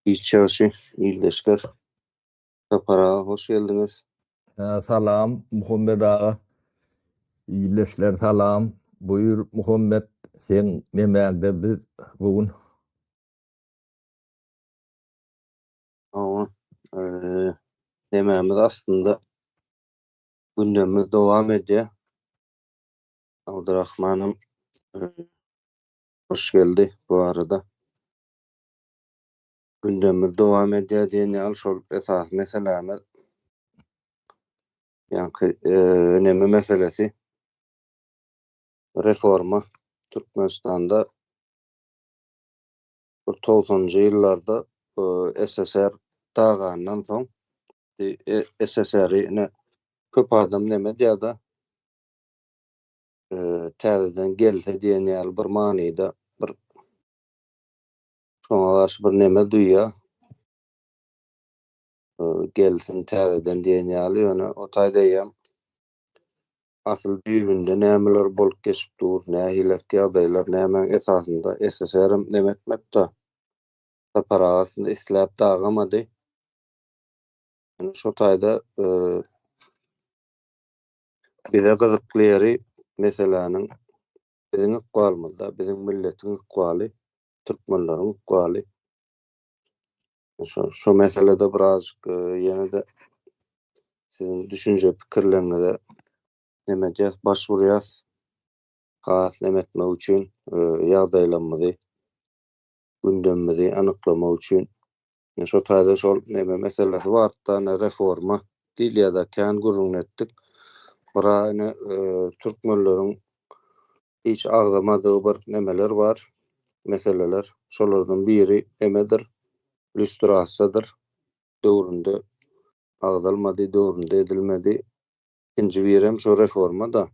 Giç ýagşy, ildeşler. Sapar aga hoş geldiňiz. Salam Muhammet aga. Ildeşler salam. Buýur Muhammet seň nemäňde biz bu gün? Hawa, nemämiz aslynda gündemimiz dowam edýär. Abdurahmanam hoş geldi bu arada. Gündemimiz dowam edýär diýen ýaly şol esasy meselämiz ýaňky neme meselesi reforma Türkmenistanda bir togsanynjy ýyllarda SSR dagandan soň SSR-i ine köp adam neme diýýär-de täzeden gelse diýen ýaly bir manyda bir Şoňa garşy bir neme duýýar. Gelsin täzeden diýen ýaly, ýöne o taýda eýýäm asyl düýbünde nämeler bolup geçip dur, nähilek ýagdaýlar, nämäň esasynda SSR-em neme etmedi-de, Sapar aga aslynda isläp dagamady. Ýöne şo taýda bize gyzykly ýeri meseläniň biziň ykbalymyzda, biziň milletiň ykbaly. Türkmenleriň ykbaly. Şo şo meselede birazjyk ýene-de siziň düşünje pikirleriňize neme edýäs, baş urýas. Has neme etmek üçin ýagdaýlarymyzy, gündemimizi anyklamak üçin. Şo taýda şol neme meselesi bardy-da, ine reforma diýilýär-de, kän gürrüňini etdik. Bira ine türkmenleriň hiç agzamadygy bir nemeler bar, meseleler. Şolardan biri nemedir, lýustrasiýadyr. Döwründe agzalmady, döwründe edilmedi. Ikinji birem şo reforma-da.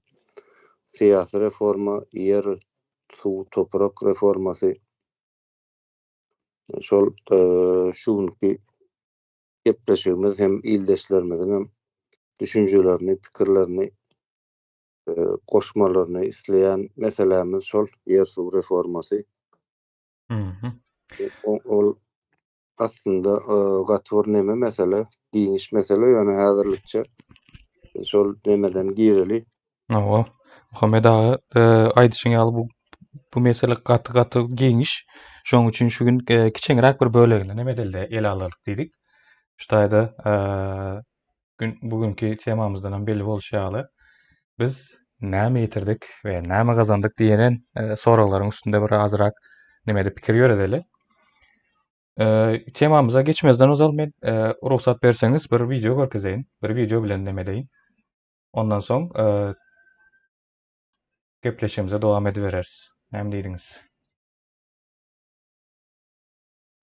Syýasy reforma, ýer, suw, toprak reformasy. Şol şu günki gepleşigimiz hem ildeşlerimiziň hem düşünjelerini, pikirlerini goşmalaryny isleýän meselämiz şol ýer-suw reformasy. Ol aslynda gaty bir neme mesele, giňiş mesele, ýöne häzirlikçe şol nemeden gireli. Hawa, Muhammet aga, aýdyşyň ýaly bu bu mesele gaty-gaty giňiş. Şonuň üçin şu gün kiçeňräk bir bölegini neme edeli, ele alalyk diýdik. Şu taýda Gün bu günki temamyzdan hem belli bolşy ýaly, biz näme ýitirdik we näme gazandyk diýen e, soraglaryň üstünde bir azrak neme pikir ýöredeli. E, temamyza geçmezden ozal men e, rugsat berseňiz bir wideo görkezeýin. Bir wideo bilen neme edeýin. Ondan soň e, gepleşigimize dowam edibereris. Näme diýdiňiz?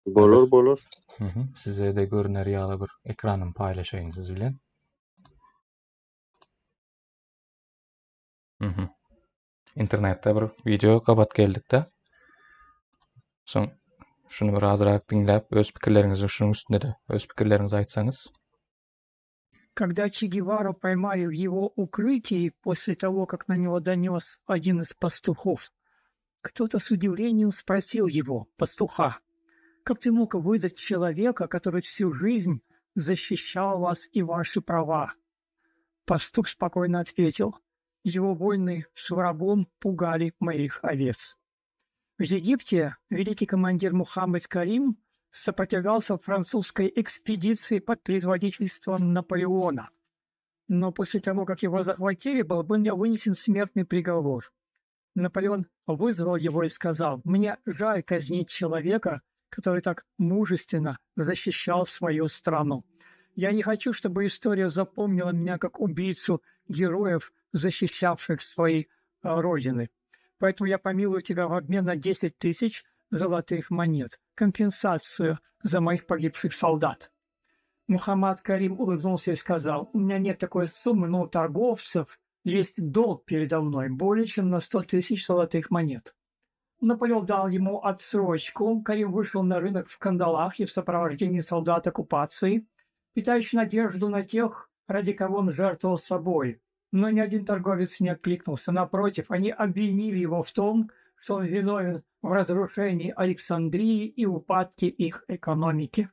Bolar bolar. Size-de görüner ýaly bir ekranymy paýlaşaýyn siz bilen. Mhm. Internetde bir wideo gabat geldik-de. Soň şuny bir azrak diňläp, öz pikirleriňizi şunuň üstünde-de öz pikirleriňizi aýtsaňyz. Когда Че Гевару поймали в его укрытии после того, как на него донес один из пастухов, кто-то с удивлением спросил его, пастуха, как ты мог выдать человека, который всю жизнь защищал вас и ваши права? Пастух спокойно ответил, его войны с врагом пугали моих овец. В Египте великий командир Мухаммед Карим сопротивлялся французской экспедиции под предводительством Наполеона. Но после того, как его захватили, был вынесен смертный приговор. Наполеон вызвал его и сказал, «Мне жаль казнить человека, который так мужественно защищал свою страну. Я не хочу, чтобы история запомнила меня как убийцу героев, защищавших свои родины. Поэтому я помилую тебя в обмен на 10 тысяч золотых монет, компенсацию за моих погибших солдат. Мухаммад Карим улыбнулся и сказал, у меня нет такой суммы, но у торговцев есть долг передо мной, более чем на 100 тысяч золотых монет. Наполеон дал ему отсрочку. Карим вышел на рынок в кандалах и в сопровождении солдат оккупации, питающий надежду на тех, ради кого он жертвовал собой. Но ни один торговец не откликнулся. Напротив, они обвинили его в том, что он виновен в разрушении Александрии и упадке их экономики.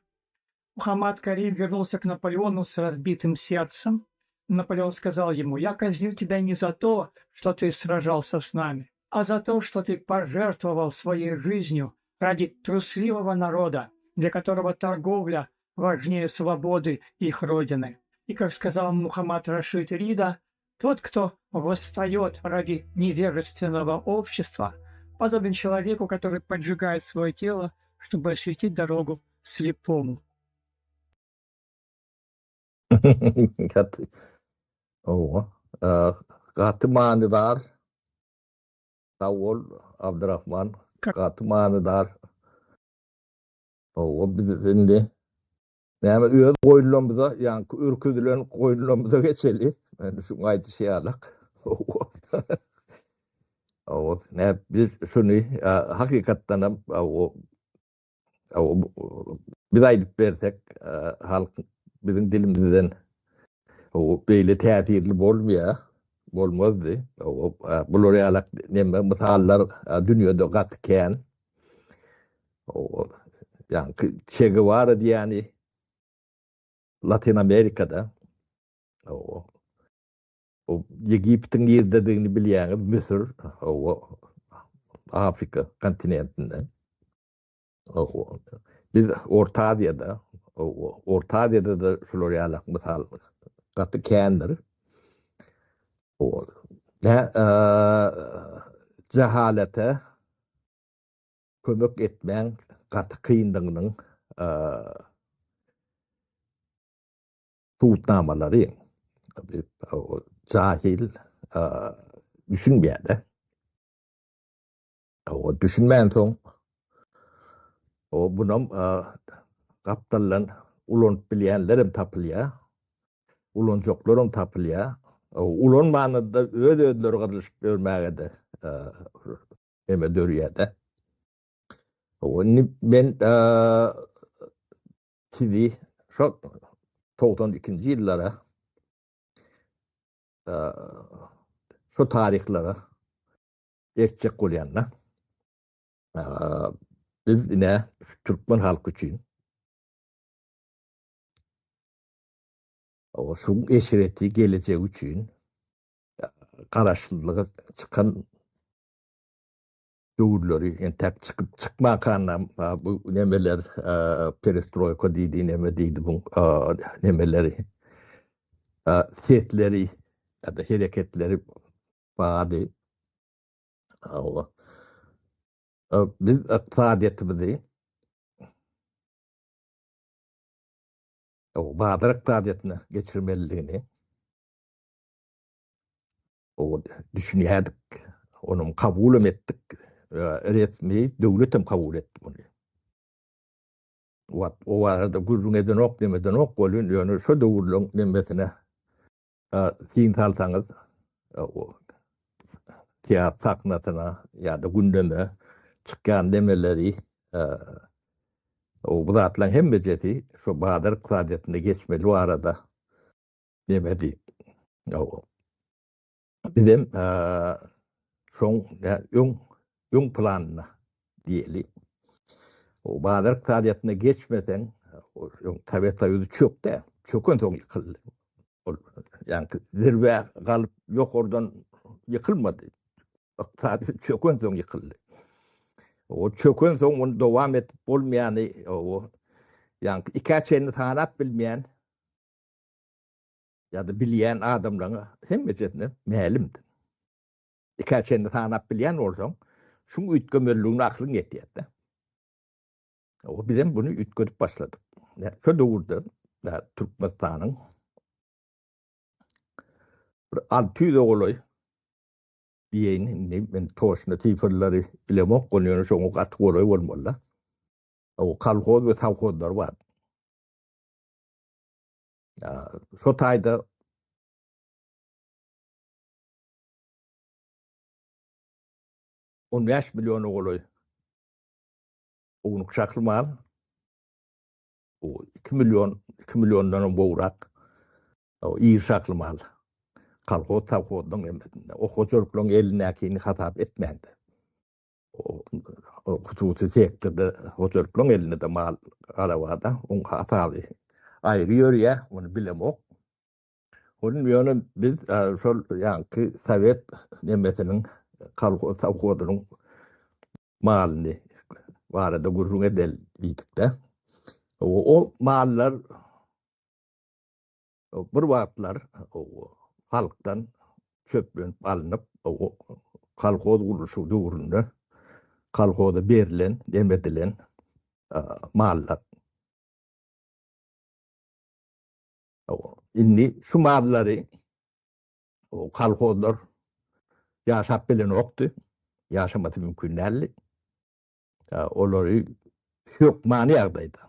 Мухаммад Карим вернулся к Наполеону с разбитым сердцем. Наполеон сказал ему, «Я казню тебя не за то, что ты сражался с нами, а за то, что ты пожертвовал своей жизнью ради трусливого народа, для которого торговля важнее свободы их родины». И, как сказал Мухаммад Рашид Рида, тот, кто восстает ради невежественного общества, подобен человеку, который поджигает свое тело, чтобы осветить дорогу слепому. Gaty. Owa. Gaty manydar. Sag bol, Abdyrahman. Gaty manydar. Owa, biz indi näme öz goýunlarymyza, ýaňky ürküzilen goýunlarymyza geçeli. Men şuň aýdyşy ýalak. Owa. Owa, nä biz şuny hakykatdan hem Biz aýdyp bersek, halk biziň dilimizden beýle täsirli bolmaýar, bolmazdy. Bular ýaly neme mysallar dünýede gaty kän. Ýaňky Çe Gewara diýýäni Latyn Amerikada. O Ýegiptiň nirdedigini bilýäňiz, Müsür, hawa, Afrika kontinentinde. Hawa. Biz Orta Aziýada, hawa, Orta Aziýada-da şular ýaly mysal gaty kändir. Hawa. Nä, jahalete kömek etmäň gaty kyndygynyň subutnamalary jahil düşünmeýär-de. O düşünmänsoň o bunam gapdaldan ulanyp bilýänlerem tapylýar. Ulanjaklaram tapylýar. Ulanmanda-da öz-özleri gyrlyşyp ýörmäge-de neme dörýär-de. Indi men Sizi şol 92-nji ýyllara şo taryhlara eltjek bolýan-da. Biz ine şu türkmen halky üçin o şu eşreti gelejegi üçin garaşsyzlyga çykan döwürleri entäk çykyp çykmakanam bu nemeler perestroýka diýdi neme diýdi bu nemeleri sesleri ýa-da hereketleri bardy. Biz ykdysadyýetimizi bazar ykdysadyýetine geçirmelidigini O düşünýärdik, onam kabulam etdik. Resmi döwletem kabul etdi muny. Wat o barada gürrüň edenok, neme edenok welin, ýöne şo döwürleň nemesine syn salsaňyz, o syýasy sahnasyna ýa-da gündeme çykýan nemeleri, o bu zatlaryň hemmejesi şo bazar ykdysadyýetine geçmeli barada Demedi. Bizem şoň öň öň planynda diýeli. O bazar ykdysadyýetine geçmeseň, öň Sowet Soýuzy çökdi, çökensoň ýykyldy. Ol ýaňky zirwä galyp ýokardan ýykylmady. Ykdysady çökensoň ýykyldy. O çökensoň ony dowam edip bolmaýany, o ýaňky ikä çenli sanap bilmeýän ýa-da bilýän adamlaryň hemmejesine mälimdir. Ikä çenli sanap bilýän bolsaň, şuň üýtgemeliligine aklyň ýetýär-de. O bizem muny üýtgedip başladyk. Şo döwürde Türkmenistanyň bir 600-e golaý diýeýin, indi men toçny sifrleri bilemok, ýöne şoňa gaty golaý bolmaly-da. O kolhoz we sowhozlar bar. Şo taýda 15 milliona golaý ownuk şahly mal, o 2 million, 2 milliondan hem gowrak iri şahly mal. Kolhoz, sowhozlaryň hemmesinde. O hojalyklaryň elindäkini hasap etmände. Hususy sektorda hojalyklaryň elinde-de mal gara bar-da, oň hasaby aýry ýörýär, ony bilemok. Ony ýöne biz şol ýaňky sowet nemesiniň kolhoz sowhozynyň malyny barada gürrüň edeli diýdik-de. O mallar bir wagtlar halkdan çöplenip alnyp, kolhoz gurluşygy döwründe kolhoza berlen, dem edilen mallar. Indi şu mallary kolhozlar ýaşap bilenokdy, ýaşamasy mümkin däldi. Olary hökmany ýagdaýda,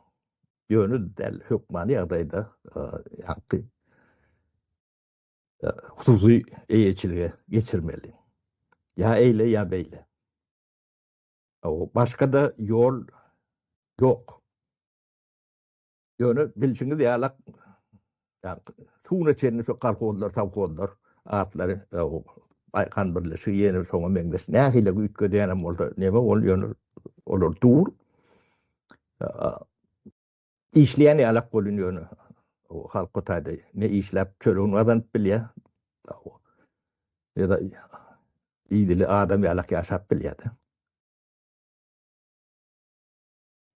ýöne däl, hökmany ýagdaýda ýagty hususy eýeçilige geçirmeli. Ýa eýle, ýa beýle. Başga-da ýol ýok. Ýöne bilşiňiz ýalak, şu güne çenli şu kolhozlar, sowhozlar atlary Baýkan birleşigi ýene şoňa meňzeş nähili üýtgedýänem bolsa neme ol ýöne olar dur. Işleýän ýalak bolun ýöne halk o taýda ne işläp çöregini gazanyp bilýär. Ýa-da idili adam ýalak ýaşap bilýär-de.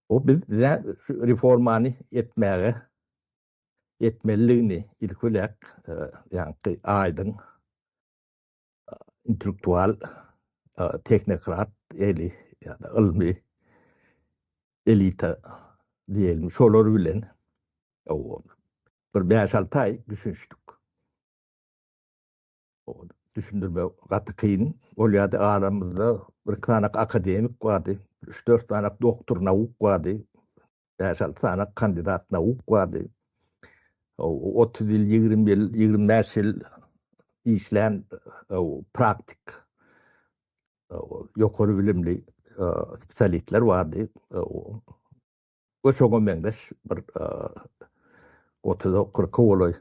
O biz bize şu reformany etmäge etmelidigini ilki bilen ýaňky aýdyň intellektual tehnokrat eli ýa-da ylmy elita diýelim şolar bilen bir bäş-alty aý düşünişdik. Düşündirme gaty kyn bolýardy. Aramyzda bir iki sany akademik bardy, üç-dört sany doktor nauk bardy, bäş-alty sany kandidat nauk bardy. 30 ýyl, 20 ýyl, 25 ýyl işlän praktik ýokary bilimli spesialistler bardy. We şoňa meňzeş bir otuza, kyrka golaý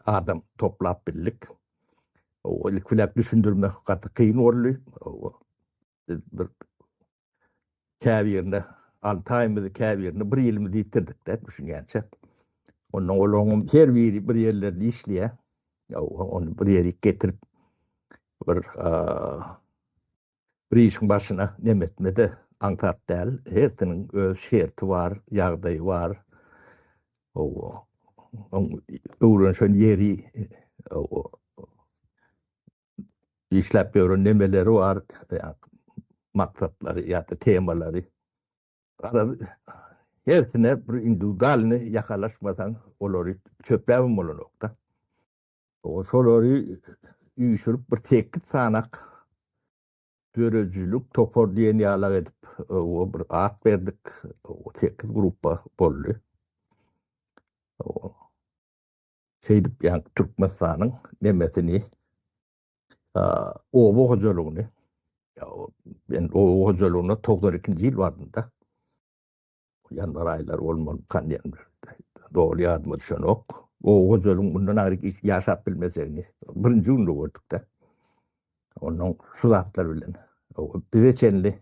adam toplap bildik. O ilki bilen düşündirmek gaty kyn boldy. Biz bir käbirine 6 aýymyzy, käbirine 1 ýylymyzy ýitirdik-de düşünýänçä. Ondan olaryň her biri bir ýerlerde işleýär. Ony bir ýere getirip bir Bir işiň başyna nem etme-de aňsat däl. Hersiniň öz şerti bar, ýagdaýy bar. Hawa. Oň öwrenişen ýeri, hawa, işläp ýören nemeleri bar, maksatlary ýa-da temalary. Garaz, hersine bir indiwidualny ýakalaşmasaň, olary çöpläbem bolanok-da. Şolary üýşürip bir sekiz sanak döredijilik topar diýen ýalak edip bir at berdik. Sekiz gruppa boldy. Şeýdip ýa Türkmenistanyň nemesini oba hojalygyny men oba hojalygyna 92-nji ýyl bardym-da. Ýanwar aýlary bolmalykan diýen doly ýadyma düşenok. Oba hojalygyň mundan aňryk ýaşap bilmejegini birinji günde gördük-de. Ondan şu zatlar bilen bize çenli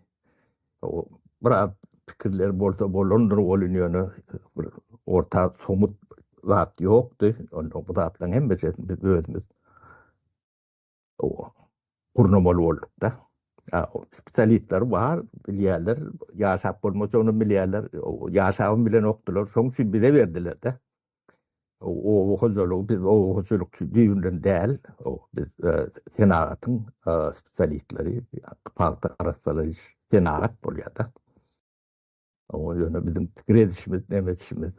biraz pikirler bolsa bolandyr welin ýöne bir orta somut zat ýokdy. Ondan bu zatlaryň hemmesini biz özümiz gurnamaly bolduk-da. Spesialistler bar, bilýärler, ýaşap bolmajagyny bilýärler, ýaşabam bilenokdylar, şonuň üçin bize berdiler-de. Oba hojalygy, biz oba hojalykçy düýbünden däl, biz senagatyň spesialistleri, pagta arassalaýyş senagat bolýar-da. Ýöne biziň pikir edişimiz, neme edişimiz,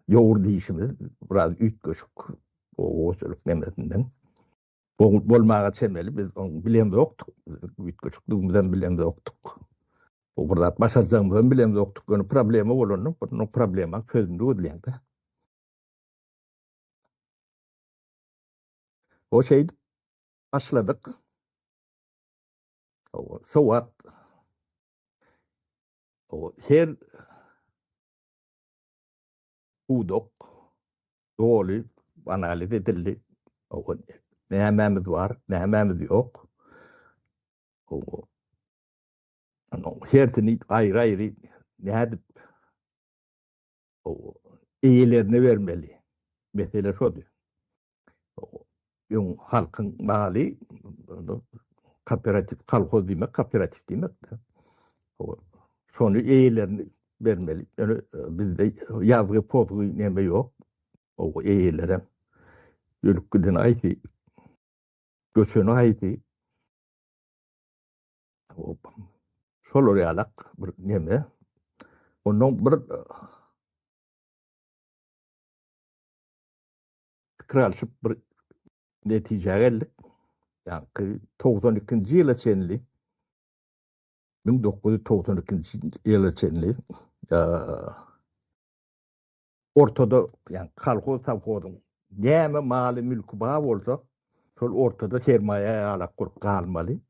ýowur diýişimiz biraz üýtgeşik oba hojalyk nemesinden. Bolmaga çemeli biz ony bilemzokdyk. Üýtgeşikligimizem bilemzokdyk. Bu bir zat başarjagymyzam bilemzokdyk. Ýöne problema bolanda, bu problemaň çözümini gözleýäň-de. O şeýdip başladyk. Şo wagt her pudak doly analiz edildi. Nämämiz bar, nämämiz ýok. Hersini aýry-aýry nädip eýelerine bermeli? Mesele şody. Öň halkyň maly kooperatiw, kolhoz diýmek, kooperatiw diýmek-de. Şony eýelerine bermeli. Ýöne bizde ýazgy, pozgy neme ýok. O eýelerem ölüp giden haýsy, göçeni haýsy. Şolar ýalak bir neme. Ondan bir pikir alşyp bir netijä geldik. Ýaňky 92-nji ýyla çenli 1992-nji ýyla çenli ortada, ýagny kolhoz sowhozyň näme maly mülki bar bolsa, şol ortada sermaýa ýalak bolup galmaly.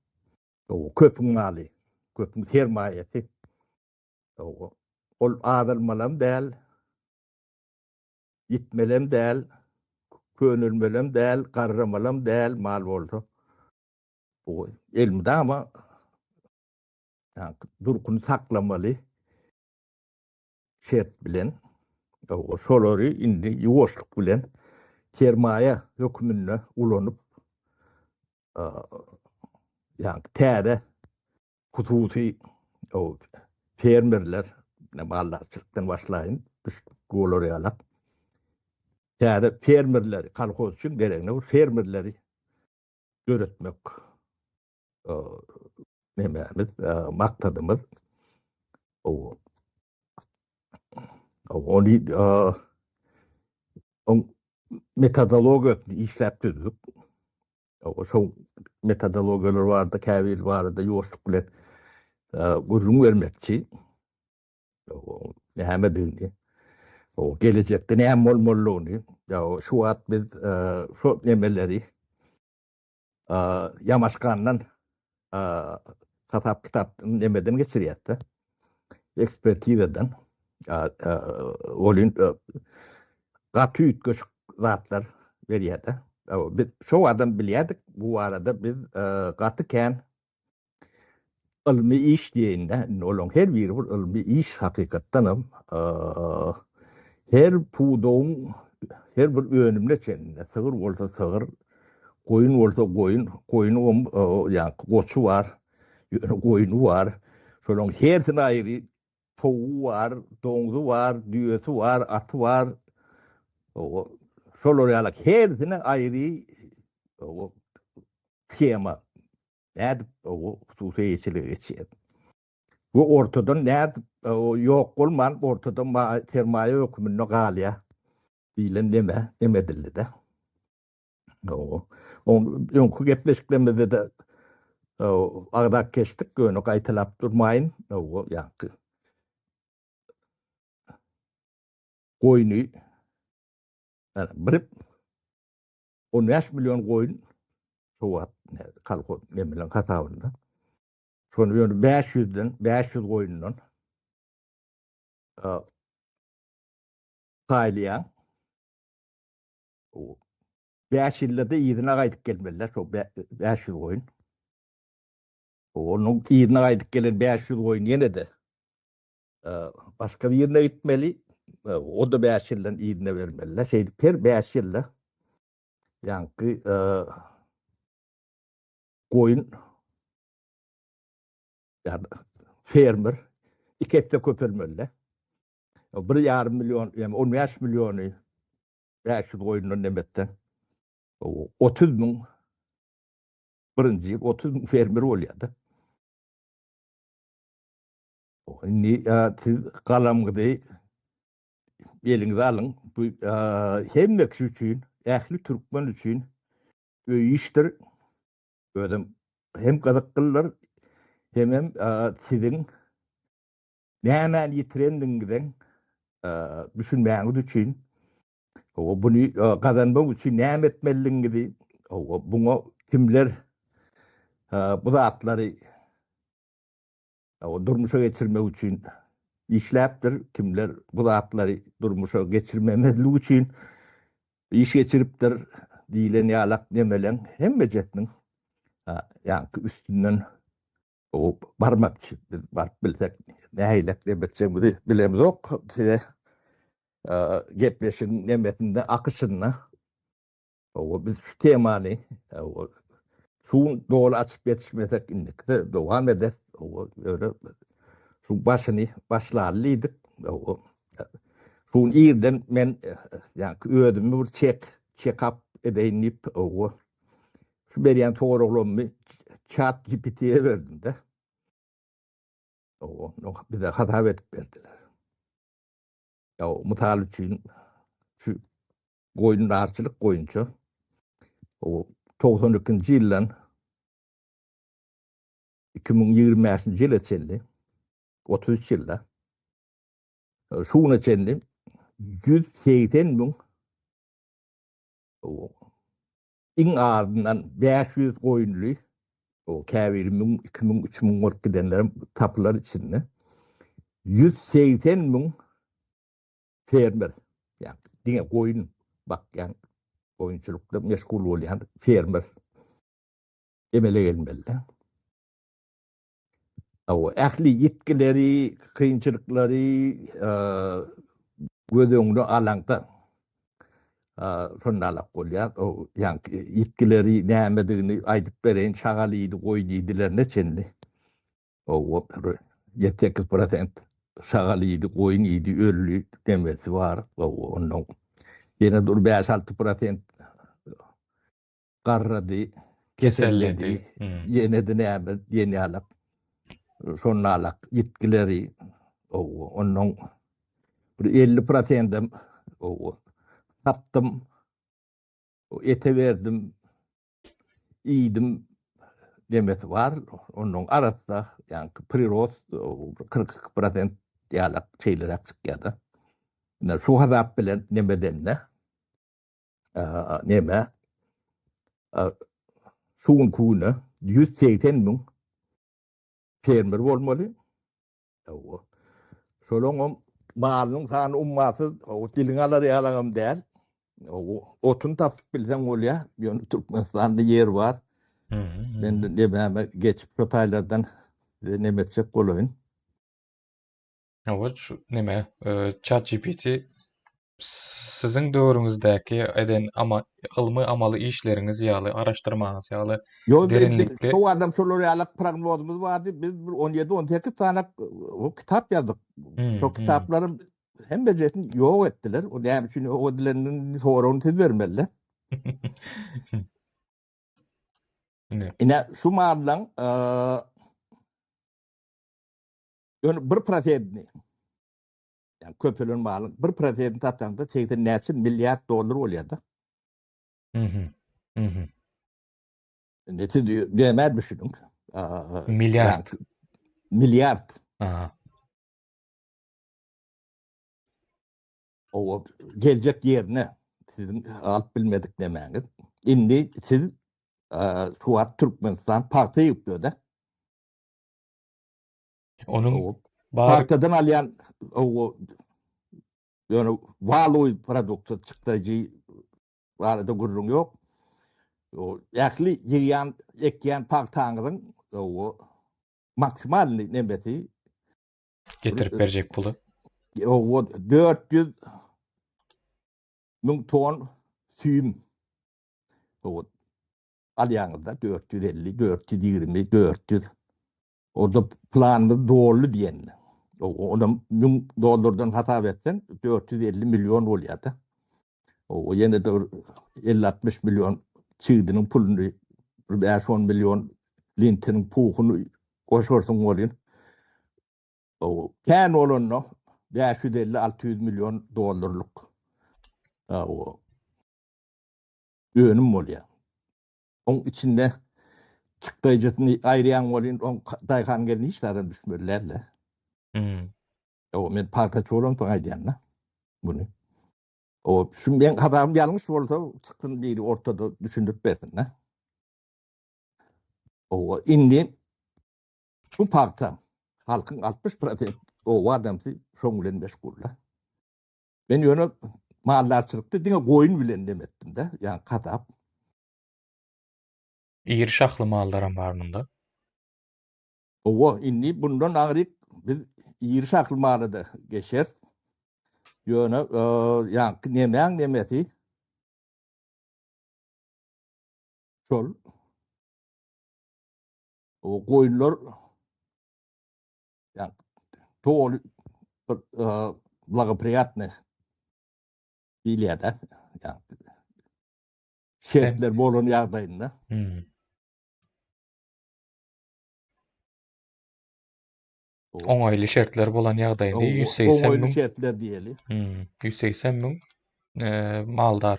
O köpüň maly, köpüň sermaýasy. Ol azalmalam däl, ýitmelem däl, könelmelem däl, garramalam däl mal bolsa. Bu elmydama durkuny saklamaly. şert bilen, şolary indi ýuwaşlyk bilen sermaýa hökmünde ulanyp, ýagny täze hususy fermerler, maldarçylykdan başlaýyn, düşnükli bolar ýalak, täze fermerleri, kolhoz üçin geregine bir fermerleri döretmek nemämiz, maksadymyz. Ony oň metodologiýasyny işläp düzdük. Şo metodologiýalar barada käbir barada ýuwaşlyk bilen gürrüň bermekçi. Nämedigini, gelejekde näme bolmalydygyny, şu wagt biz şo nemeleri Ýamaşgandan hasap kitap nemeden geçirýärdi. Ekspertizadan. Olin gaty üýtgeşik zatlar berýärdi. Biz şo adam bilýärdik bu barada biz gaty kän Ylmy iş diýeýin-dä, indi olaryň her biri bir ylmy iş hakykatdanam. Her pudagyň her bir önümine çenli, sygyr bolsa sygyr, goýun bolsa goýun, goýnuňam ýaňky goçy bar, ýöne goýny bar. Şolaryň hersini aýry towugy bar, doňzy bar, düýesi bar, aty bar. Şolar ýaly hersine aýry shema Nädip o hususy eýeçilige geçýär? We ortadan nädip ýok bolman ortadan sermaýa höküminde galýar diýlen neme neme edildi-de. Öňki gepleşiklerimizde-de agzap geçdik, ýöne gaýtalap durmaýyn. Ýaňky goýny bir 15 million goýun şu wagt kolhoz nemeleň hasabynda. Şony ýöne 500-den 500 goýundan paýlaýan. 5 ýylda-da yzyna gaýdyp gelmeliler şo 500 goýun. Onuň yzyna gaýdyp gelen 500 goýun ýene-de başga birine gitmeli. O-da 5 ýyldan yzyna bermeliler. Şeýdip her 5 ýylda ýaňky goýun ýa-da fermer iki esse köpelmeli. Bir ýarym million, ýa 15 milliony 500 goýundan demekden 30 müň birinji ýyl 30 müň fermer bolýar-da. Indi siz galamyňyzy eliňize alyň. Bu hemme kişi üçin, ähli türkmen üçin öý işdir. Özem hem gyzyklydyr, hemem siziň nämäni ýitirendigiňiziň düşünmäňiz üçin, buny gazanmak üçin näme etmelidigiňizi, buňa kimler bu zatlary durmuşa geçirmek üçin işläpdir, kimler bu zatlary durmuşa geçirmemezlik üçin iş geçiripdir diýlen ýalak nemeleň hemmejesiniň ýaňky üstünden. O barmakçy biz baryp bilsek nähilek etjegimizi bilemzok. Size gepleşigiň nemesinde akyşynda o biz şu temany o şu doly açyp ýetişmesek indikide dowam eder. O öyle şu başyny başlaly diýdik. O şu irden men ýa özümi bir çek check up edeýin diýip o Şu berýän soraglarymy Chat GPT-ye berdim-de. O, bize hasap edip berdiler. Ya, mysal üçin şu goýundarçylyk boýunça o 92-nji ýyldan 2025-nji ýyla çenli 33 ýylda şu güne çenli 180 müň Iň azyndan 500 goýunly, o käbiri 1000, 2000, 3000 bolup gidenlerem tapylar içinde. 180 müň fermer, ýagny diňe goýun bakýan, goýunçylykda meşgul bolýan fermer emele gelmeli. Hawa, ähli ýitgileri, kynçylyklary göz öňüne alaňda şonda alak bolýar. O ýaňky ýitgileri nämedigini aýdyp bereýin, şagal iýdi, goýun iýdilerine çenli. Hawa, bir ýedi-sekiz prosent şagal iýdi, goýun iýdi, öldi demesi bar. Hawa, ondan ýene dur bäş-alty prosent garrady, keselledi, ýene-de näme diýen ýalak, şonalak ýitgileri, ondan bir 50 prosendem satdym, ete berdim, iýdim demesi bar. Ondan arassa, ýagny prirost 42 prosent ýalak şeýleräk çykýar-da. Şu hasap bilen neme edende, neme şu günki güne 180 müň fermer bolmaly. Şolaňam malynyň sany ummasyz, diliň alar ýalagam däl. Otun tapyp bilseň bolýar. Ýöne Türkmenistanda ýer bar. Men nemäme geçip şo taýlardan size neme etjek bolaýyn. Hawa, şu neme, ChatGPT siziň döwrüňizdäki eden ama ylmy amaly işleriňiz ýaly, araşdyrmaňyz ýaly Ýok, biz derinlikli çow adam şolar ýaly prognozymyz bardy. Biz bir 17-18 sany o kitap ýazdyk. Hmm, Şo hmm. kitaplaryň hemmejesini ýok etdiler. O näme üçin ýok edilenini soragyny siz bermeli. Ine. Ine şu mallaň Ýöne bir prosentini, ýagny köpelen malyň bir prosentini satsaňda 80 näçe milliard dollar bolýar-da. Mhm. Mhm. Indi siz näme düşüniň? Milliard. Milliard. Aha. O geljek ýerine siziň alyp bilmedik nemäňiz. Indi siz şu wagt Türkmenistan pagta ýygyp ýör-de. Onuň bar Pagtadan alýan o ýöne waluý produksiýa çykdajy barada gürrüň ýok. O ähli ýygýan, ekýän pagtaňyzyň o maksimalny nemesi getirip berjek puly. O 400 müň ton süýüm. O alýaňyzda 450, 420, 400 Orada planymyz doldy diýen. Onam 1000 dollardan hasap etseň 450 million bolýar-da. O ýene-de bir 50-60 million çigdiniň puluny, bir 5-10 million lintiniň puhuny goşarsyň welin, o kän bolanda 550-600 million dollarlyk o önüm bolýar. Oň içinde çykdaýjysyny aýyrýaň welin, oň daýhan gelni hiç zadam düşmeli däl-de. Hmm. O men pagtaçy bolansoň aýdýan-da muny. O şu meň hasabym ýalňyş bolsa çyksyn biri ortada düşündirip bersin-de. O indi bu pagta halkyň 60% oba adamsy şoň bilen meşgul-da. Men ýöne maldarçylykda diňe goýun bilen dem etdim-de, ýagny kasap. Iri şahly mallaram bar munda. Hawa, indi bundan aňryk biz iri şahly mala-da geçeris. Ýöne ýaňky nemäň nemesi şol o goýunlar ýa doly bir blagopriýatny diýilýär-de. Şertler bolan ýagdaýynda. Hmm. Oňaýly şertler bolan ýagdaýynda 180 Oňaýly şertler diýeli. Hmm, 180 müň e, maldar.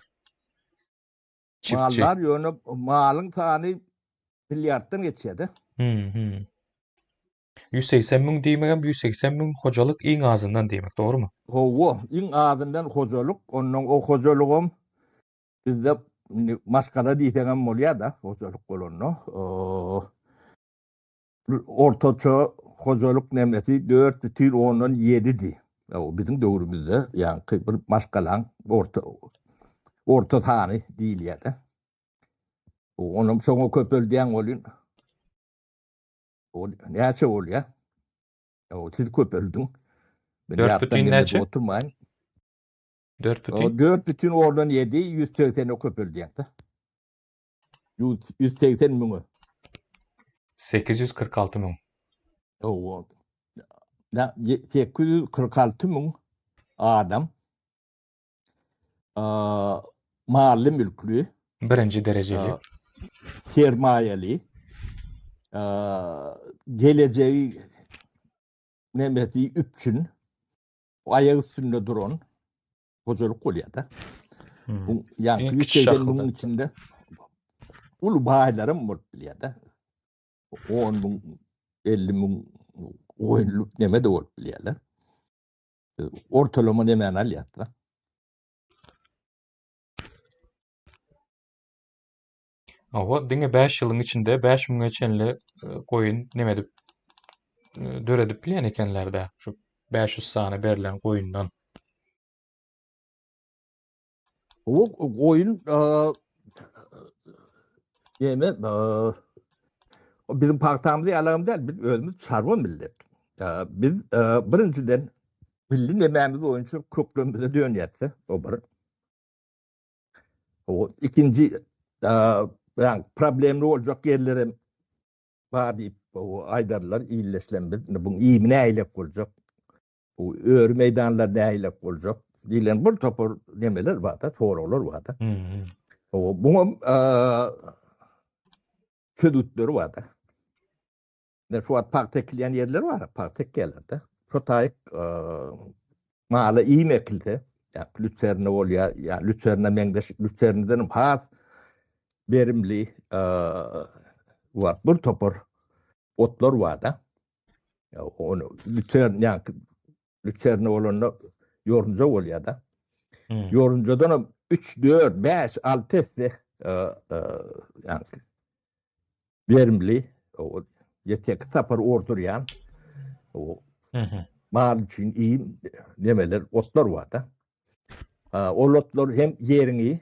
Çiftçi. Maldar ýöne malyň sany milliarddan geçýär-de. Hmm, hmm. 180 müň diýmegem 180 müň hojalyk iň azyndan diýmek, dogrumy? Hawa, iň azyndan hojalyk, ondan o hojalygam bizde indi maşgala diýseňem bolýar-da, hojalyk bolanda. Ortaça hojalyk nemesi dört bütin ondan ýedidi. O biziň döwrümizde, ýaňky bir maşgalaň orta orta sany diýilýär-de. Onam şoňa köpeldýäň welin O näçe bolýar? O siz köpeldiň. Men 4 bütin näçe? Oturmaýyn. 4 bütin? 4 bütin oradan 7, 180-e köpeldýäň-de. 180 müňe. 846 müň. Owo. 846 müň adam mally mülkli, birinji derejeli, sermaýaly, gelejegi nemesi üpjün, aýak üstünde duran hojalyk bolýar-da. Hmm. Bu ýaňky 180 müňüň içinde uly baýlaram bolup bilýär-de. 10 müň, 50 müň goýunlyk neme-de bolup bilýärler. Ortalama nemäni alýarlar? Hawa, diňe 5 ýylyň içinde 5000-e çenli e, goýun neme edip e, döredip bilýän ekenler-de, şu 500 sany berlen goýundan. O goýun neme biziň pagtamyzy ýalagam däl, biz özümiz çarwa millet. Biz birinjiden milli nemämiz boýunça köklerimize dönýäs-de, o bir. O ikinji ýa problemli boljak ýerlerem bar diýip aýdarlar illeşlen biz. Indi buň iými nähilek boljak? Bu öri meýdanlar nähilek boljak diýlen bir topar nemeler bar-da, soraglar bar-da. O buňam çözgütleri bar-da. Ne şu wagt pagta ekilýän ýerler bar, pagta ekýärler-de. Şo taýyk mala iým ekilse, ýa lüserna bolýar, ýa lüserna meňzeş, lüsernadan has berimli wagt bir topar otlar bar-da. Ony lütern, ýa lüterne bolanda ýorunja bolýar-da. Hmm. Ýorunjadan hem 3, 4, 5, 6 esse ýa berimli, o ýeteki sapar ordurýan o mal üçin iým nemeler, otlar bar-da. Ol otlar hem ýeriňi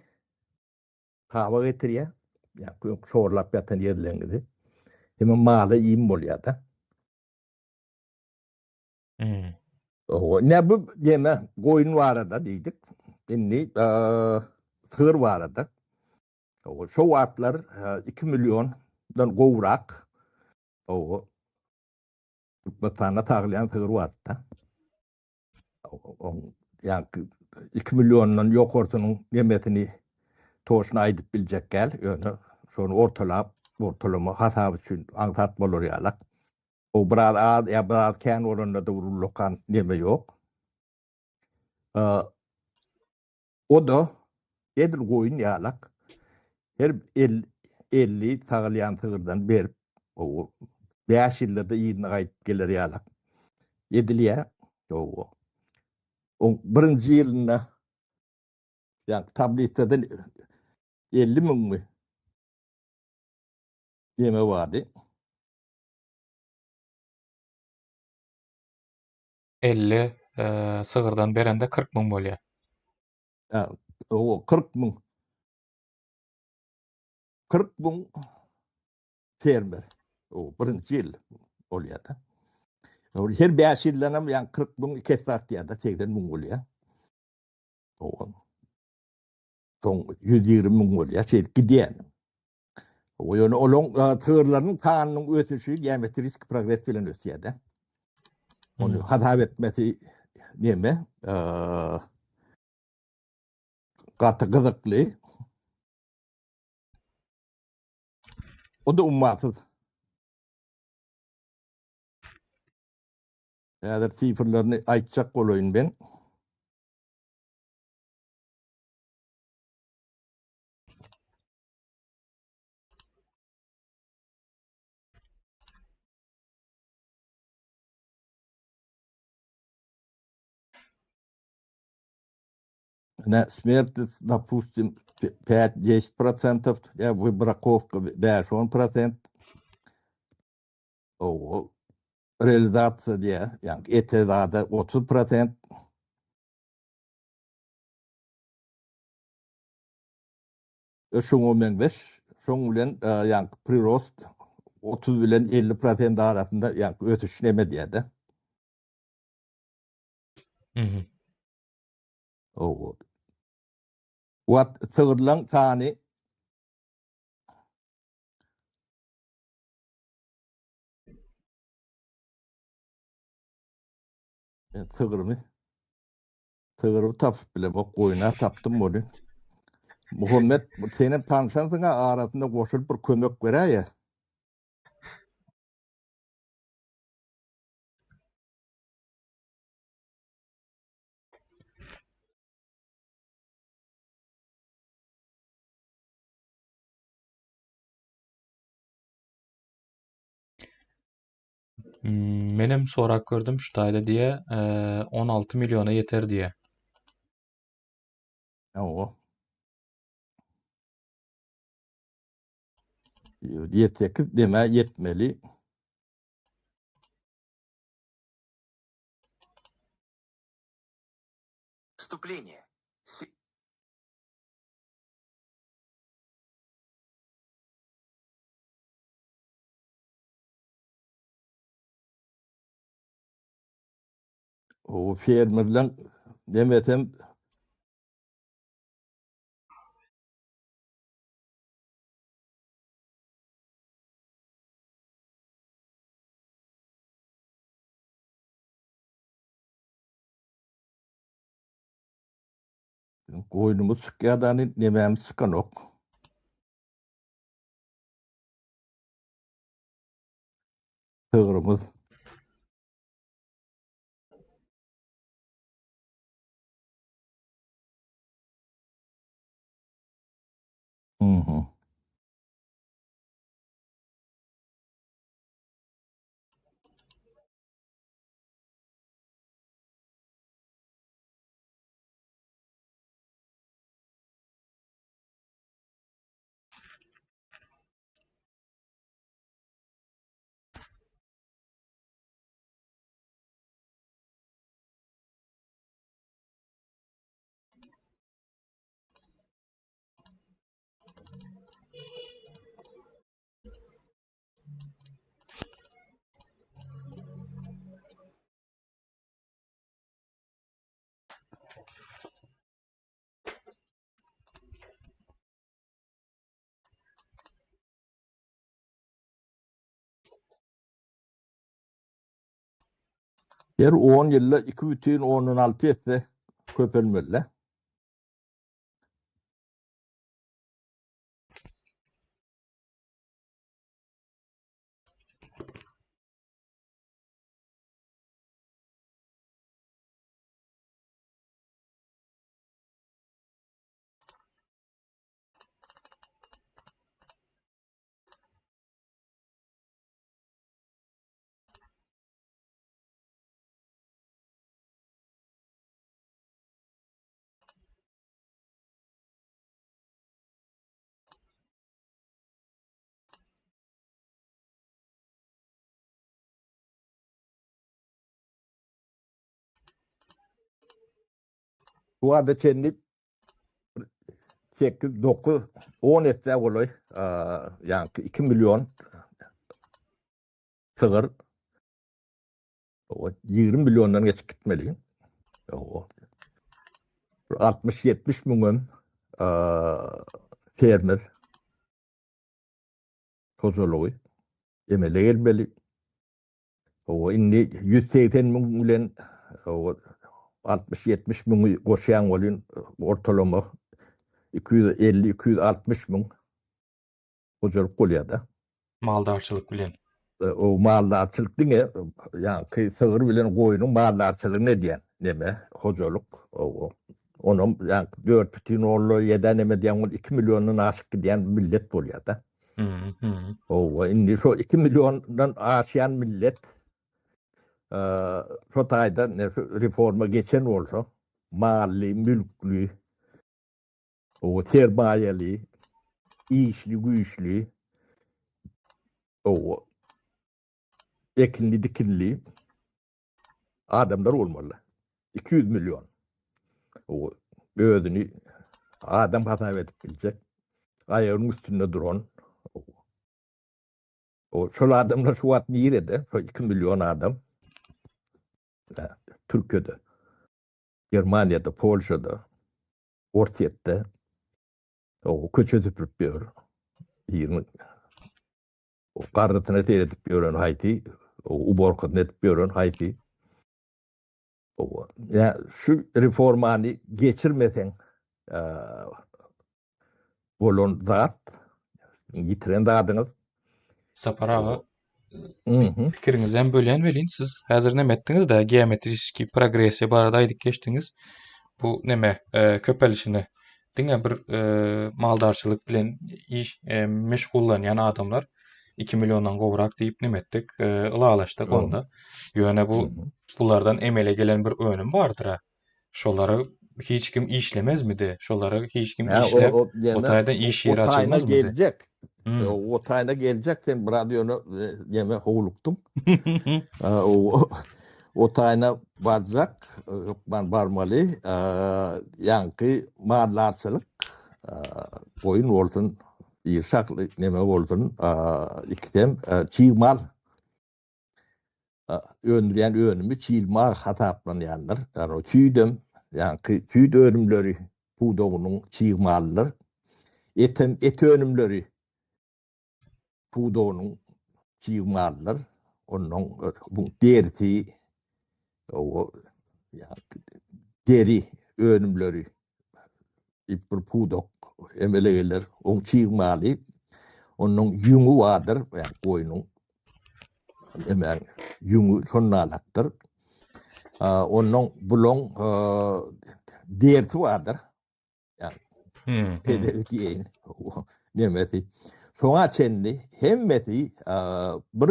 Taba getirýär. Ýa kök şorlap ýatan ýerleriňizi. Hemem mala iým bolýar-da. Hmm. Oho, ne bu ýene goýun barada diýdik. Indi sygyr barada. Oho, şo wagtlar 2 milliondan gowrak. Oho. Türkmenistanda sagylýan sygyr bardy-da. Ýa-ki 2 milliondan ýokarsynyň nemesini toşny aýdyp biljek däl, ýöne şony ortalap, ortalama hasap üçin aňsat bolar ýalak. O biraz az ýa biraz kän bolanda-da bir ullakan neme ýok. O-da edil goýun ýalak her 50 sagylýan sygyrdan berip, o 5 ýylda-da yzyna gaýdyp geler ýalak edilýär. O birinji ýylynda ýa tablisadan 50 müňmi neme bardy. 50 sygyrdan berende 40 müň bolýar. Hä, o 40 müň. 40 müň fermer. O birinji ýyl. bolýar-da. Her 5 ýyldan hem ýa 40 müň iki esse artýar-da, 80 müň bolýar. Soň 120 müň bolýar, şeýdip gidýär. O ýöne olaň sygyrlarynyň sanynyň ösüşi geometrik progres bilen ösýär-de. Ony hasap etmesi neme? Gaty gyzykly. O da ummasyz. Häzir sifrlerini aýtjak bolaýyn ben. Ne smертность, допустим, 5-10%, ya выбраковка 5-10%. O realizatsiýa diýýär, ýagny ete zada 30%. Şoňa meňzeş, şoň bilen ýagny prirost 30 bilen 50% arasynda ýagny ösüş neme diýýär-de. Mhm. Owo. Wat sygyrlaň sany Men sygrymy sygrymy tapyp bilemok, goýuna tapdym ony. Muhammet, senem tanşansyň-a arasynda goşulyp bir kömek beräýä. Menem sorap gördüm şu taýda diýe, 16 milliona ýeter diýe. Hawa. Ýetsekiz demä ýetmeli. Wstupleniýe. O fermerleň demesem Goýnumyz çykýar da nemämiz çykanok. Sygrymyz. Mhm. Her 10 ýylda 2,6 esse köpelmeli. Bu arada çenli 8, 9, 10 esse golaý, ýagny 2 million sygyr. O 20 milliondan geçip gitmeli. O 60-70 müňem fermer hojalygy emele gelmeli. O indi 180 müň bilen o 60-70 müňi goşýan bolýan ortalama 250-260 müň hojalyk bolýar-da. Maldarçylyk bilen. O maldarçylyk diňe ýaňky sygyr bilen goýnuň maldarçylygyny edýän neme hojalyk. O onam ýaňky dört bütin olla ýedä neme diýen ol 2 milliondan aşyp gidýän millet bolýar-da. Owa indi şo 2 milliondan aşýan millet şo taýda şu reforma geçen bolsa mally, mülkli, Owa sermaýaly, işli, güýçli, owa ekinli, dikinli adamlar bolmaly. 200 million. Owa özüni adam hasap edip biljek, aýagynyň üstünde duran. Owa şol adamlar şu wagt nirede? Şo 2 million adam. Türkiýede, Germaniýada, Polşada, Orsýetde o köçe süpürip ýör. Biriniň garrysyna seredip ýören haýsy, uborkasyny edip ýören haýsy. Ýa şu reformany geçirmeseň bolan zat, ýitiren zadyňyz. Sapar aga, pikiriňizi hem bölýän welin, siz häzir näme etdiňiz-de, geometriski progressiýa barada aýdyp geçdiňiz. Bu näme, e, köpelişine diňe bir e, maldarçylyk bilen iş e, meşgullanýan adamlar 2 milliondan gowrak diýip näme etdik, ylalaşdyk onda. Ýöne bu bulardan emele gelen bir önüm bardyr-a. Şolary hiç kim işlemezmidi? Şolary hiç kim işläp, o taýdan iş ýeri açylmazmydy? Geljek. Hmm. O taýda geljek sen biraz ýöne ýeme howlukdyň. O o taýna barjak, hökman barmaly. Ýaňky maldarçylyk goýun bolsun, iri şahly neme bolsun, ikisem çig mal öndürýän önümi çig mal hasaplanýandyr. Ýagny süýdem, ýaňky süýt önümleri pudagynyň çig malydyr. Etem et önümleri pudagynyň çig malydyr. Ondan bu derisi, o deri önümleri diýip bir pudak emele geler. Oň çig maly, onuň ýüňi bardyr, ýagny goýnuň emäň ýüňi şondanakdyr. Onuň bulaň derisi bardyr. Ýagny pedegi diýeýin, nemesi. Şoňa çenli hemmesi bir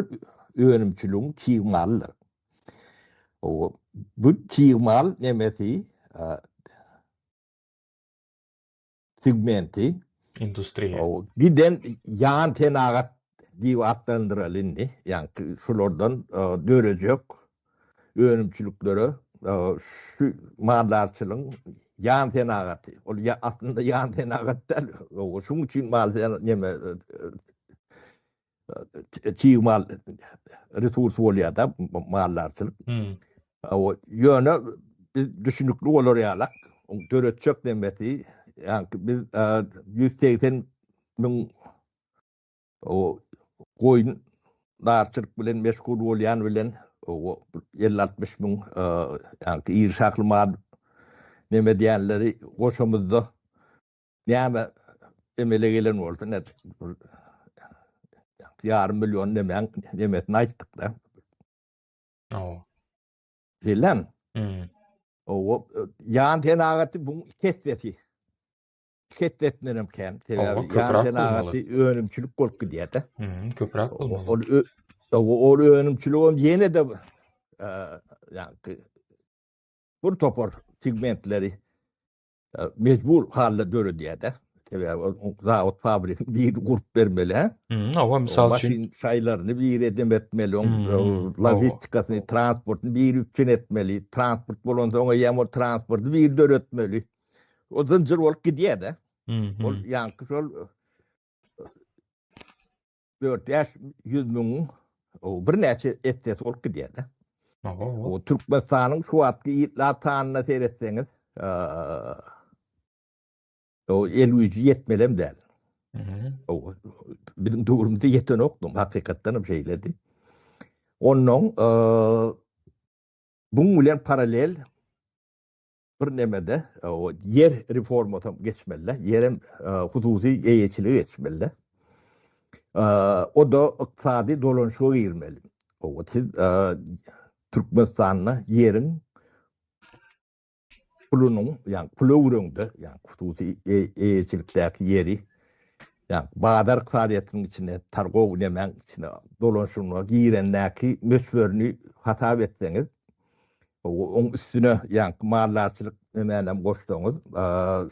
önümçiligiň çig malydyr. Bu çig mal nemesi segmenti industriýa. Giden ýan senagat diýip atlandyraly indi. Ýagny şulardan dörejek önümçiliklere şu maldarçylygyň ýan senagaty. Ol aslynda ýan senagat däl. Şunuň üçin mal neme çig mal resursy bolýar-da maldarçylyk. Hmm. O ýöne biz düşünikli bolar ýalak, döretjek nemesi, ýagny biz 180 müň o goýun darçylyk bilen meşgul bolýan bilen o 50-60 müň ýagny iri şahly mal neme diýenleri goşamyzda Näme emele gelen bolsa ne ýarym million nemäň nemesini aýtdyk-da. Hawa. Şeýlemi? Hmm. Owa, ýan senagaty bu hessesi. Hessesinden hem kän. Sebäbi ýan senagaty önümçilik bolup gidýär-de. Hmm, köpräk bolmaly. Ol ol önümçilik hem ýene-de ýa bir topar segmentleri mejbur halda döredýär-de. Sebäbi ol zawod fabrigini biri gurup bermeli, hä? Hmm, hawa, mysal üçin. Maşyn şaýlaryny biri edem etmeli, oň hmm, logistikasyny, transportyny biri üpjün etmeli. Transport bolansoň eýýäm ol transporty biri döretmeli. O zynjyr bolup gidýär-de. Hmm, ol ýaňky şol 4-5 ýüz müňüň birnäçe essesi bolup gidýär-de. O Türkmenistanyň şu wagtky ilat sanyna seretseňiz, o el güýji ýetmelem däl. O biziň döwrümizde ýetenokdy, hakykatdan hem şeýledi. Onnoň buň bilen paralel bir nemede o ýer reformasy geçmeli, ýerem hususy eýeçilige geçmeli. O-da ykdysady dolanyşyga girmeli. O siz Türkmenistanda ýeriň pulunyň, ýagny pul öwreňde, ýagny hususy eýeçilikdäki ýeri, ýagny bazar ykdysadyýetiniň içine, targow nemäň içine dolanyşygyna girendäki möçberini hasap etseňiz, Oň üstüne ýaňky maldarçylyk nemänem goşsaňyz,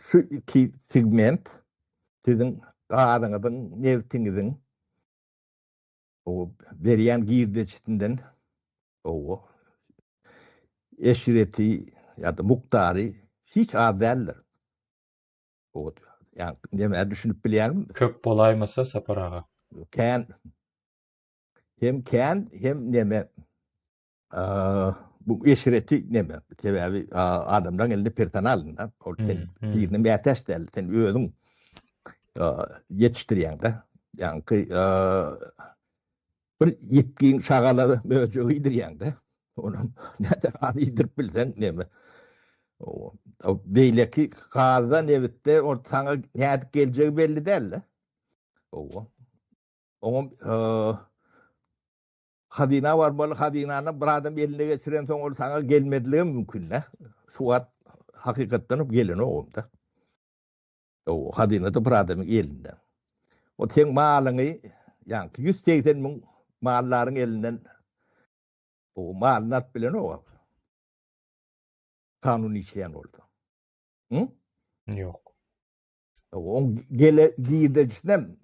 şu iki segment siziň gazyňyzyň, nebtiňiziň berýän girdejisinden eşreti ýa-da mukdary hiç az däldir. Ýaňky nämä düşünip bilýäňizmi? Köp bolaýmasa Sapar aga. Kän. Hem kän, hem neme. Bu eşreti neme? Sebäbi adamlaryň elinde personal da, ol sen birine mätäç däl, sen özüň ýetişdirýäň-de. Ýaňky bir ýitgiň şagala möjegi iýdirýäň-de. Onam näçe az iýdirip bilseň neme. O beýleki gazda, nebitde ol saňa nädip geljegi belli däl-de. Owa. Oňam Hazyna barmaly, hazynany bir adam eline geçirensoň ol saňa gelmezligem mümkin-dä. Şu wagt hakykatdan hem gelenogam-da. O hazyna-da bir adamyň elinde. O seň malyňy, ýaňky 180 müň maldaryň elinden o malyny alyp bilenok. Kanun işleýän bolsa. Hı? Ýok. Oň gele girdejisinem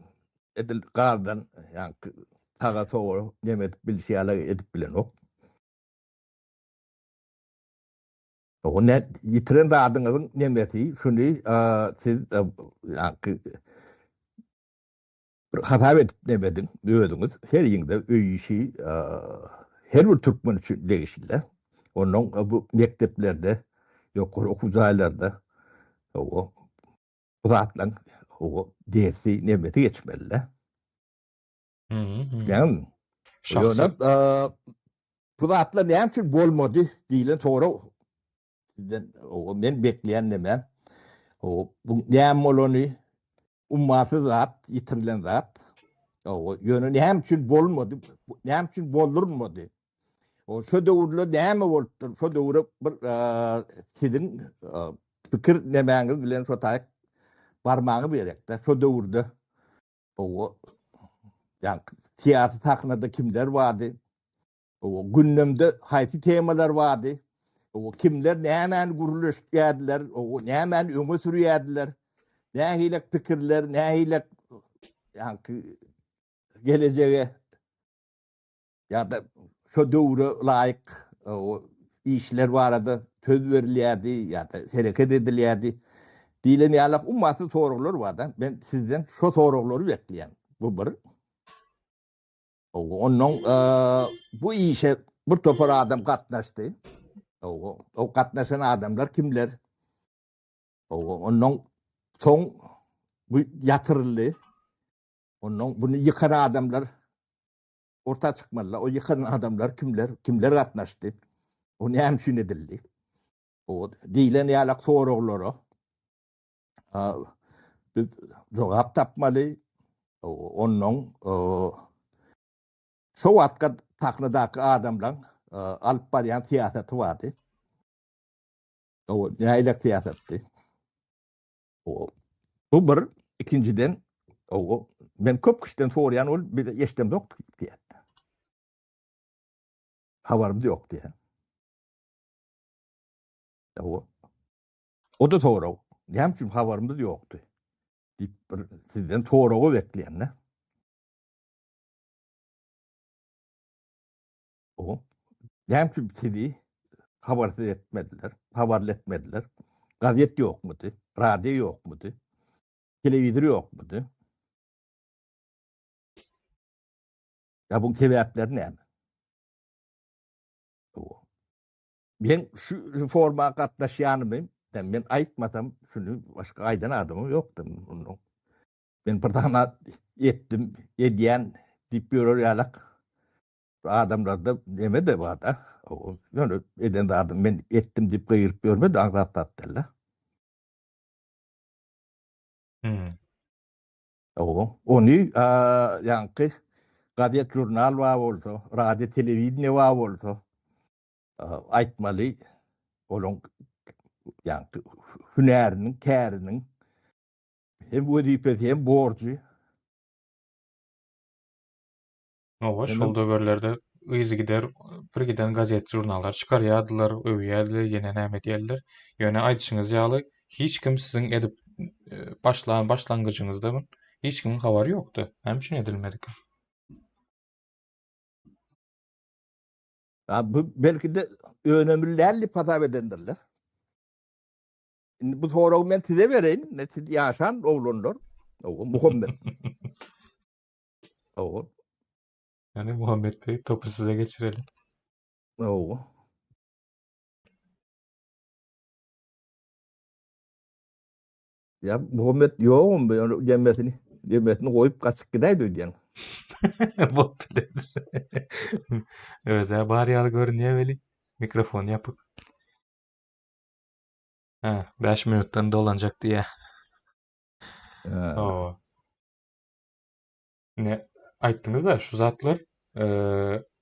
edil gazdan ýaňky saga sowa neme edip bilşi ýaly edip bilenok. O ne ýitiren zadyňyzyň nemesi şuny siz ýaňky bir hasap edip neme ediň özüňiz her ýyňda öý işi her bir türkmen üçin degişli. Ondan bu mekdeplerde ýokary okuw jaýlarda o bu zatlaryň o dersi nemesi geçmeli-de. Ýagny Ýöne bu zatlar näme üçin bolmady diýlen sorag sizden o men bekleýän näme? O bu näme bolany ummasyz zat, ýitirilen zat. O ýöne näme üçin bolmady? Näme üçin boldurmady? O şo döwürler näme bolupdyr? Şo döwre bir siziň pikir nemäňiz bilen şo taýyk barmagyňyz gerekde. Şo döwürde o ýa syýasy sahnada kimler bardy? O gündemde haýsy temalar bardy? O kimler nämäni gürleşýärdiler? O nämäni öňe sürýärdiler? Nähili pikirler, nähili ýa gelejege ýa-da şo döwre laýyk işler barada söz berilýärdi ýa-da hereket edilýärdi diýlen ýaly ummasyz soraglar bar-da. Men sizden şo soraglary bekleýän. Bu bir. Ondan bu işe bir topar adam gatnaşdy. O gatnaşan adamlar kimler? Ondan soň bu ýatyryldy. Ondan bunu ýykan adamlar orta çykmalylar. O ýykan adamlar kimler? Kimler gatnaşdy? O näme üçin edildi? O diýlen ýalak soraglara biz jogap tapmaly. Ondan şo wagtky sahnadaky adamlaryň alyp barýan syýasaty bardy. O nähili syýasatdy? O bu bir, ikinjiden o men köp kişiden soraýan ol bize eşdemzok diýýär. Habarymyz ýok diýýär. O o da sorag. Näme üçin habarymyz ýokdy? diýip bir sizden soragy bekleýän-de. O näme üçin sizi habarsyz etmediler, habarly etmediler? Gazet ýokmudy, radio ýokmudy, telewizor ýokmudy? Ýa buň sebäpleri näme? O. Men şu reforma gatnaşýanymy men aýtmasam, şuny başga aýdan adamym ýokdy. Men bir zat etdim, edýän diýip ýörer ýalak adamlarda neme-de bar-da. Ýöne eden zadymy men etdim diýip gygyryp ýörme-de aňsat zat däl-de. Hmm. Owo, ony ýaňky gazet žurnal bar bolsa, radio telewideniýe bar bolsa aýtmaly olaň ýaňky hünäriniň, käriniň hem wezipesi hem borjy. Hawa, şol döwürlerde yzygider bir giden gazet-žurnallar çykarýardylar, öwýärdiler, ýene näme edýärdiler. Ýöne aýdyşyňyz ýaly, hiç kim siziň edip başlan başlangyjyňyzdan hiç kimiň habary ýokdy. Näme üçin edilmedikä? Ya bu belki-de önemli däl diýip hasap edendirler. Indi bu soragy men size bereýin. Ne siz ýaşan oglanlar. Owa, Muhammet. Owa. Ýani Muhammet Bey topy size geçirelim. Owa. Ya Muhammet ýogum bu ýöne gelmesini, gelmesini goýup gaçyp gidäýdi öýdýän. Bolup biler. Özä bar ýaly görünýär weli, mikrofon ýapyk. Hä, 5 minutdan dolanjak diýýär. Hawa. Ine, aýtdyňyz-da, şu zatlar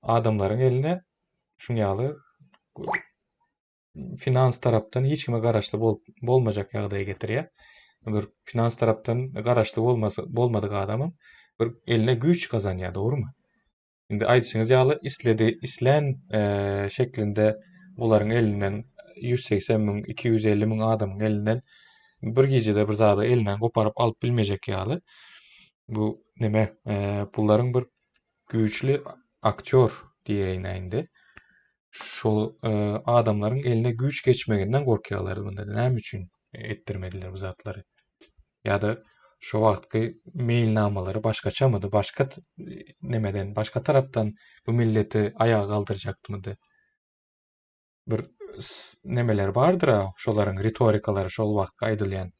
adamlaryň eline şuň ýaly finans tarapdan hiç kime garaşly bolup bolmajak ýagdaýa getirýär. Bir finans tarapdan garaşly bolmasa bolmadyk adamam bir eline güýç gazanýar, dogrumy? Indi aýdyşyňyz ýaly isledi, islän şeklinde bularyň elinden 180 müň, 250 müň adamyň elinden bir gijede bir zady elinden goparyp alyp bilmejek ýaly. Bu neme, bularyň bir güýçli aktýor diýeýin indi. Şol adamlaryň eline güýç geçmeginden gorkýarlar bunda. Näme üçin etdirmediler bu zatlary? Ýa-da şo wagtky meýilnamalary başgaçamydy, başga nemeden, başga tarapdan bu milleti aýaga galdyrjakmydy? Bir nemeler bardyr-a, şolaryň ritorikalary şol wagtky aýdylýan.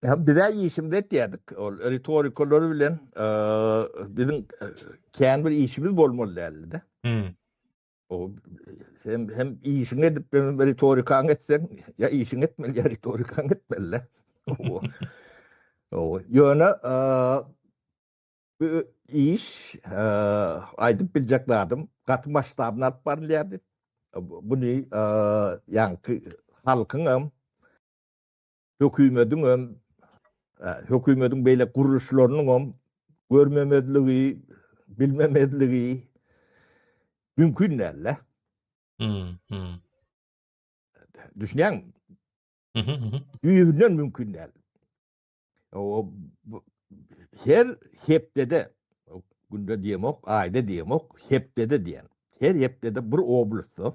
Ýa biz-ä işimizi etýärdik. Ol ritorikalary bilen biziň kän bir işimiz bolmaly däldi-de. Hmm. O hem hem işiňi edip hem ritorikaňy etseň, ýa işiňi etmeli, ýa ritorikaňy etmeli. O. O ýöne bu iş aýdyp biljek zadym gaty masştabny alyp barylýardy. Buny ýaňky halkyň hem hökümediň hem hökümediň beýle gurluşlarynyň hem görmemezligi, bilmemezligi mümkin däl-de. Hmm, hmm. Düşünýäňmi? Mhm, mhm. Düýbünden mümkin däl. O her hepdede günde diýemok, aýda diýemok, hepdede diýen. Her hepdede bir oblastda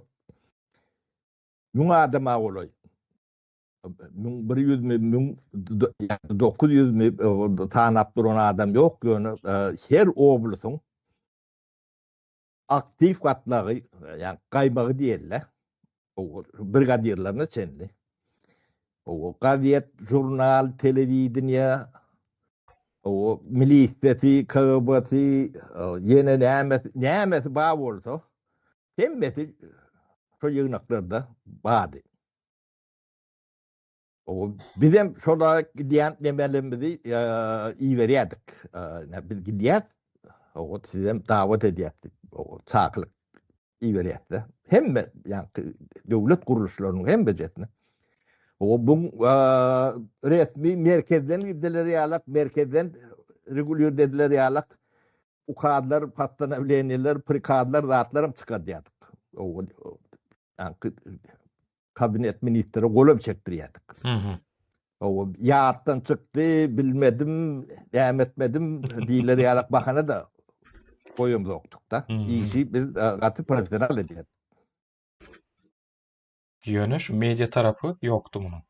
1000 adama golaý 1100 mi, 1900 mi tanap duran adam ýok, ýöne her oblasyň aktiw gatlagy, ýagny gaýmagy diýeli, brigadirlerine çenli. O gazet, žurnal, telewideniýe, o milisiýasy, KGB-si, ýene nämesi, nämesi bar bolsa, hemmesi şo ýygnaklarda bardy. Bizem şola gidýän nemelerimizi iberýärdik. Biz gidýäs, o sizem dawat edýäs diýip, çakylyk iberýäs-de. Hemme, ýagny döwlet gurluşlarynyň hemmejesine. O bu resmi merkezden gidiler ýalak, merkezden regulýir ediler ýalak ukazlar, postanowleniýeler, prikazlar zatlaram çykardýardyk. Kabinet ministre golam çekdirýärdik. Mhm. O ýatdan çykdy, bilmedim, näme etmedim diýler ýalak bahana da goýamzokdyk da. Işi biz e, gaty professional edýärdik. Ýöne şu media tarapy ýokdy munuň.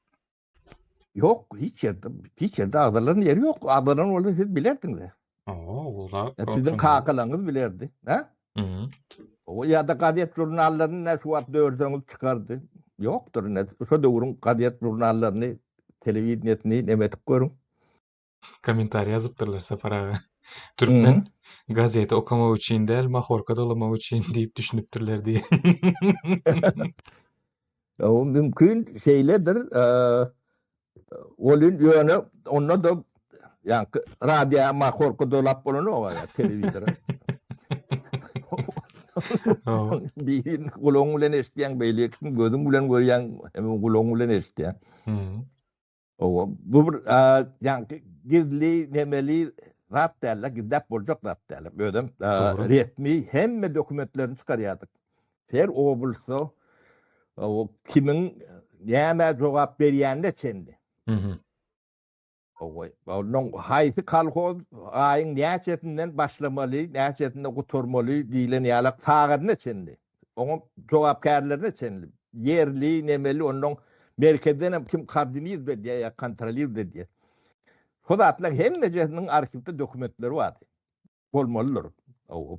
Ýok, hiç ýerde, hiç ýerde agzalan ýeri ýok. Agzalan bolsa siz bilerdiňiz. Oo, ola. Siziň kakalaryňyz bilerdi, ha? Mhm. O ýa-da gazet žurnallaryny nä şu wagt dörseňiz çykardy. Ýokdur ine şo döwrüň gazet žurnallaryny, telewideniýesini neme edip görüň. Kommentariý ýazypdyrlar Sapar aga. Türkmen gazeti okamak üçin däl, mahorka dolamak üçin diýip düşünipdirler diýen. O mümkin şeýledir. Welin ýöne onda-da ýaňky radioýa mahorka dolap bolanok ýa telewizora. Birini gulagyň bilen eşidýäň, beýlekisini gözüň bilen görýäň, hem gulagyň bilen eşidýäň. Owa, bu bir ýaňky gizli, nemeli zat däl-de, gizläp boljak zat däl. Özem resmi hemme dokumentlerini çykarýardyk. Her oblastda o kimiň nämä jogap berýänine çenli. Owa, onuň haýsy kolhoz aýyň näçesinden başlamaly, näçesinde gutarmaly diýlen ýalak sagadyna çenli. Oňa jogapkärlerine çenli. Ýerli, nemeli, onnoň merkezden hem kim koordinird edýär ýa kontrolird edýär. Şo zatlaryň hemmejesiniň arhiwde dokumentleri bardy. Bolmalydyr.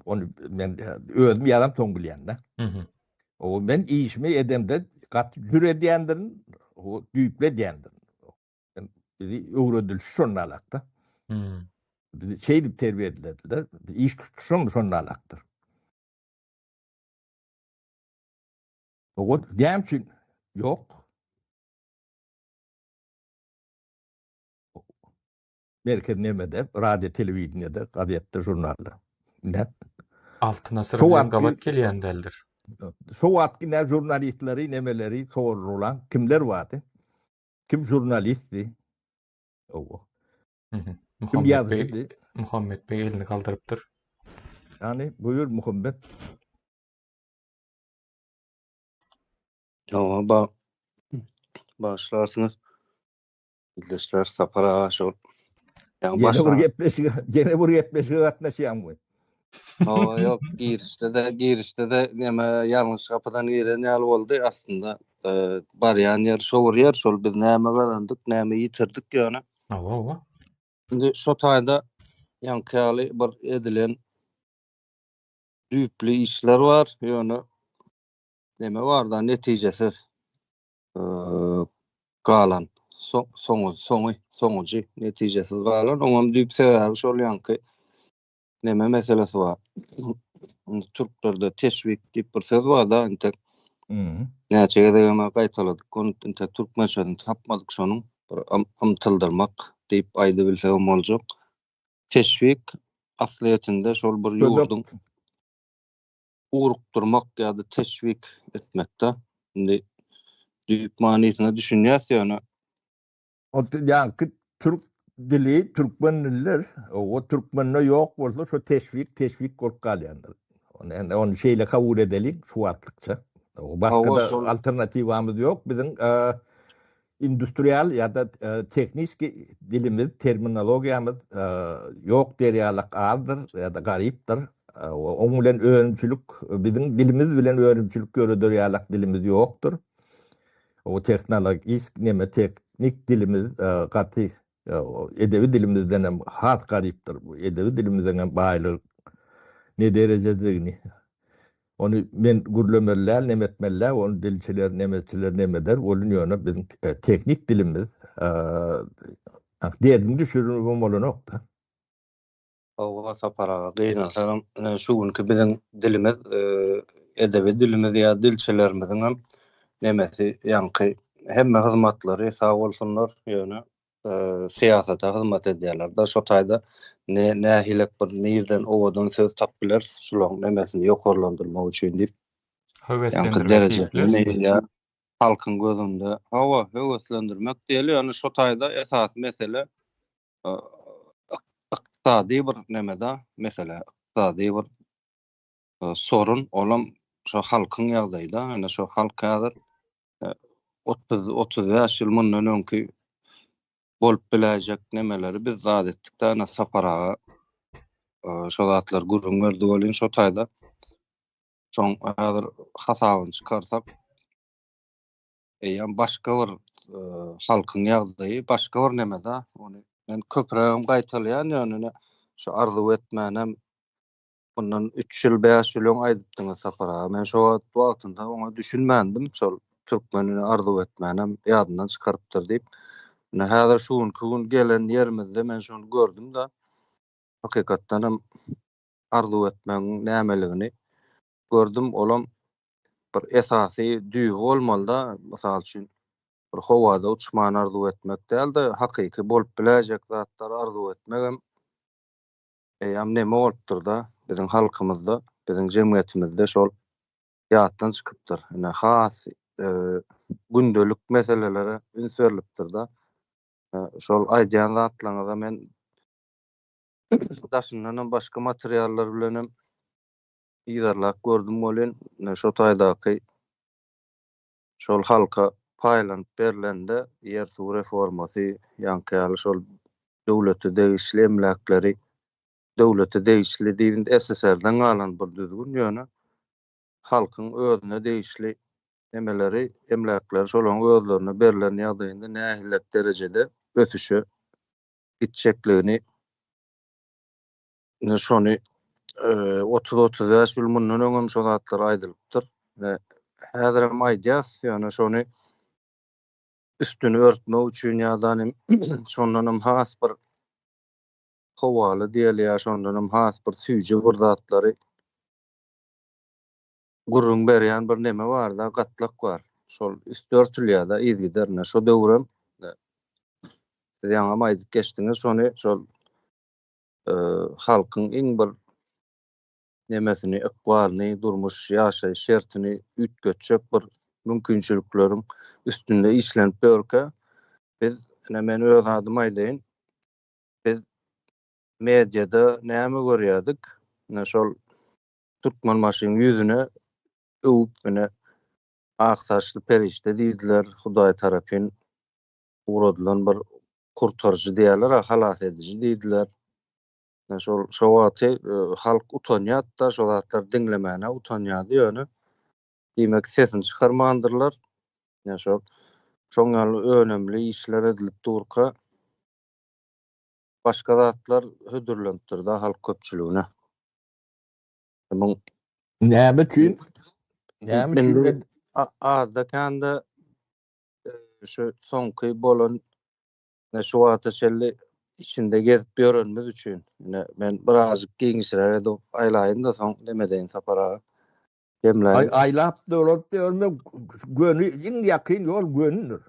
Ony men özüm ýazamsoň bilýän-de. O men işimi edemde gaty jür edýändirin, o düýpli edýändirin. Bizi öwredilişi şonda alakda. Bizi şeýdip terbiýe edildiler. Iş tutuşam şonda alakdyr. O näme üçin ýok? Merkez nemede, radio, telewideniýede, gazetde, žurnalda. Ine. Altyn asyr bilen gabat gelýän däldir. Şo wagtky ne žurnalistleri, nemeleri sorulan kimler bardy? Kim žurnalistdi? Owa. Kim ýazyjydy? Muhammet beg elini galdyrypdyr. Ýani, buýur Muhammet. Hawa, ba bagyşlarsyňyz. Ildeşler Sapar aga şol ýaňy Ýene bir gepleşige, ýene bir gepleşige gatnaşýaňmy? Hawa, ýok, girişde-de, girişde-de näme ýalňyş gapydan giren ýaly boldy. Aslynda e, barýan ýer şo bir ýer, şol biz näme gazandyk, näme ýitirdik ýöne. Hawa, hawa. Indi şo taýda ýaňky ýaly bir edilen düýpli işler bar, ýöne neme bar-da netijesiz. galan soňy soňy soňujy netijesiz galan oňam düýp sebäbi şol ýaňky neme meselesi bar türklerde teşwik diýip bir söz bar da entek näçe gezegem gaýtaladyk ony entek türkmençesini tapmadyk şonuň bir ymtyldyrmak diýip aýdybilsegem boljak teşwik aslyýetinde şol bir ýurduň ugrukdyrmak ýa-da teşwik etmekde. Indi düýp manysyna düşünýäs ýöne. Ol ýaňky türk dili türkmen dilidir. O türkmende ýok bolsa şo teşwik teşwik bolup galýandyr. Ony ony şeýle kabul edeliň şu wagtlykça. Başga-da alternatiwamyz ýok. Biziň Industrial ýa-da tehniski dilimiz, terminologiýamyz ýok diýer ýalak azdyr ýa-da garypdyr. Oň bilen önümçilik, biziň dilimiz bilen önümçilik ýöreder ýalak dilimiz ýokdur. O tehnologisk neme teknik dilimiz gaty edebi dilimizden hem has garypdyr. Bu edebi dilimizden hem baýlygy ne derejedigini Ony men gürlemeli däl, neme etmeli däl, ony dilçiler, nemeçiler neme eder, welin ýöne biziň tehnik dilimiz derdini düşüribem bolanok-da. Hawa Sapar aga, gynansagam şu günki biziň dilimiz, edebi dilimiz ýa dilçilerimiziňem nemesi ýaňky hemme hyzmatlary sag bolsunlar, ýöne syýasata hyzmat edýärler-de, şo taýda ne nähilek bir nirden owadan söz tapyp bileris şularyň nemesini ýokarlandyrmak üçin diýip, Höweslendirmek diýip bilerismi? Halkyň gözünde, hawa, höweslendirmek diýeli, ýöne şo taýda esasy mesele ykdysady bir neme-de, mesele, ykdysady bir sorun, olam şo halkyň ýagdaýy-da, ýöne şo halk häzir 30 35 ýyl mundan öňki bolup biläýjek nemeleri biz zat etdik-de, ana Sapar aga şo zatlary gürrüň berdi welin şo taýda şoň häzir hasabyny çykarsak eýýäm başga bir halkyň ýagdaýy başga bir neme-de, ony men köprägem gaýtalaýan ýöne şu arzuw etmänem. Mundan üç ýyl, bäş ýyl öň aýdypdyňyz Sapar aga. Men şo wagt wagtynda oňa düşünmändim. Şol türkmenini arzuw etmänem ýadyndan çykarypdyr diýip. Ine häzir şu günki gün gelen ýerimizde men şony gördüm-de, hakykatdanam arzuw etmegiň nämeligini gördüm. Olam bir esasy düýbi bolmaly-da. Mysal üçin, bir howada uçmany arzuw etmek däl-de, hakyky bolup biläýjek zatlary arzuw etmegem Eýýäm neme bolupdyr-da, biziň halkymyzda, biziň jemgyýetimizde şol ýatdan çykypdyr. Ine, has gündelik meselelere üns berlipdir-de. Şol aýdýan zatlaryňyza men daşyndanam başga materiallar bilenem yzarlap gördüm welin, ine, şo taýdaky şol halka paýlanyp berlende ýer-suw reformasy, ýaňky ýaly şol döwlete degişli emläkleri döwlete degişli diýip indi SSR-den galan bir düzgün ýöne halkyň özüne degişli nemeleri, emläkleri şolaryň özlerine berlen ýagdaýynda nähilek derejede ösüşe gitjekligini Ine şony 30-35 ýyl mundan öňem şo zatlar aýdylypdyr. Ine häzirem aýdýas, ýöne şony üstüni örtmek üçin ýa-da şondanam has bir howaly diýeli ýa şondanam has bir süýji bir zatlary gürrüň berýän bir neme bar-da, gatlak bar. Şol üsti örtülýär-de yzygiderine. Şo döwürem siz ýaňam aýdyp geçdiňiz şony, şol halkyň iň bir nemesini, ykbalyny, durmuş, ýaşaýyş şertini üýtgetjek bir mümkinçilikleriň üstünde işlenip ýörkä, biz, ine men öz adyma aýdaýyn, biz mediada näme görýärdik? Ine şol Türkmenbaşyň ýüzüne öwüp, ine ak saçly perişde diýdiler, Hudaý tarapyn ugradylan bir kurtaryjy diýerler, halas ediji diýdiler. Şol şo wagty e, halk utanýardy-da, şo zatlary diňlemäne utanýardy ýöne. Diýmek sesini çykarmandyrlar. Ýa şol şoň ýaly önemli işler edilip durka başga zatlar hödürlenipdir-de halk köpçüligine. Muň Näme üçin? Näme üçin? Azda-kände e, şu soňky bolan Ine şu wagta çenli içinde gezip ýörenimiz üçin, ine men birazjyk giňişräk edip aýlaýyn-da soň neme edeýin Sapar aga. Jemläýin. Aý aýlap dolanyp ýörme göni iň ýakyn ýol gönüdir.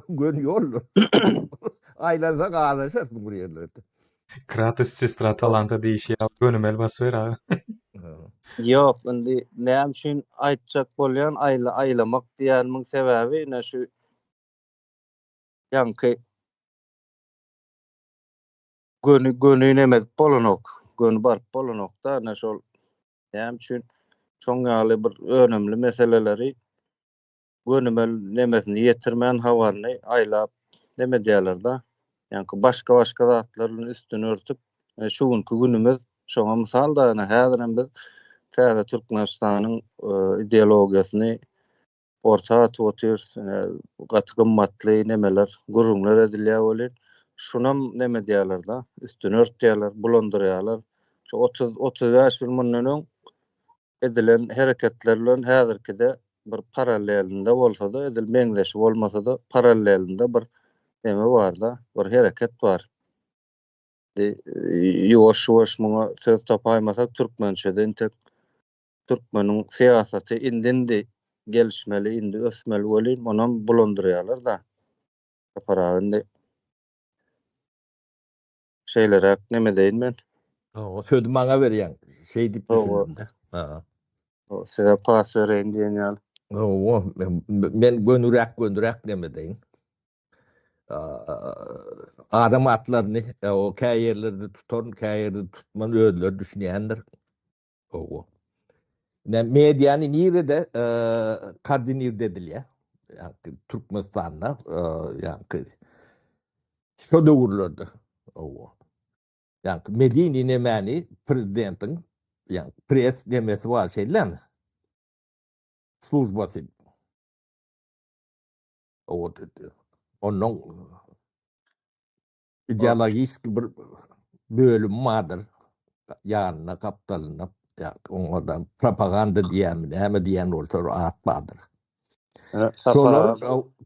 Göni ýoldur. Aýlansaň azaşarsyň bir ýerlerde. Kratos sestra talanta diýişi ýaly gönümel basyber aga. Ýok, indi näme üçin aýtjak bolýan aýla aýlamak diýenimiň sebäbi ine şu Ýaňky göni göni neme edip bolanok. Göni baryp bolanok-da, ine şol näme üçin şoň ýaly bir önemli meseleleri gönümel nemesini ýetirmän habaryny aýlap neme edýärler-de. Ýaňky başga-başga zatlar bilen üstüni örtüp, şu günki günümiz şoňa mysal-da, ine häzirem biz täze Türkmenistanyň ideologiýasyny orta atyp otyrys. Ine, gaty gymmatly nemeler, gürrüňler edilýär welin, şunam neme edýärler-de, üstüni örtýärler, bulandyrýarlar. Şu 30, 35 ýyl mundan öň edilen hereketler bilen häzirkide bir parallelinde bolsa-da, edil meňzeşi bolmasa-da, parallelinde bir neme bar-da, bir hereket bar. Ýuwaş-ýuwaş muňa söz tapaýmasak, türkmençede intek Türkmeniň syýasaty indi-indi gelişmeli, indi ösmeli welin, onam bulandyrýarlar-da. Sapar aga indi şeýleräk neme edeýin men. Hawa, sözi maňa berýäň. Şeý diýip düşündim-de. Ha. Size pas bereýin diýen ýaly. Hawa, men gönüräk-gönüräk neme edeýin. Adam atlaryny o kä ýerlerde tutaryn, kä ýerde tutman özleri düşünýändir. Hawa. Ne mediany nirede koordinirde edilýär? Ýagny Türkmenistanda, ýagny şo döwürlerde. Hawa. Ýagny medeni nemäni prezidentiň, ýagny pres nemesi bar şeýlemi? Službasy. Hawa. Ondan ideologik bir bölüm bardyr ýanynda, gapdalynda. Ýa oňa propaganda diýýärmi, näme diýýän bolsa bir at bardyr. Şolar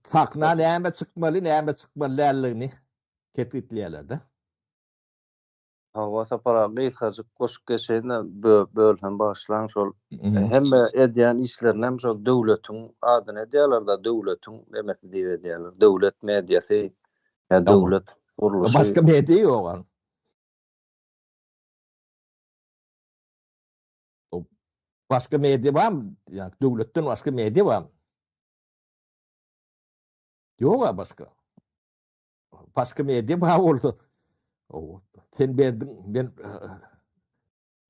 sahna näme çykmaly, näme çykmaly däldigini kesgitleýärler-de. Hawa Sapar aga gysgajyk goşup geçeýin-de bölsem bagyşlaň şol hemme edýän işlerini hem şol döwletiň adyna edýärler-de döwletiň nemesi diýip edýärler. Döwlet mediasy ýa döwlet gurluşy. Başga media ýok. Başga media barmy? Ýa döwletden başga media barmy? Ýok-a başga. Başga media bar bolsa, sen berdiň, men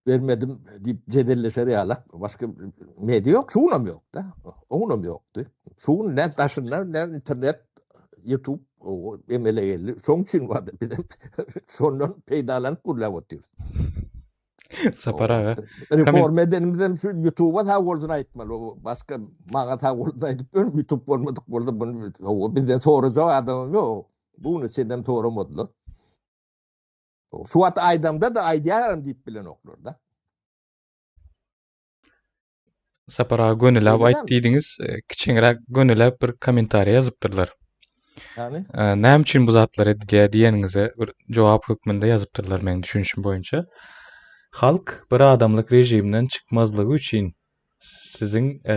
bermedim diýip jedelleşer ýalak başga media ýok, şu günem ýok-da. O günem ýokdy. Şu gün ne daşynda, ne internet, YouTube emele geldi. Şoň üçin bardy. Biz şondan peýdalanyp gürläp otyrys. Sapar aga. Reform edenimizem şu YouTube'a sag bolsun aýtmaly. Başga maňa sag bolsun aýdyp ýör, YouTube bolmadyk bolsa bunu bizden sorajak adamam ýok. Bu güne çenlem soramadylar. Şu wagt aýdamda-da aýdýaram diýip bilenoklar-da. Sapar aga gönüläp aýt diýdiňiz, e, kiçeňräk gönüläp bir kommentariýa ýazypdyrlar. Ýani? E, näme üçin bu zatlar edilýär diýeniňize bir jogap hökmünde ýazypdyrlar meniň düşünişim boýunça. Halk bir adamlyk režimden çykmazlygy üçin siziň e,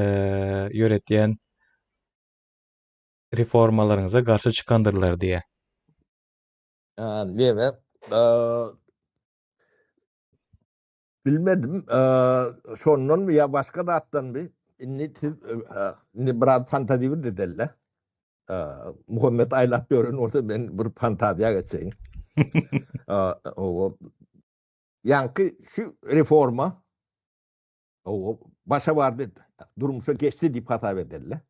ýöretýän reformalaryňyza garşy çykandyrlar diýýär. Neme? Bilmedim, şondanmy ýa başga zatdanmy, indi siz indi biraz fantaziýa bir edeli. Muhammet aýlap ýören bolsa men bir fantaziýa geçeýin. Owa. Ýaňky şu reforma owa başa bardy, durmuşa geçdi diýip hasap edeli.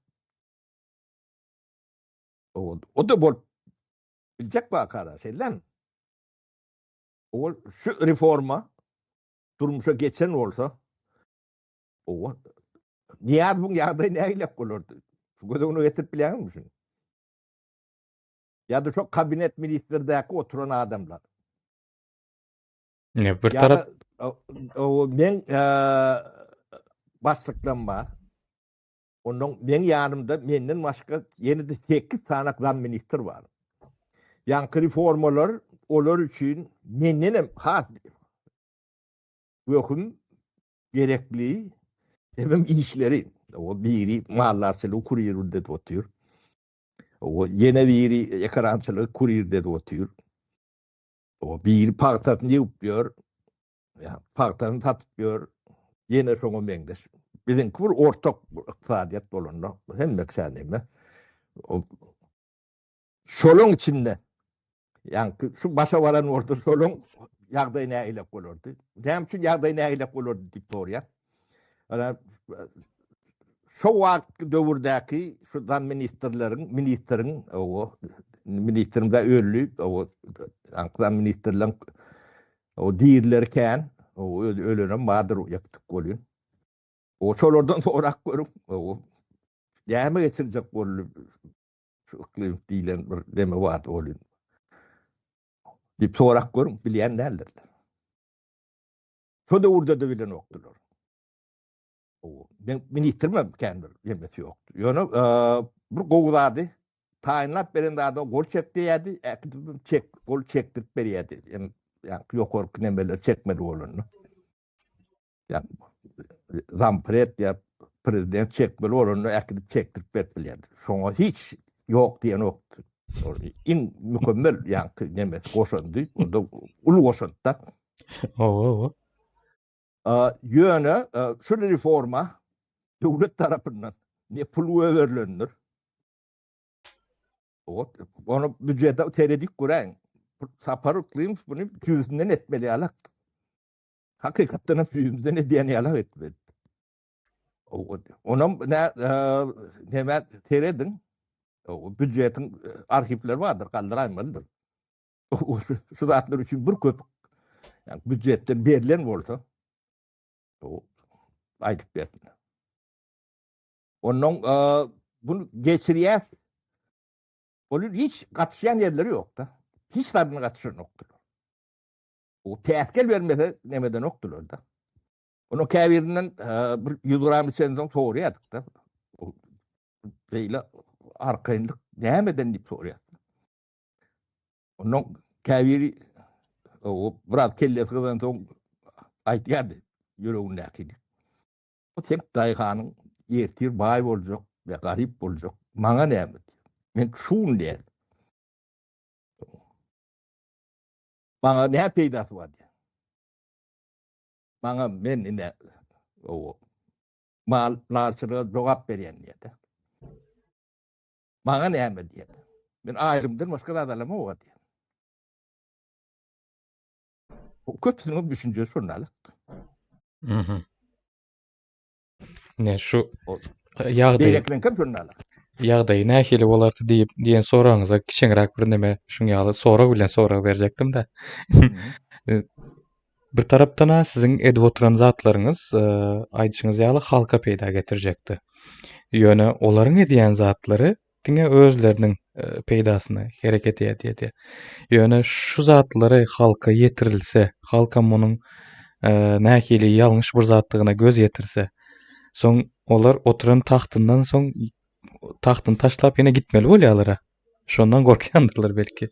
Owa, o-da bolup biljek waka-da, şeýdemi? Ol şu reforma durmuşa geçen bolsa, owa, Nyýazowyň ýagdaýy nähilek bolardy? Şu göz öňüne getirip bilýäňizmi şuny? Ýa-da şo kabinet ministrdäki oturan adamlar. Ne bir tarap o men başlyklam bar. Ondan meň ýanymda menden başga ýene-de 8 sany zam ministr bar. Ýaňky reformalar olar üçin menden hem has möhüm, gerekli hemem işleri. O biri maldarçylygy kurir edip otyr. O ýene biri ekerançylygy kurir edip otyr. O biri pagtasyny ýygyp ýör. Ýa pagtany satyp ýör. Ýene şoňa meňzeş. Biziňki bir ortak ykdysadyýet bolanda hemme kişä neme. Şolaň içinde ýaňky şu başa baran bolsa şolaň ýagdaýy nähilek bolardy? Näme üçin ýagdaýy nähilek bolardy diýip soraýar. Ana şo wagtky döwürdäki şu zam ministrleriň, ministriň, owo, ministriň da öldi, owo, ýaňky zam ministrleriň O dirileri kän, o özi ölenem bardyr ýektik welin. O şolardan sorap görüň, o näme geçirjek boldy şu yklym diýlen bir neme bardy welin. Diýip sorap görüň, bilýän däldirler. Şo döwürde-de bilenokdylar. O men ministrimem kän bir nemesi ýokdy. Ýöne bir gowy zady taýynlap beren zada gol çek diýýärdi, äkidip çek, gol çekdirip berýärdi. Hem ýa ýokarky nemeler çekmeli bolanda. Ýa zampred ýa prezident çekmeli bolanda äkidip çekdirip berip bilýärdi. Şoňa hiç ýok diýenokdy. Iň mükemmel ýaňky nemesi goşandy. O da uly goşant-da. Owa, owa. Ýöne şu reforma döwlet tarapyndan ne pul goýberilendir. Ony býujete seredip göräýiň. Sapar Yklymow muny jübüsinden etmeli ýalak. Hakykatdan hem jübüsinden edýän ýalak etmeli. Onam nä näme serediň. Býujetiň arhiwleri bardyr, galdyraýmalydyr. Şu zatlar üçin bir köpük yani býujetden berlen bolsa o aýdyp bersin. Ondan e, bunu geçirýär. Onun hiç gatyşýan ýerleri ýok-da. Hiç zadyna gatyşanokdylar. O päsgel bermese nemeden okdular da. Onuň käbirinden bir 100 gram içensoň soraýardyk-da. Beýle arkaýynlyk nämeden diýip soraýardyk. Ondan käbiri o biraz kellesi gyzansoň aýdýardy ýüregindäkini. Bu tek daýhanyň ertir baý boljak ýa garyp boljak, maňa näme diýip. Men şu gün diýýär. Maňa näme peýdasy bar diýýär. Maňa men ine o mal narçylyga jogap berýän diýýär. Maňa näme diýýär. Men aýrymdan başga zat alamok diýýär. Köpüsiniň düşünjesi şondalyk. Mhm. Ne şu ýagdaý Beýlekileriňkem şondalyk. Ýagdaýy nähili bolardy diýip diýen soragyňyza kiçeňräk bir neme şuň ýaly sorag bilen sorag berjekdim-de. Bir tarapdan-a siziň edip oturan zatlaryňyz, aýdyşyňyz ýaly halka peýda getirjekdi. Ýöne olaryň edýän zatlary diňe özleriniň peýdasyna hereket edýär. Ýöne şu zatlary halka ýetirilse, halkam munuň nähili ýalňyş bir zatdygyna göz ýetirse, soň olar oturan tagtyndan soň tagtyny taşlap ýene gitmeli bolýarlar-a. Şondan gorkýandyrlar belki.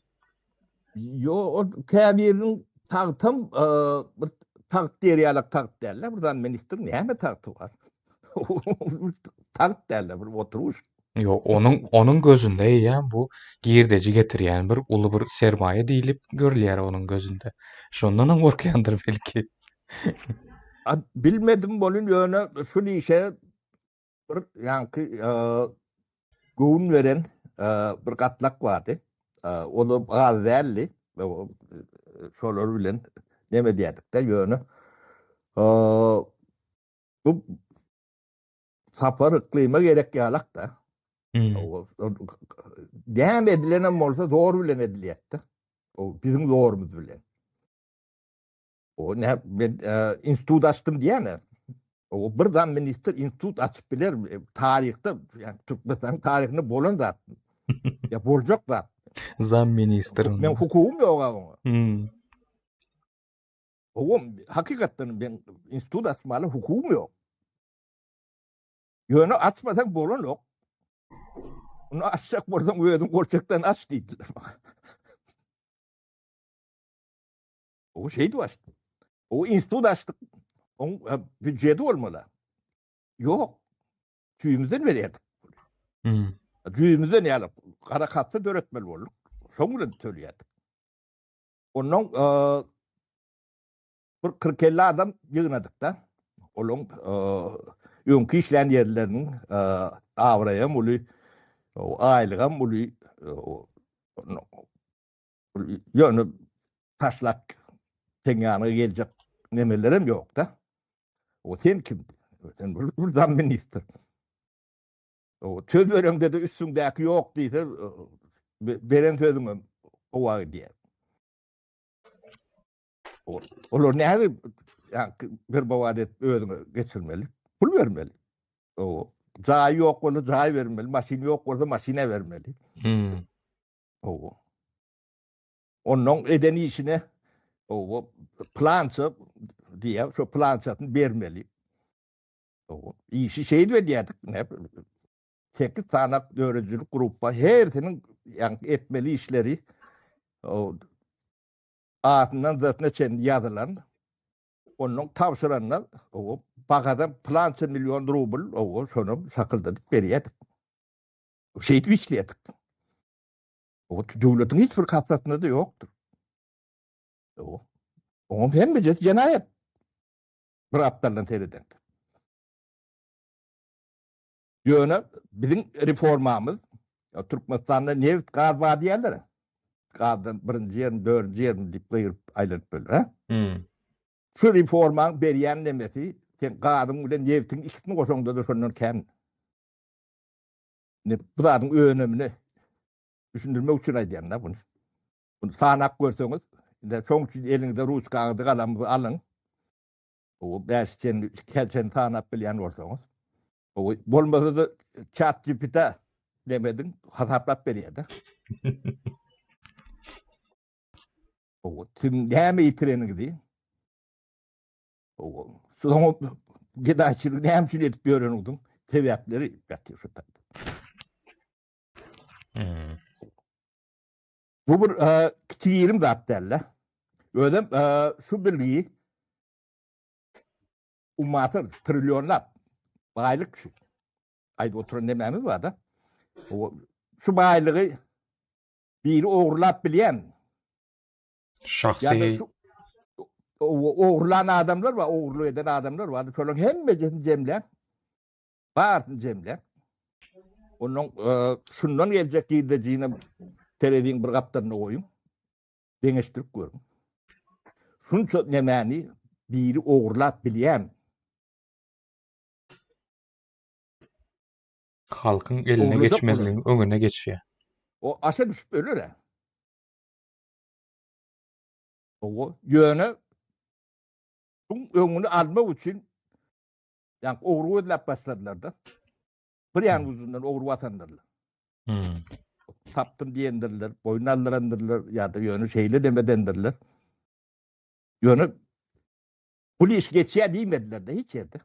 Ýo, ol käbiriniň tagtam bir tagt diýer ýalak tagt däl-de, bir zat ministr näme tagty bar? Tagt däl-de, bir oturyş. Ýo, onuň onuň gözünde eýýäm bu girdeji getirýän bir uly bir sermaýa diýlip görülýär onuň gözünde. Şondanam gorkýandyr belki. A bilmedim bolun ýöne şul işe bir ýaňky göwün beren bir gatlak bardy. Ol az däldi. Şolar bilen neme diýerdik-de, ýöne bu sapar yklyma gerek ýalak-da. Näme edilenem bolsa zor bilen edilýärdi. O biziň zorumyz bilen. O ne men e, institut açdym diýene. O bir zam ministr institut açyp biler e, taryhda, yani Türkmenistanyň taryhynda bolan zat. ya boljak zat. Zam ministr. Men hukugym ýok oňa. Hmm. Oňa hakykatdan men institut açmaly hukugym ýok. Ýöne açmasaň bolanok. Onu açjak bolsaň özüň golçakdan aç diýdiler maňa. O şeýdip açdy. O institut açdyk. Oň e, býudjeti bolmaly. Ýok. Jüýümizden berýärdik. Hmm. Jüýümizden ýaly gara kassa döretmeli bolduk. Şoň bilen töleýärdik. Ondan e, bir 40-50 adam ýygnadyk-da. Olaň e, öňki işlän ýerleriniň e, abraýam uly, aýlygam uly, Ýöne taşlap seň ýanyňa geljek nemelerem ýok-da. O sen kim? Sen bir, bir zam ministr. O söz bereňde-de üstüňdäki ýok diýse, beren sözüňem howa gidýär. Olar näme ýa bir bawat edip özüňe geçirmeli? Pul bermeli. O jaý ýok bolsa jaý bermeli, maşyn ýok bolsa maşyna bermeli. Hmm. Owo. Ondan eden işine owo plança diýýär, şo plançasyny bermeli. Owo. Işi şeýdip edýärdik. Ne? 8 sany döredijilik gruppa hersiniň ýaňky etmeli işleri o adyndan zatyna çenli ýazylan. Ondan tabşyranda owo bagadan plança million rubl owo şonam şakyldadyp berýärdik. Şeýdip işleýärdik. O döwletiň hiç bir kassasynda-da ýokdur. Ýok. Oňam hemmejesi jenaýat. Bir gapdaldan seredende. Ýöne biziň reformamyz Türkmenistanda neft, gaz bar diýýärler. Gazdan birinji ýerini, dördünji ýerini diýip gygyryp aýlanyp biler, ha? Hmm. Şu reformaň berýän nemesi, sen gazyň bilen neftiň ikisini goşaňda-da şondan kän. Indi bu zadyň önümini düşündirmek üçin aýdýan-da buny. Bunu sanap görseňiz, indi şoň üçin eliňize ruçkaňyzy, galamyňyzy alyň. O 5 çenli, 2 çenli sanap bilýän bolsaňyz. O bolmasa-da chat GPT demediň, hasaplap berýär-de. O siziň näme ýitireniňizi? Soňa gedaýçylygy näme üçin edip ýöreniňiziň sebäpleri ýatyr şu taýda. Hmm. Bu bir e, kiçi-girim zat däl-de. Özem e, şu bilgi ummasyz, trillionlap baýlyk şu. Aýdyp oturan nemämiz bar-da. Şu baýlygy biri ogurlap bilýän. Şahsy şu ogurlan adamlar bar, ogurlyk eden adamlar bar. Şolaryň hemmesini jemläp, barysyny jemläp, ondan e, şundan geljek girdejini tereziň bir gapdalyna goýuň. Deňeşdirip görüň. Şunça nemäni biri ogurlap bilýän. Halkyň eline geçmezligiň öňüne geçýär. O aşa düşüp öler. O ýöne bu öňüni almak üçin ýa ogry gözläp başladylar-da. Bir ýan ujundan ogry basandyrlar. Hmm. Tapdym diýendirler, boýun aldyrandyrlar ýa-da ýöne şeýle demedendirler. Ýöne bu iş geçýär diýmediler-de hiç ýerde.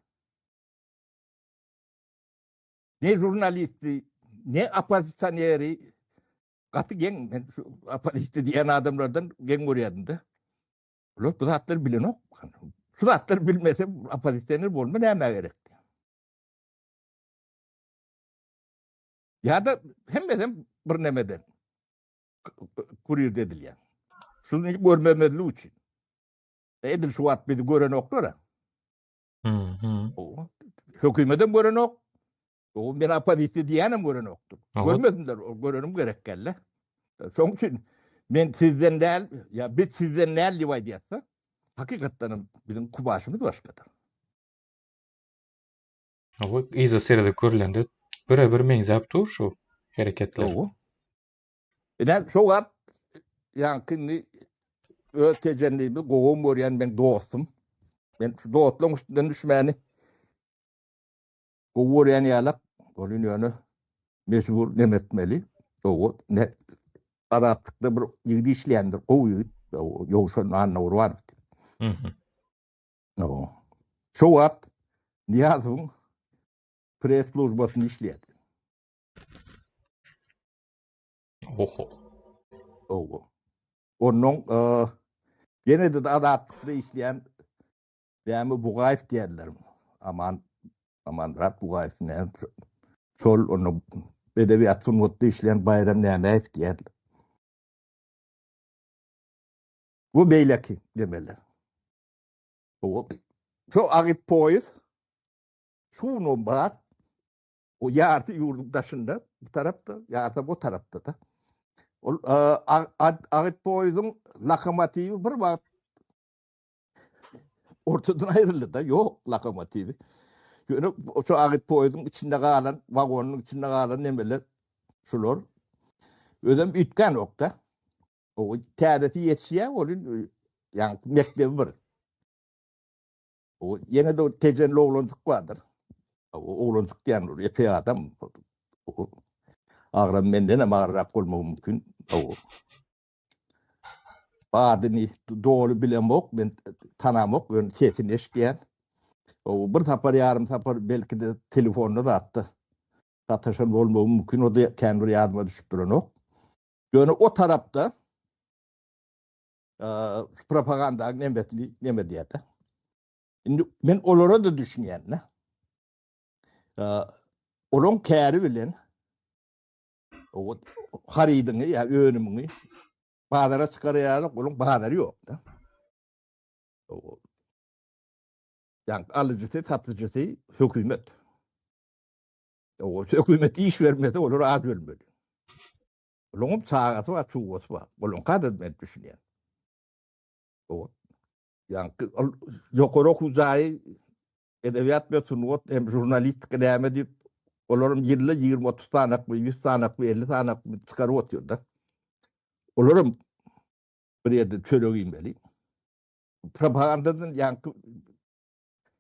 Ne žurnalisti, ne oppozisioneri gaty geň, men şu oppozisiýa diýen adamlardan geň görýärdim-de. Bular bu zatlary bilenok. Şu zatlary bilmese oppozisioner bolma nämä gerek? Ýa-da hemmesem bir nemeden kurir edilýär. Şuny görmemezlik üçin. Edil şu wagt bizi görenoklar. Mhm. Hökümetem görenok. O men oppozisiýa diýenem görenokdy. Görmesinler, görenim gerek geldi. Şoň üçin men sizden däl, ýa biz sizden däl diýip aýdýarsa, hakykatdan hem biziň kubaşymyz başgadyr. Owa, yza seredip görlende bire-bir meňzäp dur şu hereketler. Owa. Ine şo wagt ýaňky indi öz tejenlimi gowam görýän meň dostum. Men şu dostlaryň üstünden düşmäni gowy görýän ýalak. Ol indi ýöne mejbur neme etmeli. Owa, ne Azatlykda bir ýigit işleýändir, gowy ýigit. Ýowşan Annagurbanow diýip. Mhm. Owa. Şo wagt Nyýazowyň press službasynda işleýärdi. Oho. Owa. Ondan e, ýene de Azatlykda işleýän Dämi Bugaýew diýerler. Aman Amanmyrat Bugaýew näme? Şol onda edebiýat sungatda işleýän Baýram Nämäýew diýerler. Bu beýleki demeler. Owa. Şu agit poýuz şuny bar. O ýarty ýurduň daşynda, bu tarapda, ýarty bu tarapda-da. Ol agyt poýuzyň lokomotiwi bir wagt ortadan aýryldy-da, ýok lokomotiwi. Ýöne şu agyt poýuzyň içinde galan, wagonyň içinde galan nemeler şular. Özem üýtgänok-da. O täzesi ýetişýär, ol ýa mekdebi bir. O ýene de tejenli oglanjyk bardyr. O oglanjyk diýen ol epeý adam. O agram menden hem agyrrak bolmagy mümkin. O adyny doly bilemok, men tanamok, ýöne sesini eşidýän. O bir sapar ýarym sapar belki-de telefonda zatda sataşan bolmagy mümkin, o da kän bir ýadyma düşüp duranok. Ýöne o tarapda propaganda nemesini neme diýýär-de. Indi men olara da düşünýän-de. Olaryň käri bilen o harydyňy ýa önümiňi bazara çykarýarlar, olaryň bazary ýok-da. Ýa alyjysy, satyjysy hökümet. O hökümet iş bermese olar az ölmeli. Olaryň çagasy bar, çugasy bar. Olaryňka-da men düşünýän. O ýaňky ol ýokary okuw jaýy edebiýat we sungat hem žurnalistika näme diýip, olaryň ýylda 20-30 sanakmy, 100 sanakmy, 50 sanakmy çykaryp otyr-da. Olaram bir ýerde çörek iýmeli. Propagandadan ýaňky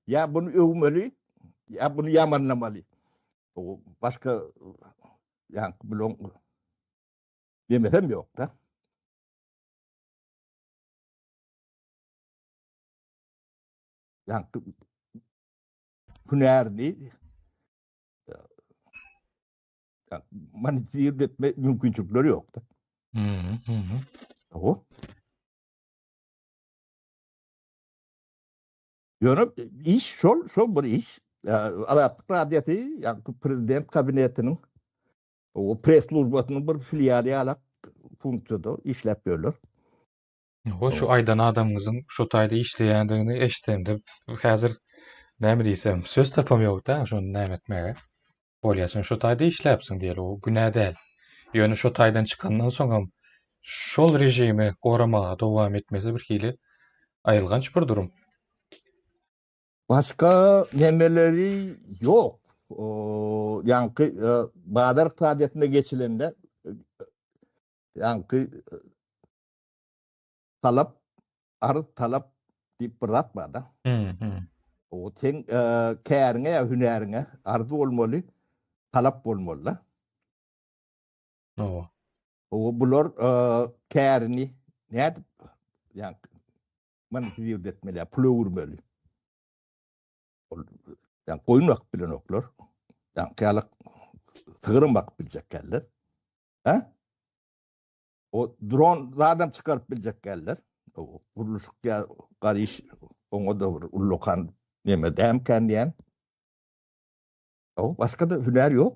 ýa buny öwmeli, ýa buny ýamanlamaly. O başga ýaňky bilen demesem ýok-da. Ýaňky. hünärini monetizir etme mümkinçilikleri ýokdy. Mhm, mhm. O. Ýöne iş şol, şol bir iş. Azatlyk Radiosy, ýagny prezident kabinetiniň o press slujbasynyň bir filialy ýalak funksiýada işläp ýörler. Ho şu aýdan adamyňyzyň şo taýda işleýändigini eşidemde häzir näme diýsem söz tapam ýok-da şony näme etmäge. Bolýa sen şo taýda işläpsiň diýeli o günä däl. Ýöne şo taýdan çykandan soňam şol režimi goramaga dowam etmesi bir hili aýylganç bir durum. Başga nemeleri ýok. Ýaňky bazar ykdysadyýetine geçilende ýaňky talap, arz talap diýip bir zat bar-da. O seň käriňe ýa hünäriňe arz bolmaly, talap bolmaly-da. Hawa. O bular kärini nädip ýa monetizird etmeli, ýa pul öwürmeli. Ol ýa goýun bakyp bilenoklar. Ýa ýalak sygyram bakyp biljek däller. Hä? O dron zadam çykaryp biljek däller. O gurluşyk ýa garyş oňa da bir ullakan neme dämkän diýen. O başga da hünär ýok.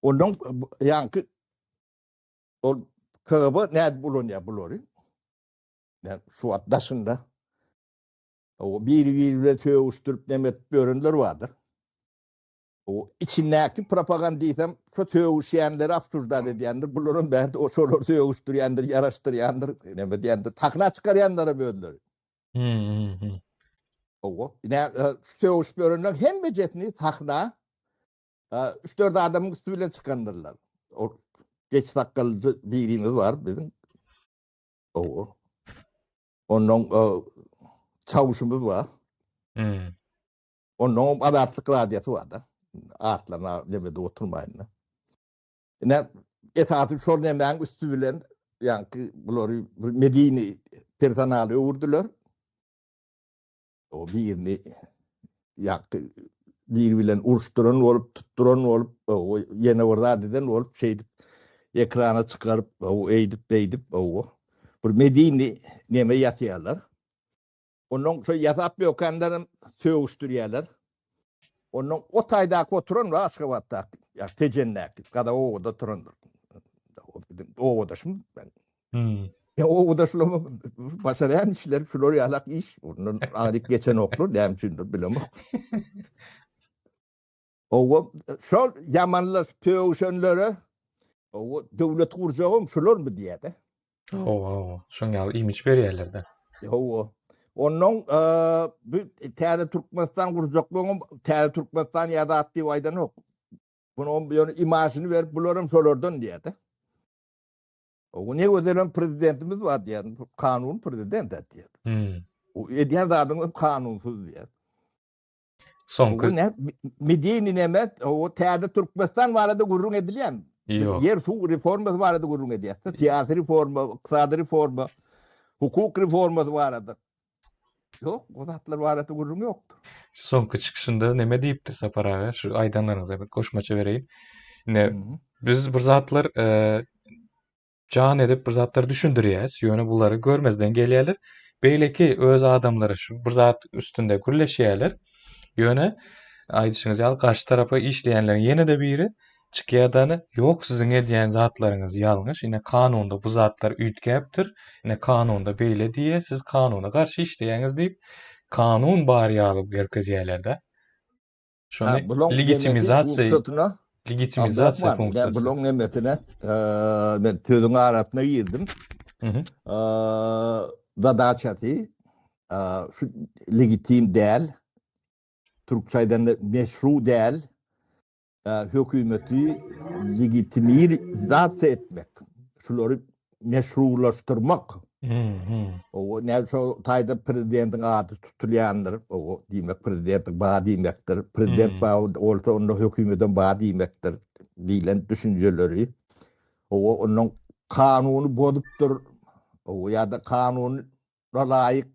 Ondan ýaňky ol KGB nädip ulanýar bulary? Ýa şu wagt daşynda o biri-biri bilen sögüşdirip neme edip ýörenler bardyr. O içindäki propagandisem şo sögüşýänleri obsujdat edýändir. Bularam bärde o şolary sögüşdirýändir, ýaraşdyrýandyr, neme diýendir. Sahna çykarýanlaram özleri. Hmm. Owa. Ine sögüşip ýörenler hemmejesini sahna 3-4 adamyň üsti bilen çykandyrlar. O geç sakgally birimiz bar biziň. Owa. Ondan çawuşymyz bar. Hmm. Onnoňam Azatlyk radiosy bar-da. Atlaryna demede oturmaýyn-da. Ine, esasy şol nemäň üsti bilen, ýaňky bulary bir medeni personala öwürdiler. O birini ýaňky biri bilen uruşdyran bolup, tutduran bolup, o ýene bir zat eden bolup, şeýdip ekrana çykaryp, o eýdip, beýdip, o bir medeni neme ýasýarlar. Ondan şo ýasap ýökänlerem sögüşdirýärler. Ondan o taýdaky oturan we Aşgabatdaky, ýa Tejendäki, gazak obada oturandyr. O biziň obadaşym ben. Hmm. Ya obadaşlygym başarýan işler şular ýalak iş. Ondan aňryk geçenoklar, näme üçindir bilemok. Owa, şol ýamanlar sögüşenlere owa döwlet gurjagam şularmy diýýär-de. Hawa, hawa. Şoň ýaly imij berýärler-de. Hawa. Onnoň bu täze Türkmenistan gurjaklygyň täze Türkmenistan ýa zat diýip aýdanok. Munuň ýöne imažyny berip bularam şolardan diýýär-de. O ne gözelem prezidentimiz bar diýýär. Kanun prezident diýýär. Hmm. O edýän zadyňyz kanunsyz diýýär. Soňky Bu ne medeni neme o täze Türkmenistan barada gürrüň edilýän. Ýok. Ýer suw reformasy barada gürrüň edýär. Syýasy reforma, ykdysady reforma, hukuk reformasy barada. Ýok, o zatlar barada gürrüň ýokdur. Soňky çykyşynda neme diýipdir Sapar aga? Şu aýdanlaryňyza bir goşmaça bereýin. Ine biz bir zatlar e, jan edip bir zatlar düşündirýäs, ýöne bulary görmezden gelýärler. Beýleki öz adamlary şu bir zat üstünde gürleşýärler. Ýöne aýdyşyňyz ýaly garşy tarapa işleýänleriň ýene-de biri çykýar-da, ýok siziň edýän zatlaryňyz ýalňyş, ine kanunda bu zatlar üýtgäpdir, ine kanunda beýle diýýär, siz kanuna garşy işleýäňiz diýip, kanun bar ýaly görkezýärler-de. Şony legitimizasiýa legitimizasiýa funksiýasy. Bulaň nemesine men sözüň arasyna girdim. Zadaçasy şu legitim däl, türkçe aýdanda meşru däl hökümeti legitimizasiýa etmek, şulary meşrulaşdyrmak. O näme şo taýda prezidentiň ady tutulýandyr. O diýmek prezidentiň bar diýmekdir. Prezident bar bolsa onda hökümetem bar diýmekdir diýlen düşünjeleri. O ondan kanuny bozupdyr. O ýa-da kanuny laýyk.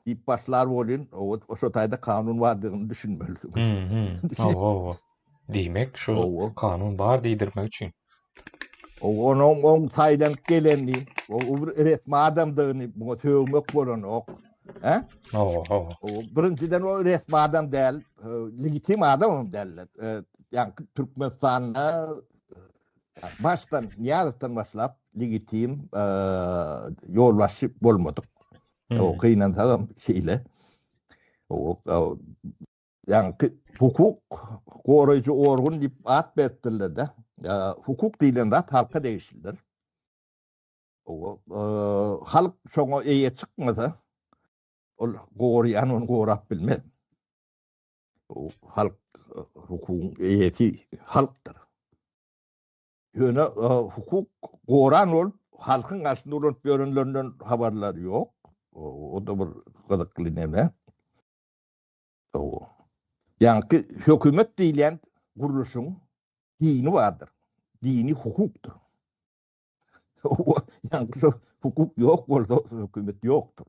Diýip başlar bolýan, o şo taýda kanun bardygyny düşünmelisiňiz. Hawa, hawa. Diýmek, şu kanun bar diýdirmek üçin. Onuň oň saýlanyp gelenini, o bir resmi adamdygyny muňa sögmek bolanok. Hä? Hawa, hawa. O birinjiden o resmi adam däl, legitim adam hem däl. Ýa Türkmenistanda başdan Nyýazowdan başlap legitim ýolbaşçy bolmadyk. O gynansagam şeýle. O ýaňky hukuk goraýjy organ diýip at beripdirler-de. Hukuk diýlen zat halka degişlidir. O halk şoňa eýe çykmasa, ol goraýan ony gorap bilmez. O halk hukugyň eýesi halkdyr. Ýöne hukuk goran bolup, halkyň garşysynda ulanyp ýörenlerinden habarlary ýok. O-da bir gyzykly neme. Ýaňky hökümet diýilýän gurluşyň dini bardyr. Dini hukukdyr. Ýaňky şo hukuk ýok bolsa, hökümet ýokdur.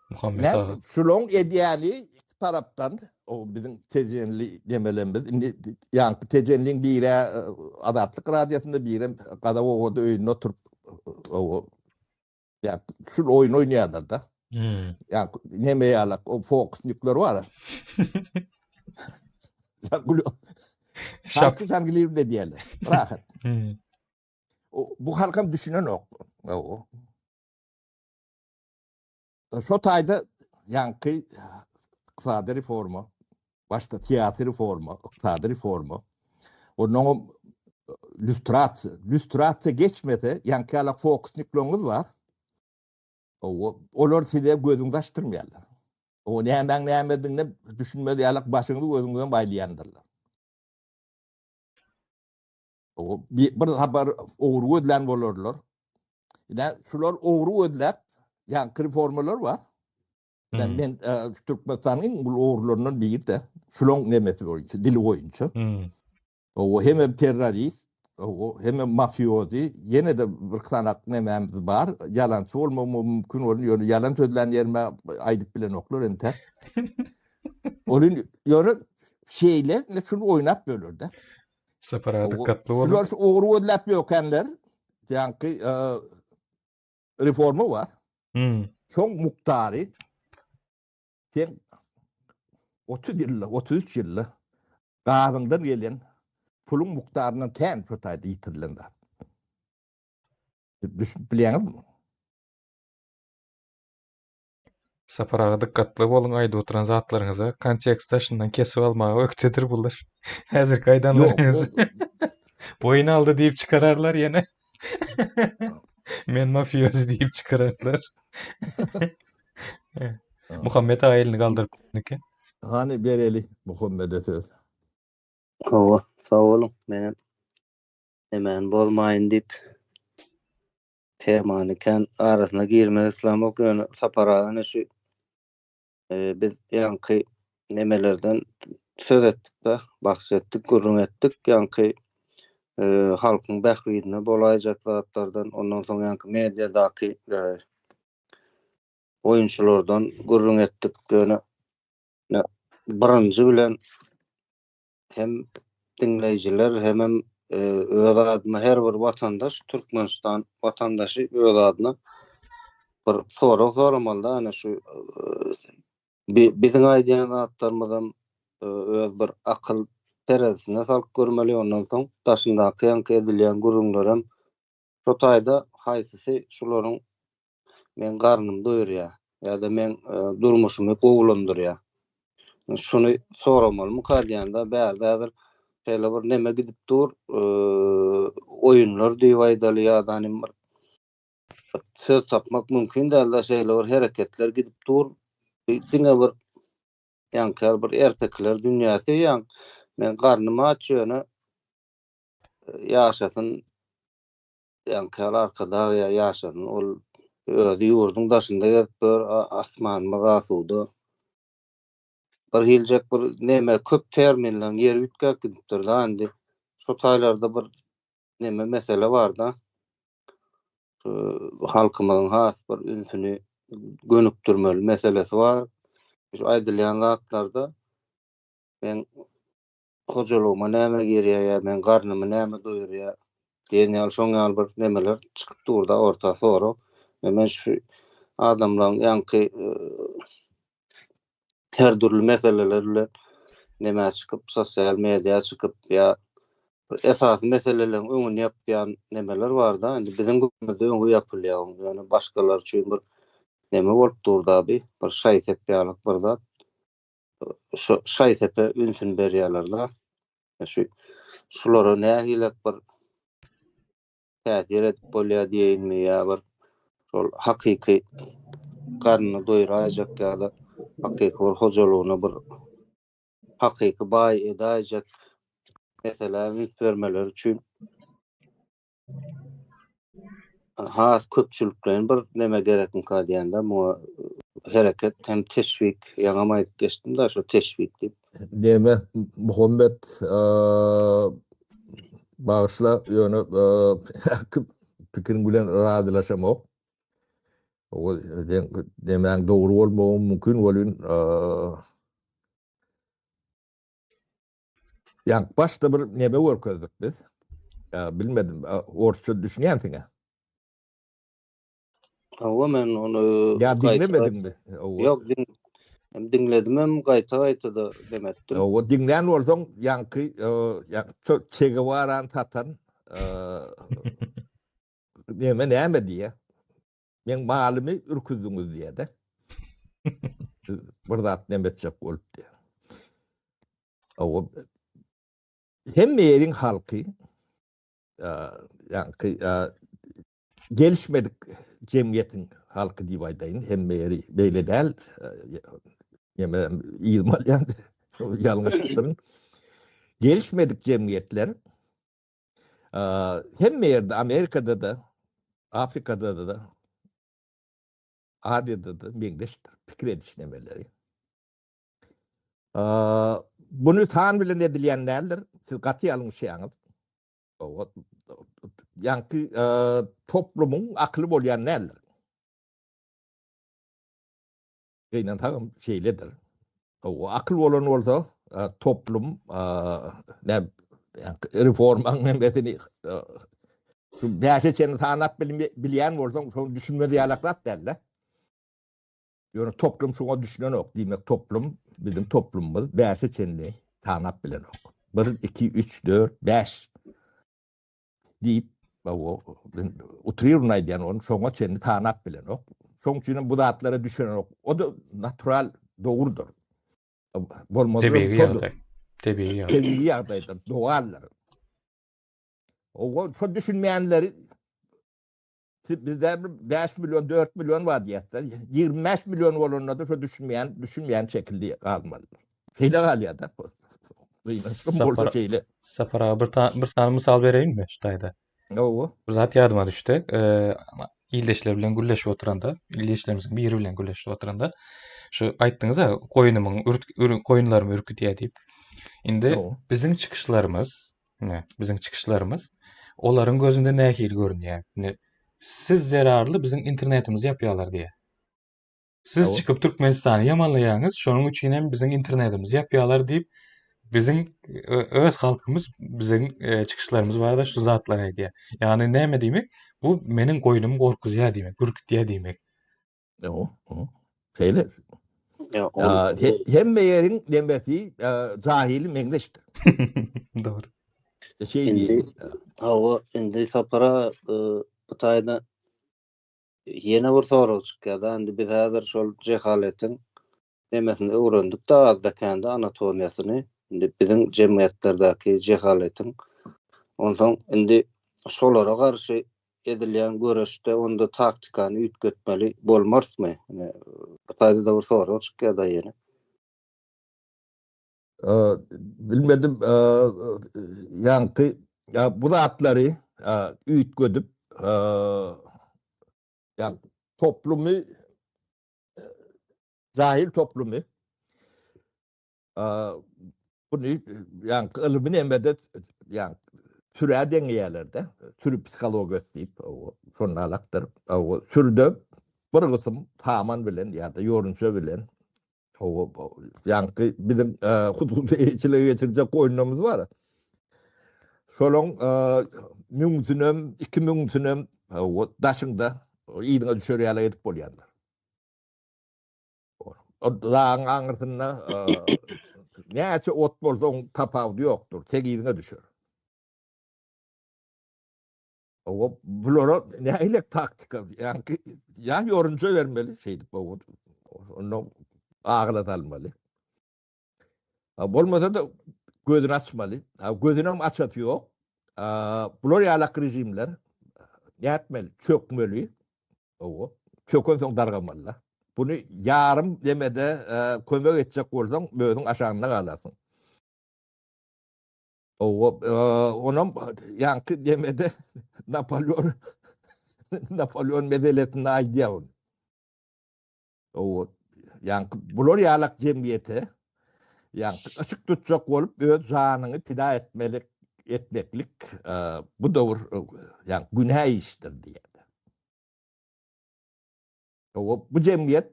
Muhammet aga. Şulaň edýäni iki tarapdan, o biziň tejenli demelemmiz. Indi ýaňky tejenliň biri Azatlyk radiosynda, birem Gazak obada öýünde oturyp, o ýa şul oýun oýnaýarlar-da. Hmm. Ýa neme ýalak, o fokusnikler bar. Şap. Halky žonglird edýärler. Rahat. Hmm. Bu halkam düşünenok. O. Şo taýda ýaňky ykdysady reforma, başda syýasy reforma, ykdysady reforma, onnoňam lýustrasiýa, lýustrasiýa geçmese, ýaňky ýalak fokusniklaryňyz bar, olar size gözüňizi açdyrmaýarlar. O nämäň nämedigine düşünmez ýalak başyňyzy gözüňizden baýlaýandyrlar. Bir habar ogry gözlän bolarlar. Ine şular ogry gözläp, ýaňky reformalar bar. Ben, men e, Türkmenistanyň iň uly ogrularyndan biri de şulaň nemesi boýunça, dili boýunça. Hmm. O hemem terrorist, o hemem mafiozi, ýene de bir sanak nemämiz bar. Ýalançy bolmagym mümkin bolun, ýöne ýalan sözlän ýerime aýdyp bilenoklar entek. Ol ýöne şeýle şuny oýnap böler-de. Sapar aga dikkatli boluň. Şular şu ogry gözläp ýökenler, ýaňky e, reforma bar. Hmm. Şoň mukdary sen 30 ýylda, 33 ýylda gazyňdan gelen puluň mukdaryndan kän şu taýda ýitirilen zat. Düşünip bilýäňizmi? Sapar aga dykgatly boluň aýdyp oturan zatlaryňyza kontekst daşyndan kesip almaga ökdedir bular. Häzirki aýdanlaryňyz. Boýun aldy diýip çykararlar ýene. Men mafiozi diýip çykararlar. Muhammet aga elini galdyryp eken. Hany bereli Muhammede söz. Hawa, sag boluň. Menem Hemen bozmaýyn diýip temany kän arasyna girmek islämok, ýöne Sapar aga ine şu biz ýaňky nemelerden söz etdik-de, bahs etdik, gürrüň etdik, ýaňky halkyň bähbidine bolaýjak zatlardan, ondan soň ýaňky mediadaky oýunçylardan gürrüň etdik, ýöne birinji bilen hem diňleýjiler hemem öz adyna her bir watandaş Türkmenistan watandaşy öz adyna bir sorag soramalyda ana şu biziň aýdýan zatlarymyzam öz bir akyl terezisine salyp görmeli ondan soň daşyndaky ýaňky edilýän gürrüňlerem şo taýda haýsysy şularyň meň garnymy doýurýar ýa-da meň durmuşymy gowulandyrýar. Şuny soramalymyka diýende bärde häzir şeýle bir neme gidip dur, oýunlar diýip aýdaly ýa-da hani bir söz tapmak mümkin dälde şeýle bir hereketler gidip dur. Diňe bir ýaňky bir ertekiler dünýäsi ýaň meň garnym aç ýöne ýaşasyn Ýaňky Arkadag ýa ýaşasyn ol özi ýurduň daşynda gezip ýör asmanymyz asuda. Bir hiljek bir neme köp terminleň ýeri üýtgäp gidipdir da indi şo taýlarda bir neme mesele barda. halkymyzyň has bir ünsüni gönükdirmeli meselesi bar. Şu aýdylýan zatlarda meň hojalygyma näme girýär ýa meň garnymy näme doýurýar diýen ýaly şoň ýaly bir nemeler çykyp dur-da orta sorag. Men şu adamlaryň ýaňky her dürli meseleler bilen nämä çykyp, sosial media çykyp ýa esasy meseleleriň öňüni ýapýan nemeler bar-da. Indi biziň günümizde öňi ýapylýar oň. Ýöne başgalar üçin bir neme bolup dur-da bi, bir şaý-sep ýalyk bir zat. Şo şaý-sepe ünsüni berýärler-de. Şu şulara nähilek bir täsir edip bolýar diýeýinmi ýa bir şol hakyky garnyny doýraýjak ýa-da hakyky bir hojalygyny bir hakyky baý edäýjek meselä üns bermeleri üçin has köpçülikleýin bir neme gerekmika diýende muňa hereket hem teşwik ýaňam aýdyp geçdim-de şo teşwik diýip. Neme Muhammet bagyşla ýöne pikiriň bilen razylaşamok. O demäň dogry bolmagy mümkin welin Ýa başda bir neme görkezdik biz. Bilmedim, orsça düşünýänsiň-ä? Hawa men ony Ýa diňlemediňmi? Ýok, diň hem diňledim hem gaýta-gaýta-da dem etdim. Hawa, diňlän bolsaň, ýaňky şo Çe Gewarany satan neme näme diýýär? Meň malymy ürküzdiňiz diýýär-de. Bir zat neme etjek bolup diýýär. Hawa, hemme ýeriň halky ýaňky gelişmedik jemgyýetiň halky diýip aýdaýyn, hemme ýeri beýle däl. Ýeme yzyma alýan, ýalňyşypdyryn. Gelişmedik jemgyýetler hemme ýerde, Amerikada-da, Afrikada-da, Aziýada-da meňzeşdir pikir ediş nemeleri. Buny san bilen edilýän däldir. Siz gaty ýalňyşýaňyz. Ýaňky toplumyň akyly bolýan däldir. Gynansagam şeýledir. O akyl bolan bolsa toplum näme reformaň nemesini şu bäşe çenli sanap bilýän bolsaň, şony düşünmez ýalak zat däl-de. Ýöne toplum şuňa düşünenok. Diýmek toplum, biziň toplumymyz bäşe çenli sanap bilenok. Bir, iki, üç, dört, bäş diýip, utriruny aýdýan ony şoňa çenli sanap bilenok. Şoň üçin hem bu zatlara düşünenok. O-da natural dogrudyr. Bolmazlygy Tebigy ýagdaý. Tebigy ýagdaý. Tebigy ýagdaýdyr, dogaldyr. O şo düşünmeýänleri Bizde bir 5 milyon, 4 milyon bar diýýärler. 25 milyon bolanda-da şo düşünmeýän, düşünmeýän şekilde galmaly. Şeýle galýar-da. Gynançlym bolsa şeýle. Sapar aga bir, ta, bir sany mysal bereýinmi şu taýda? Hawa. Bir zat ýadyma düşdi. Ee, ildeşler bilen gürleşip oturanda, ildeşlerimiziň biri bilen gürleşip oturanda şu aýtdyňyz-a goýnumyň goýunlarymy ürküdýär diýip. Indi biziň çykyşlarymyz Ine, biziň çykyşlarymyz olaryň gözünde nähili görünýär? Indi siz zerarly biziň internetimizi ýapýarlar diýýär. Siz çykyp Türkmenistany ýamanlaýaňyz, şonuň üçin hem biziň internetimizi ýapýarlar diýip, biziň öz halkymyz biziň e, çykyşlarymyz barada şu zatlary aýdýar. Ýagny näme diýmek? Bu meniň goýnumy gorkuzýar diýmek, ürkütýär diýmek. Ýok, şeýle. Hemme ýeriň demesi jahili meňzeşdir. Dogry. Şeý diýip. Hawa, indi Sapara bu taýda ýene bir sorag çykýar-da, indi biz häzir şol jehaletiň nemesini öwrendik-de azda-kände anatomiýasyny. Indi biziň jemgyýetlerdäki jehaletiň. Onsoň indi şolara garşy edilýän göreşde onda taktikany üýtgetmeli bolmarsmy? Ine, bu taýda-da bir sorag çykýar-da ýene. Bilmedim, ýaňky bu zatlary üýtgedip, ýa toplumy, jahil toplumy Buny ýaňky ylmy nemede ýaňky sürä deňeýärler-de, sürü psihologiýasy diýip, şonda alakdyr. Sürüde bir gysym saman bilen ýa-da ýorunja bilen ýaňky biziň hususy eýeçilige geçirjek goýunlarymyz bar. Şolaň müňsünem, iki müňsünem daşyňda yzyňa düşer ýaly edip bolýandyr. O dagyň aňyrsynda näçe ot bolsa oň tapawudy ýokdur, tek yzyňa düşer. Owa bulara nähili taktika, ýaňky ýa ýorunja bermeli, şeýdip onda agyla salmaly. Bolmasa-da gözüni açmaly. Gözünem açasy ýok. Bular ýalak režimler nätmeli? Çökmeli. Owa. Çökensoň dargamaly-da. Buny ýarym demede kömek etjek bolsaň, özüň aşagynda galarsyň. Owa, onam ýaňky demede Napoleon Napoleon meselesinde aýdýar ony. Owa, ýaňky bular ýalak jemgyýete ýaňky yşyk tutjak bolup öz janyňy pida etmeli etmeklik bu döwür ýaňky günä işdir diýýär. Owa, bu jemgyýet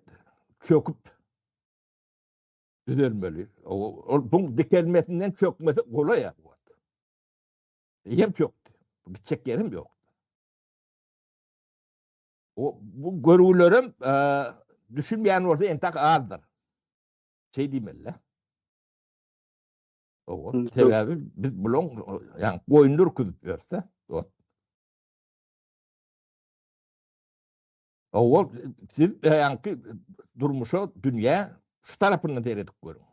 çöküp düzelmeli. Ol bu dikelmesinden çökmesi golaý ýa bu wagt. Hem çökdi. Gitjek ýerim ýok. O bu görgülerem düşünmeýän bolsa entek azdyr. Şeý diýmeli. Owa, sebäbi biz bulaň ýa goýun ürküzip ýörse, ot. Owa, siz ýaňky durmuşa, dünýä şu tarapyndan seredip görüň.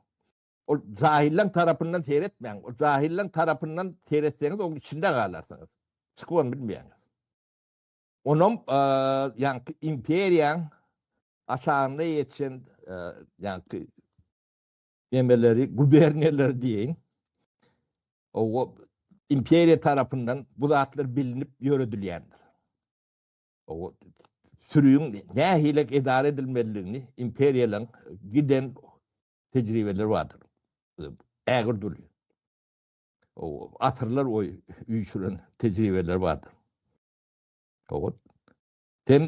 Ol jahyllaň tarapyndan seretmäň. Ol jahyllaň tarapyndan seretseňiz, oň içinde galarsyňyz. Çykybam bilmeýäňiz. Onam ýaňky imperiýaň aşagynda ýetişen ýaňky nemeleri, guberniýalary diýeýin. Owa, imperiýa tarapyndan bu zatlar bilinip ýöredilýändir. Owa, sürüň nähili edara edilmelidigini imperiýalaryň giden tejribeleri bardyr. Ägirt uly. Owa, asyrlar boýy üýşüren tejribeleri bardyr. Owa. Sen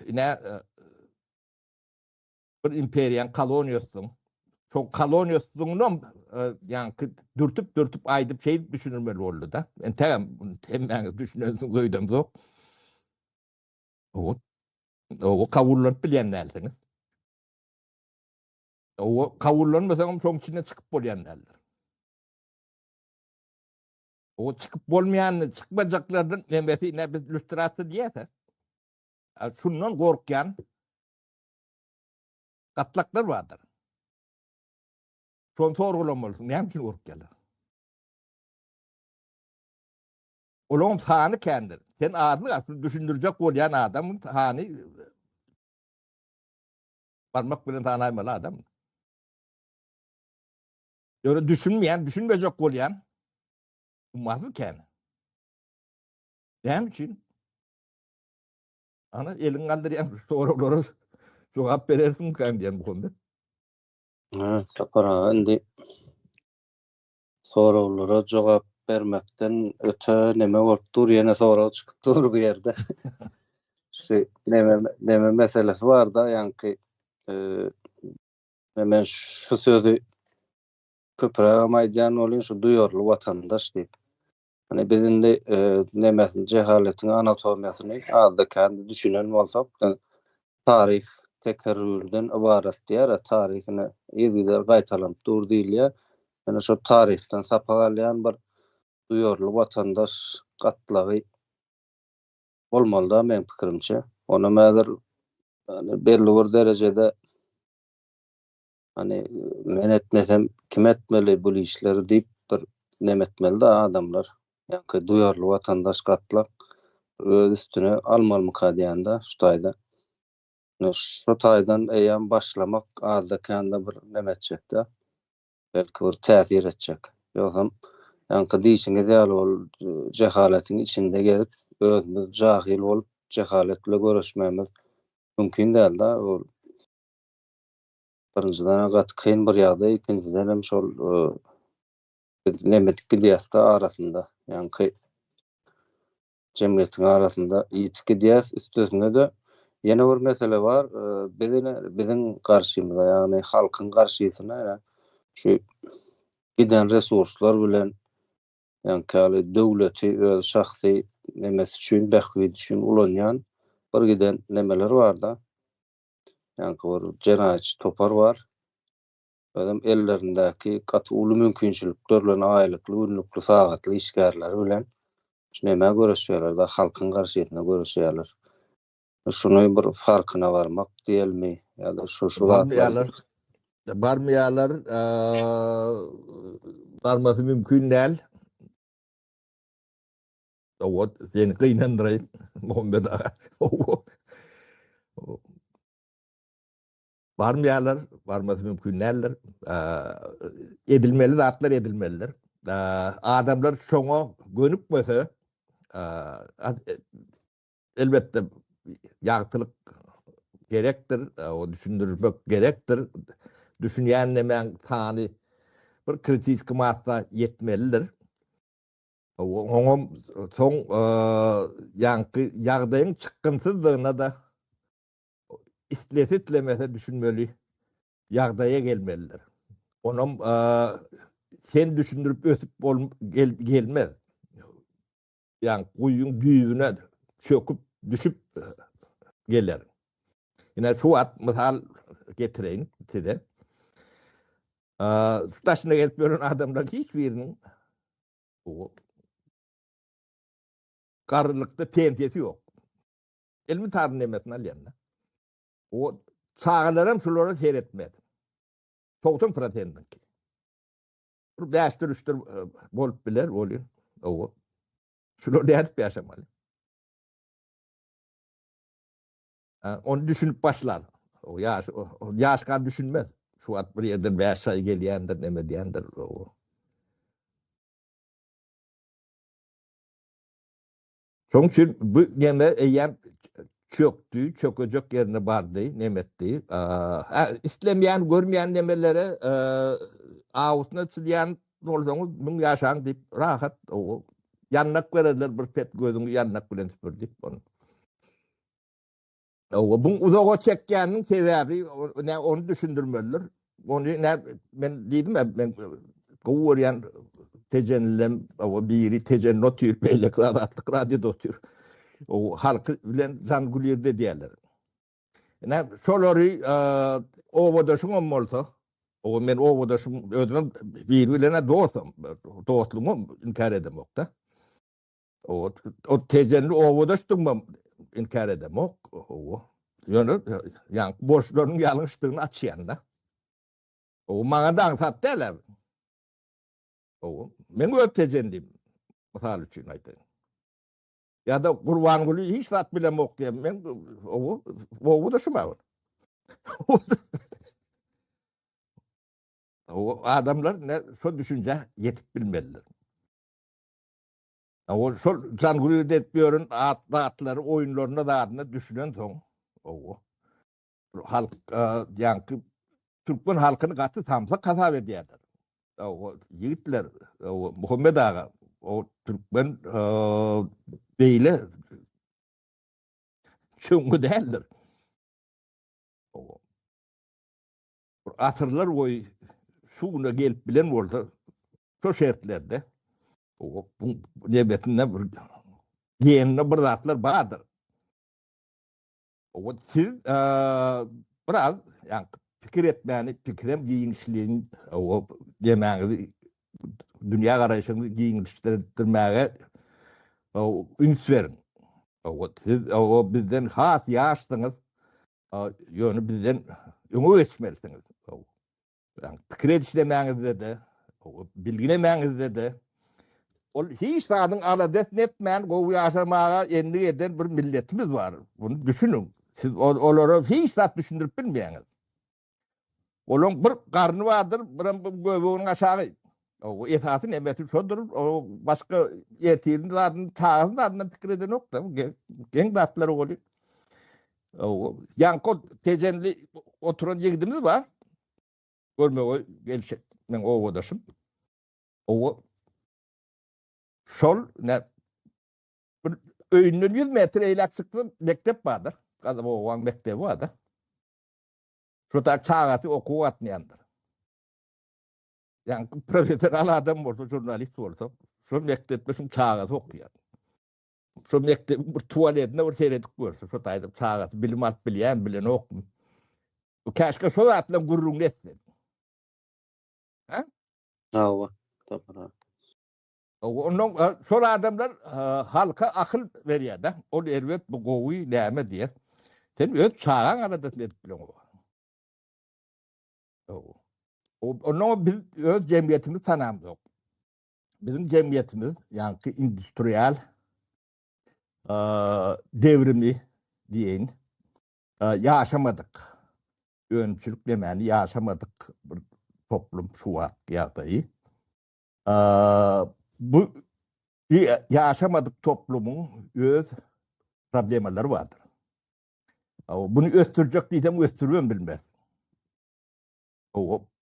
ine bir imperiýaň koloniýasysyň. Şo koloniýasydygyňam ýaňky dürtüp-dürtüp aýdyp şeýdip düşündirmeli boldy-da. Entegem hemmäňiz düşünensiňiz öýdemzok. Owa. Owa, kabullanyp bilýän dälsiňiz. Owa, kabullanmasaňam şoň içinden çykyp bolýan däldir. O çykyp bolmaýanyny, çykmajaklarynyň nemesi ine biz lýustrasiýa diýýäs-ä. Şundan gorkýan gatlaklar bardyr. Şony sorgulamalysyň, näme üçin gorkýarlar? Olaryň sany kändir. Sen azlyk asyl düşündirjek bolýan adamyň sany barmak bilen sanaýmaly adam. Ýöne düşünmeýän, düşünmejek bolýan ummasyz kän. Näme üçin? Ana eliňi galdyrýan soraglara jogap berersiňmikäň diýen Muhammet. Ha, Sapar aga indi soraglara jogap bermekden öte neme bolup dur, ýene sorag çykyp dur bu ýerde. Şu neme neme meselesi bar-da, ýaňky e, Men şu sözi köprägem aýdýan bolýan, şu duýarly watandaş diýip. Hani biz indi e, nemesini, jehaletiň anatomiýasyny azda-kände düşünen bolsak, taryh tekerrürden ybarat diýýär, taryh ine yzygider gaýtalanyp dur diýilýär. Ýöne şo taryhdan sapak alýan bir duýarly watandaş gatlagy bolmaly-da meň pikirimçe. Onam häzir belli bir derejede hani men etmesem kim etmeli bul işleri diýip bir neme etmeli-de adamlar. Ýaňky duýarly watandaş gatlak öz üstüne almalymyka diýende şu taýda. Şu taýdan eýýäm başlamak azda-kände bir neme etjek-de. Belki bir täsir etjek. Ýogsam ýaňky diýşiňiz ýaly ol jehaletiň içinde gezip, özümiz jahyl bolup jehalet bile göreşmegimiz mümkin däl-de. Ol birinjiden gaty kyn bir ýagdaý, ikinjiden hem şol biz neme edip gidýäs-de arasynda. Ýaňky. Jemgyýetiň arasynda ýitip gidýäs. Üstesine-de ýene bir mesele bar. Biz ine biziň garşymyza, ýagny halkyň garşysyna ine şu giden resurslar bilen ýaňky ýaly döwleti öz şahsy nemesi üçin, bähbidi üçin ulanýan bir giden nemeler bar-da. Ýaňky bir jenaýatçy topar bar. Özem ellerindäki gaty uly mümkinçilikler bilen aýlykly, günlükli, sagatly işgärleri bilen şu nämä göreşýärler-de, halkyň garşysyna göreşýärler. Şuny bir farkyna barmak diýelimi ýa-da şu şu zatlar. Barmaýarlar, barmasy mümkin däl. Owa, seni gynandyraýyn, Muhammet aga. Owa. Barmaýarlar, barmasy mümkin däldir. Edilmeli zatlar edilmelidir. Adamlar şoňa gönükmese, elbetde ýagtylyk gerekdir, o düşündirmek gerekdir. Düşünýän nemäň sany bir kritiski massa ýetmelidir. Oňam soň ýaňky ýagdaýyň çykgynsyzdygyna-da islese-islemese düşünmeli ýagdaýa gelmelidir. Onam sen düşündirip ösüp bol gelmez. Ýa guýyň düýbüne çöküp düşüp geler. Ine şu wagt mysal getireýin size. Şu daşyna gelip ýören adamlaryň hiç biriniň garrylykda pensiýasy ýok. Elmydama nemesini alýan-da. O çagalaram şulara seretmez. 90 prosentiňki. Bir bäşdir, üçdür e, bolup biler, bolýar. Owa. Şular nädip ýaşamaly? Ony düşünip başlar. O ýaş, ýaşka düşünmez. Şu wagt bir ýerden 5 aý gelýändir, näme diýendir. Owa. Şonuň üçin bu neme eýýäm çökdi, çökejek ýerine bardy, neme etdi. Hä, islemeýän, görmeýän nemelere awusyna çyzýan bolsaňyz, müň ýaşaň diýip, rahat ýandak bererler bir pet gözüňi ýandak bilen süpür diýip ony. Owa, bu uzaga çekýäniniň sebäbi ne ony düşündirmelidir. Ony ne men diýdim men gowy görýän Tejenlilem owa biri Tejende otyr, beýleki Azatlyk radioda otyr. O halky bilen jan gül ýerde diýerler. Ine şolary obadaşyňam bolsa, owa men obadaşym özümem biri bilen dostum, dostlugymam inkär edemok-da. O, o tejenli obadaşdygymam inkär edemok. Owa. Ýöne ýaňky borçlarynyň ýalňyşdygyny açýan-da. O maňa da aňsat däl abi. Owa. Men öz tejenliyim. Mysal üçin aýdaýyn. Ýa-da Gurbanguly hiç zat bilemok diýen men owa obadaşym abi. O adamlar ne şo düşünjä ýetip bilmelidir. Ol şol jangürýet edip ýören at zatlary oýunlaryna zadyna düşünen soň, owo. Halk ýaňky türkmen halkyny gaty samsyk hasap edýärler. Owo, ýigitler, owo, Muhammet aga, o türkmen beýle çöňňe däldir. Owo. Bir asyrlar boýy şu güne gelip bilen bolsa, şu şertlerde bu nebetinde bir geninde bir zatlar bardyr. O siz biraz yani pikir etmäni, pikirem giňişligiň o demäňizi dünýä garaýşyňyzy giňişdirmäge üns beriň. O siz o bizden has ýaşsyňyz. Ýöne bizden öňe geçmelisiňiz. Yani pikir edişlemäňizde-de, bilgilemäňizde-de ol hiç zadyň aladasyny etmän gowy ýaşamaga endik eden bir milletimiz bar. Bunu düşüniň. Siz olara hiç zat düşündirip bilmeýäňiz. Olaň bir garny bardyr, birem bu göbeginiň aşagy. O esasy nemesi şodur. O başga ertirin zadyny, çagasynyň zadyndan pikir edenok-da. Geň zatlar bolýar. O ýaňky tejenli oturan ýigidimiz bar. Görmege gelşek meň obadaşym. O şol ne bir Öýünden 100 metr eýläk çyksa mekdep bardyr. Gazabowaň mekdebi bardyr. Şo tak çagasy okuwa gatnaýandyr. Ýa professional adam bolsa, žurnalist bolsa, şo mekdepde şuň çagasy okýar. Şo mekdebiň bir tualetine bir seredip görse, şo taýda çagasy bilim alyp bilýärmi, bilenokmy? Käşgä şo zatlaryň gürrüňini etse. Ha? Hawa, tapylar. Ondan şol adamlar halka akyl berýär-de. Ol erbet, bu gowy, näme diýer. Sen öz çagaň aladasyny edip bileňok. Ondan biz öz jemgyýetimizi tanamzok. Biziň jemgyýetimiz, ýaňky industrial devrimi diýeýin, ýaşamadyk. Önümçilik demäni ýaşamadyk bir toplum şu wagt ýagdaýy. Bu ýaşamadyk toplumyň öz problemalary bardyr. Bunu ösdürjek diýseň ösdüribem bilmez.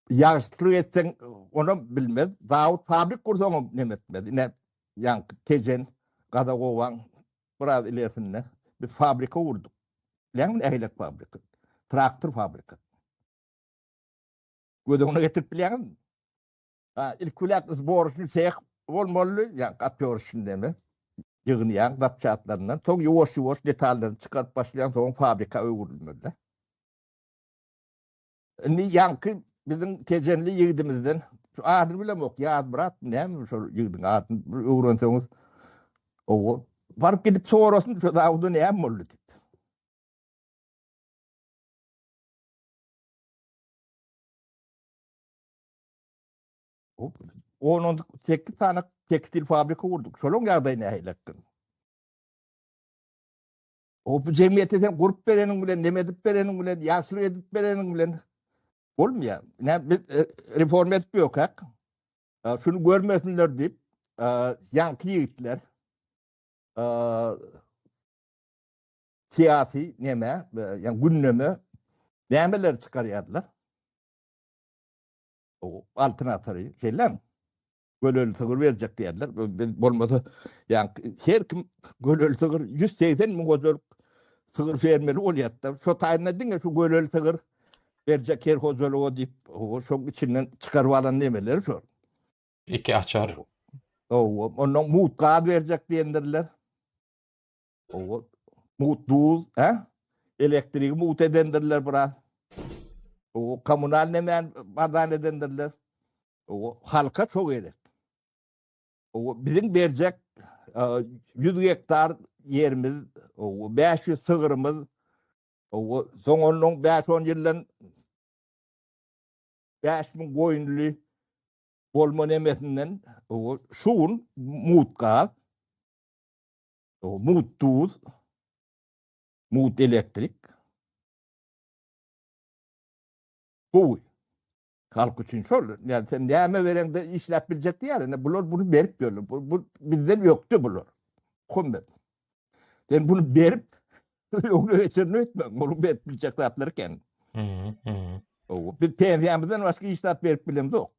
Ýagşylyk etseň onam bilmez. Zawod fabrik gursaňam neme etmez. Ine ýaňky Tejen, Gazagowaň biraz ilersinde biz fabrika gurduk. Bilýäňmi nähilek fabrika? Traktor fabrikasy. Göz öňüne getirip bilýäňizmi? Ha, ilki bilen zboruşny seh bolmaly, ýa gapýoruşny deme. Ýygnaýaň zapçatlaryndan, soň ýuwaş-ýuwaş detallaryny çykaryp başlaýaň, soň fabrika öwrülmeli. Indi ýaňky biziň tejenli ýigidimizden, şu adyny bilemok, Ýazmyratmy näme şol ýigidiň adyny bir öwrenseňiz, owo, baryp gidip sorasyn, şu zawuda näme boldy diýip. 18 sany tekstil fabrika gurduk. Şolaryň ýagdaýy nähili? O bu jemgyýeti sen gurup bereniň bilen, neme edip bereniň bilen, ýagşylyk edip bereniň bilen bolmaýar. Näme biz e, reforma edip ýokak. E, şuny görmesinler diýip, e, ýaňky ýigitler syýasy neme, ýa gündeme nämeler çykarýarlar? O altyn asyry şeýlemi? Göleli sygyr berjek diýerler. Biz bolmasa, ýa her kim göleli sygyr 180 müň hojalyk sygyr fermeri bolýar-da. Şo taýynda diňe şu göleli sygyr berjek her hojalyga diýip, şoň içinden çykaryp alan nemeleri şol. Iki açar. Owa, ondan mugt gaz berjek diýendirler. Owa, mugt duz, hä? Elektrigi mugt edendirler biraz. Owa, kommunal nemän bazan edendirler. Owa, halka şo gerek. Owa, biziň berjek 100 gektar ýerimiz, owa, 500 sygrymyz, owa, soň ondan 5-10 ýyldan 5000 goýunly bolma nemesinden, owa, şu gün mugt gaz, Mugt duz, mugt elektrik. Gowy. Halk üçin şol. Yani sen näme bereňde işläp biljek diýär. Ine bular bunu berip ýörler. Bu, bu bizden ökde bular. Muhammed. Sen bunu berip öňüne geçerini öýtme. Bunu berip biljek zatlar eken. Hı hı. Biz pensiýamyzdan başga hiç zat berip bilemzok.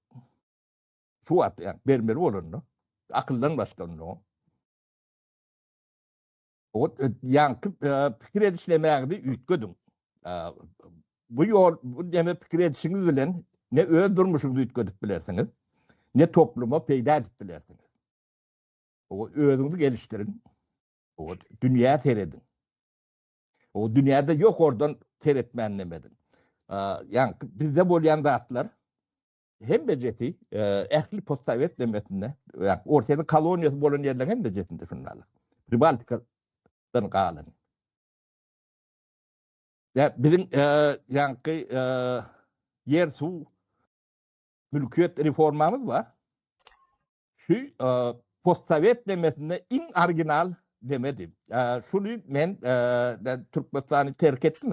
Şu wagt ýa bermeli bolanda akyldan başga onda. O ýaňky pikir edişlemäňizi üýtgediň. Bu ýol bu deme pikir edişiňiz bilen ne öz durmuşyňyzy üýtgedip bilersiňiz, ne topluma peýda edip bilersiňiz. O özüňizi gelişdiriň. O dünýä serediň. O dünýäde ýok oradan seretmän nemediň. Ýaňky bizde bolýan zatlar Hemmejes'i ähli postsowet demesinde, ýa Orsýetiň koloniýasy bolan ýerleriň hemmejesinde şundalar. Pribaltikadan galan. Ýa biziň ýaňky ýer suw mülkiýet reformamyz bar. Şu postsowet demesinde iň original demedi. Şuny men Türkmenistany terk etdim.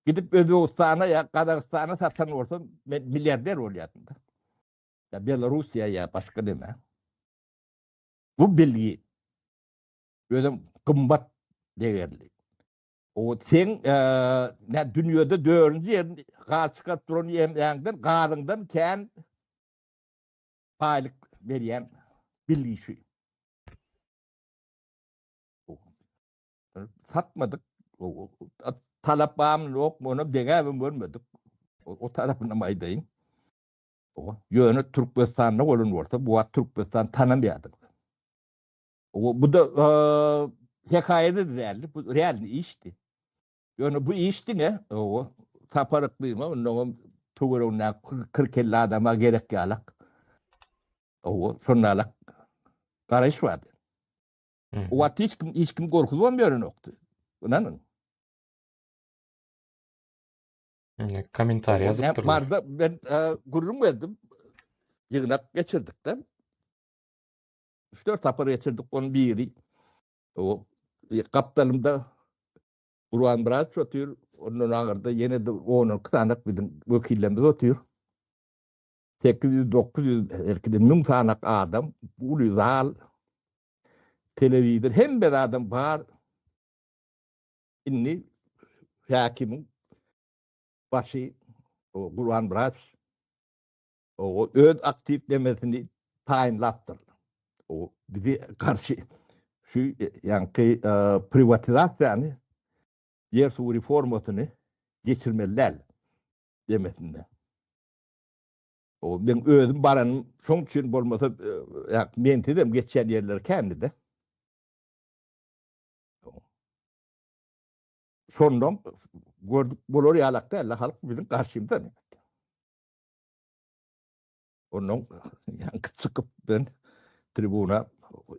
Gidip Özbegistana ýa Gazagystana satan bolsam, men milliarder bolýardym-da. Ýa Belarussiýa ýa başga neme. Bu bilgi özem gymmat degerli. O sen ne dünýede dördünji ýerini gaz çykaryp duran ýerden gazyňdan kän baýlyk berýän bilgi şu. satmadyk. Talap barmy ýokmy onam deňäbem görmedik. O tarapynam aýdaýyn. Ýöne Türkmenistanda bolan bolsa bu wagt Türkmenistan tanamaýardyk. Bu da hekaýada däldi, bu realny işdi. Ýöne bu iş diňe o Sapar Yklyma onnoňam töweregindäki 40-50 adama gerek ýalak. O şonalak garaýyş bardy. O wagt hiç kim hiç kim gorkuzybam ýörenokdy. Ynanyň. Kommentariý ýazypdyrlar. Marda ben gürrüň berdim. Ýygnak geçirdik-de. 3-4 sapar geçirdik, onuň biri o gapdalymda Gurban Myradow otyr, ondan aňyrda ýene-de on-onki sanak biziň wekillerimiz otyr. 800, 900, belki-de 1000 sanak adam, uly zal, telewizor, hemme zadam bar. Indi häkimiň başy Gurban Myradow o öz aktiw demesini taýynlapdyr. O bizi garşy şu ýaňky priwatizasiýany ýer suw reformasyny geçirmeli däl demesinde. O men özüm baranym şoň üçin bolmasa ýa mensizem geçýän ýerler kändi-de. Şondan gördük bolar ýalak däl, halk biziň garşymyzda. Ondan ýaňky çykyp ben tribuna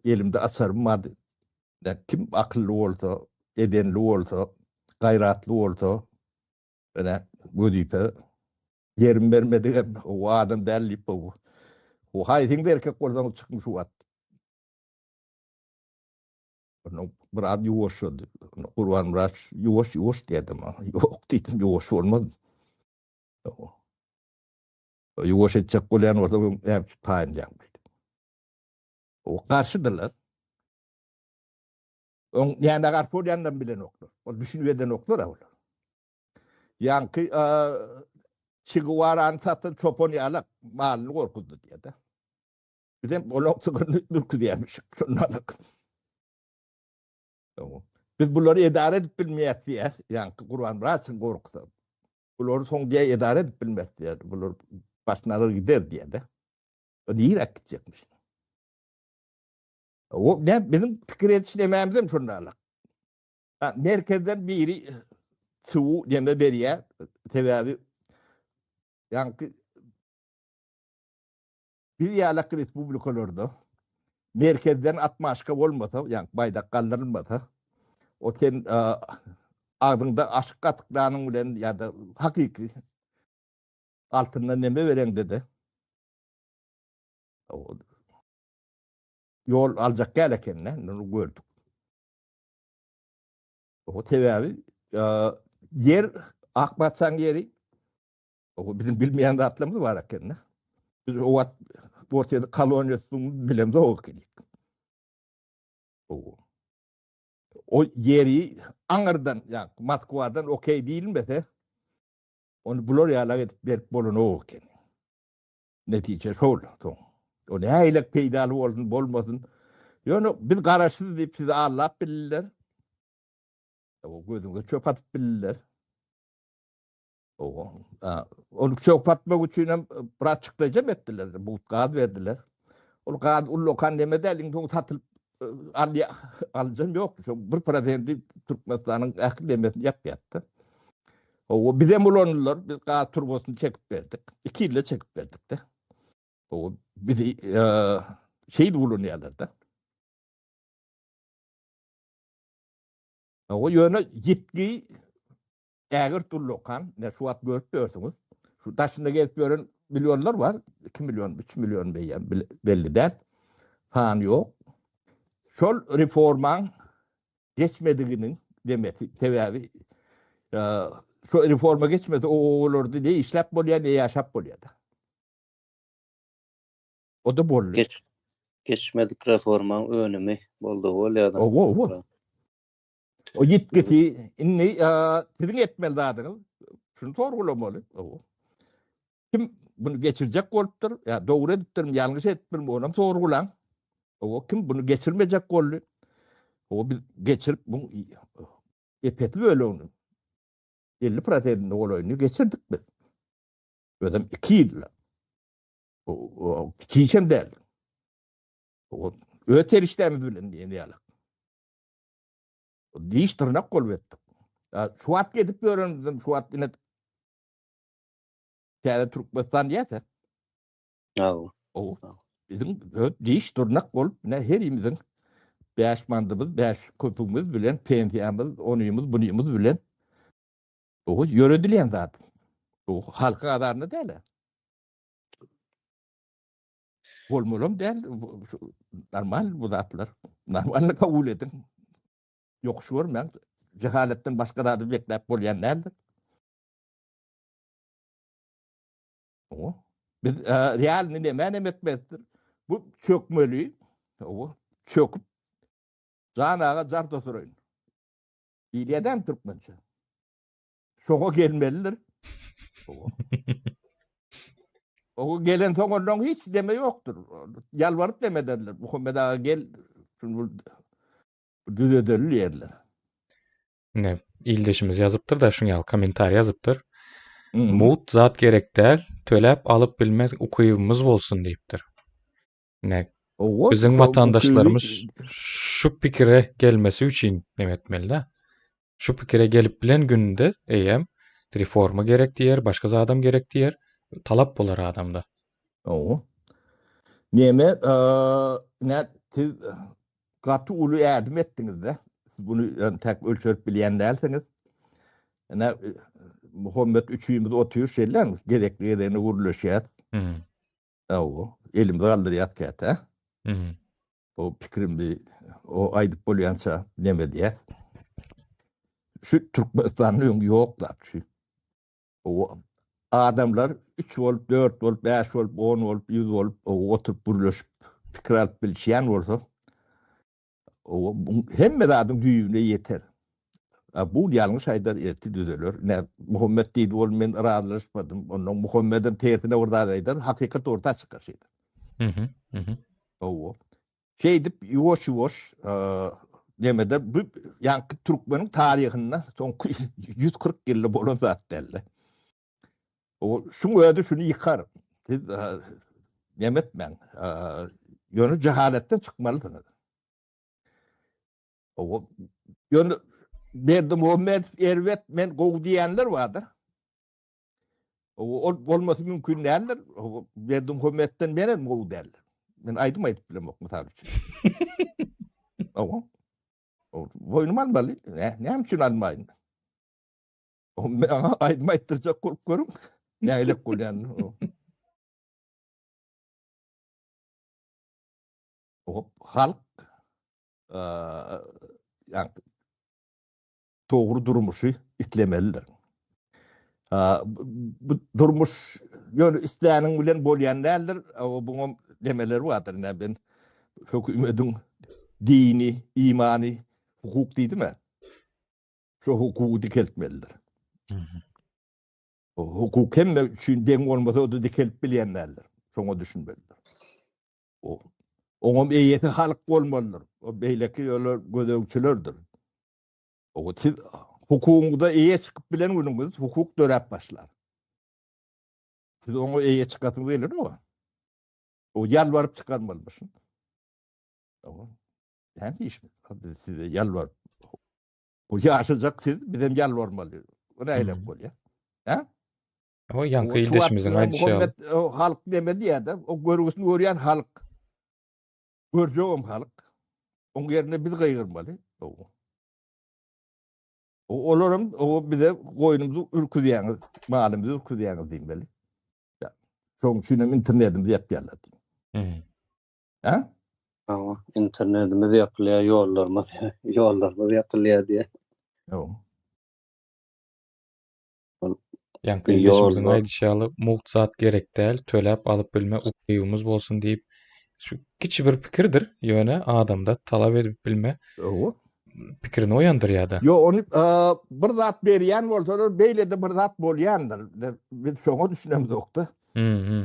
elimde açarym bardy. Kim akylly bolsa, edenli bolsa, gaýratly bolsa, ene wezipe ýerim bermedigem o adam däl diýip o. O haýsyňyz erkek bolsaňyz çykyň şu wagt. Ondan biraz ýuwaşlady. Gurban Myrat ýuwaş ýuwaş diýdi maňa. Ýok diýdim, ýuwaş bolmaz. Ýuwaş etjek bolýan bolsa öň näme üçin taýynlaýaň diýdi. O garşydyrlar. Öň näme garşy bolýanlaryny bilenoklar. Ol düşünip edenoklar olar. Ýaňky Çe Guwarany satan çopan ýalak malyny gorkuzdy diýdi. Bizem olar sygyryny ürküzýärmişik şondan. Biz bulary edara edip bilmeýäs diýýär. Ýaňky Gurban Myradowyň gorkusy. Bulary soň diýýär edara edip bilmez diýýär. Bular başyna agyr gider diýýär-de. O nirä gitjekmiş? O ne biziň pikir ediş nemämizem şonda. Ha, merkezden biri suw neme berýär. Sebäbi ýaňky biz ýalak respublikalarda merkezden atmaşka bolmasa, ýa baýdak galdyrylmasa, o sen agzyňda aşyk gatyklanyň bilen ýa-da hakyky altyndan neme bereňde-de ýol aljak däl eken-de, indi gördük. O sebäbi ýer ak patyşaň ýeri O biziň bilmeýän zatlarymyz bar eken-de. Biz o wagt Orsýetiň koloniýasydygyny bilemzok ekenik. O o ýeri aňyrdan, ýa Moskwadan okey diýilmese, ony bular ýalak edip berip bolanok eken. Netije şol soň. O nähili peýdaly bolsun, bolmasyn. Ýöne biz garaşsyz diýip sizi aldap bildiler. O gözüňize çöp atyp bildiler. Ony çöp atmak üçin hem biraz çykdajam etdiler. Bugt gaz berdiler. Ol gaz ullakan neme däl, iň soňy satylyp alýa alyjam ýokdy. Şo 1% Türkmenistanyň ähli nemesini ýapýardy. Owa bizem ulandylar. Biz gaz turbasyny çekip berdik. 2 ýylda çekip berdik-de. Owa bizi şeýdip ulanýarlar-da. Owa ýöne ýitgi Ägirt ullakan, ine şu wagt görüp ýörsüňiz. Şu daşynda gezip ýören millionlar bar. 2 million, 3 million beýän belli däl. Sany ýok. Şol reformaň geçmediginiň demesi, sebäbi şu reforma geçmese o obalarda ne işläp bolýar, ne ýaşap bolýar. O da boldy. Geç, geçmedik reformaň önümi boldy bolýar. Owa, owa. O ýitgisi indi siziň etmeli zadyňyz şuny sorgulamaly. Kim bunu geçirjek bolupdyr, ýa dogry edipdirmi, ýalňyş edipdirmi, onam sorgulaň. O kim bunu geçirmejek boldy? O biz geçirip bu. Epesli bölegini 50 prosentine golaýyny geçirdik biz. Özem 2 ýylda. O kiçi işem däl. O öz serişdämiz bilen diýen ýaly. Diş dyrnak bolup etdik. Şu wagt edip ýörenimizden şu wagt ine Täze Türkmenistan diýýärse. Hawa. O biziň öz diş dyrnak bolup ne herimiziň bäş mandymyz, bäş köpügimiz bilen pensiýamyz, onymyz, bunymyz bilen o ýöredilýän zat. Bu halkyň azarynda däl. Bolmalam däl. Normal bu zatlar. Normal kabul ediň. Ýokuş görmäň. Jehaletden başga zady bekläp bolýan däldir. O. Biz e, realny näme näme etmezdir. Bu çökmeli. O çöküp Jan aga jar dosuraýyn. Diýilýär türkmençe. Şoňa gelmelidir. O gelen soň ondan hiç deme ýokdur. Ýalbaryp deme ederler. Muhammet aga gel, şunu düzedeli diýerler. Ne, ildeşimiz ýazypdyr da şuň ýaly kommentariý ýazypdyr. Mugt zat gerek däl, töläp alyp bilmek ukybymyz bolsun diýipdir. Ne, biziň watandaşlarymyz şu pikire gelmesi üçin neme etmeli-de. Şu pikire gelip bilen gününde eýýäm reforma gerek diýer, başga zadam gerek diýer, talap bolar adamda. Hawa. Neme, nä siz gaty uly ädim etdiňiz-de. Siz buny entäk ölçerip bilýän dälsiňiz. Ine, Muhammet üçimiz otyr şeýle, gezekli-gezegine gürleşýäs. Hawa, elimizi galdyrýas käte. O pikrimi o aýdyp bolýança neme diýýär. Şu Türkmenistanda öň ýok zat şu. O adamlar 3 bolup, 4 bolup, 5 bolup, 10 bolup, 100 bolup o oturyp gürleşip pikir alyp bilişýän bolsa o hemme zadyň düýbüne ýeter. A bu ýalňyş aýdar, ertir düzeler. Ne Muhammet diýdi, ol men razylaşmadym. Ondan Muhammedem tersine bir zat aýdar, hakykat orta çykar şeýdip. Mhm. Mhm. Hawa. Şeýdip ýuwaş-ýuwaş nemede bu ýaňky türkmeniň taryhynda soňky 140 ýylda bolan zat däldi. O şuň özi şuny ýykar. Siz neme etmäň. Ýöne jehaletden çykmalysyňyz. O ýöne Berdimuhamedow erbet, men gowy diýenler bardyr. Ol bolmasy mümkin däldir. Berdimuhamedden men hem gowy däl. Men aýdym aýdyp bilemok mysal üçin. Owa. Boýnuma almaly. Näme üçin almaýyn? O maňa aýdym aýtdyrjak bolup görüň. Nägilek bolýan. O halk ýa dogry durmuşy islemelidir. Bu durmuş ýöne isläniň bilen bolýan däldir. Buňam demeleri bardyr. Ine ben hökümediň dini, imany, hukuk diýdim-ä. Şu hukugy dikeltmelidir. Hukuk hemme üçin deň bolmasa o-da dikelip bilýän däldir. Şoňa düşünmelidir. O oňam eýesi halk bolmalydyr. O beýleki ýolar gözegçilerdir. O siz hukugyňyza eýe çykyp bilen günüňiz hukuk döräp başlar. Siz oňa eýe çykasyňyz gelenok. O ýalbaryp çykarmalymyşyn. Tamam. Näme işimiz? Biz size ýalbaryp Bu ýaşajak siz, bizem ýalbarmaly. Bu nähili bolýar? Hä? O ýaňky ildeşimiziň aýdyşy ýaly. Halk neme diýýär-de, o görgüsini görýän halk. Görjegem halk. Oň ýerine biz gygyrmaly. O olaram o bize goýnumyzy ürküzýäňiz, malymyzy ürküzýäňiz diýmeli. Şoň üçin hem internetimizi ýapýarlar diýip. Hä? Hawa, internetimiz ýapylýar, ýollarymyz, ýollarymyz ýapylýar diýýär. Ýok. Ýaňky ildeşimiziň aýdyşy ýaly, mugt zat gerek däl, töläp alyp bilme ukybymyz bolsun diýip, şu kiçi bir pikirdir, ýöne adamda talap edip bilme pikirini oýandyrýar-da. Ýok, ony bir zat berýän bolsalar, beýle-de bir zat bolýandyr. Biz şoňa düşünemzok-da.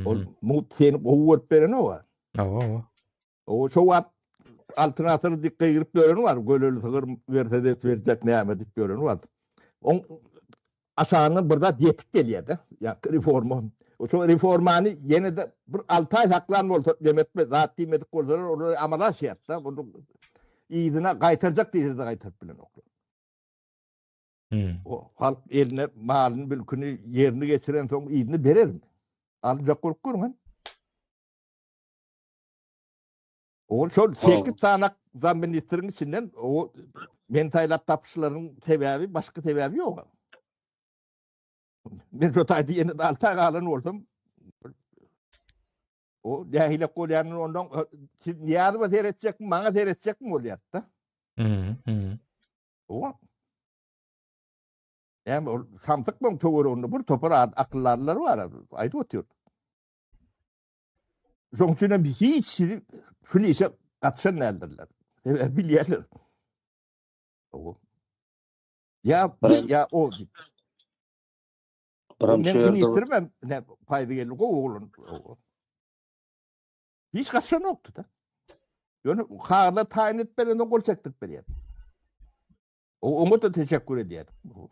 Ol mugt seni gowy görüp berenok-a. Hawa, hawa. O şo wagt. Altyn asyr diýip gygyryp ýöreni bar. Göleli sygyr berse de berjek näme diýip ýöreni bar. Oň aşagyndan bir zat ýetip gelýär-de. Ýa reforma. Şo reformany ýene-de bir 6 aý saklan bolsa, demetme zat diýmedik bolsalar, olar amala aşýar-da. Bunu yzyna gaýtarjak diýse-de gaýtaryp bilenoklar. Hmm. O halk eline malyny, mülküni, ýerini geçiren soň yzyny berermi? Aljak bolup görüň. Ol şol 8 sany zam ministriň içinden o men saýlap tapyşlaryň sebäbi başga sebäbi ýok. Men şo taýda ýene de alta galan bolsam o nähili bolýanyny ondan siz Nyýazowa seretjekmi, maňa seretjekmi bolýar-da. Hmm, hmm. O Näme ol samsyk boň töwereginde bir topar akyldarlar bar, aýdyp otyr. Şoň üçin hem hiç şul işe gatyşan däldirler. Sebäbi bilýärler. O. Ya bu ya o diýip. Biram Men şu ýerde ministrimem ne paýda geldi gowy oglan. Hiç gatyşan ýokdy da. Ýöne kagyzlar taýyn edip berende gol çekdirip berýärdi. O oňa da teşekkür edýärdik.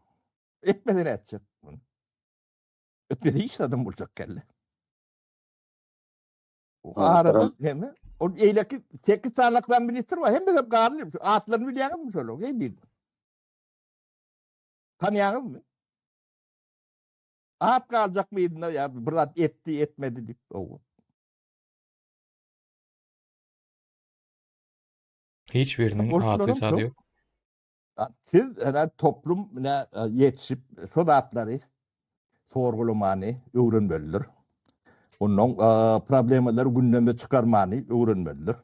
Etmese nätjek? Etmese hiç adam boljak geldi. O arada näme? O eýleki 8 sanakdan ministr bar, hemmesi garly. Atlaryny bilýäňizmi şolaryň? Eý bil. Tanýaňyzmy? At galjak mıydyna ya bir zat etdi, etmedi diýip. O. Hiç biriniň ady sady ýok. Siz ene toplum ne ýetişip şo zatlary sorgulamany öwrenmelidir. Ondan problemalary gündeme çykarmany öwrenmelidir.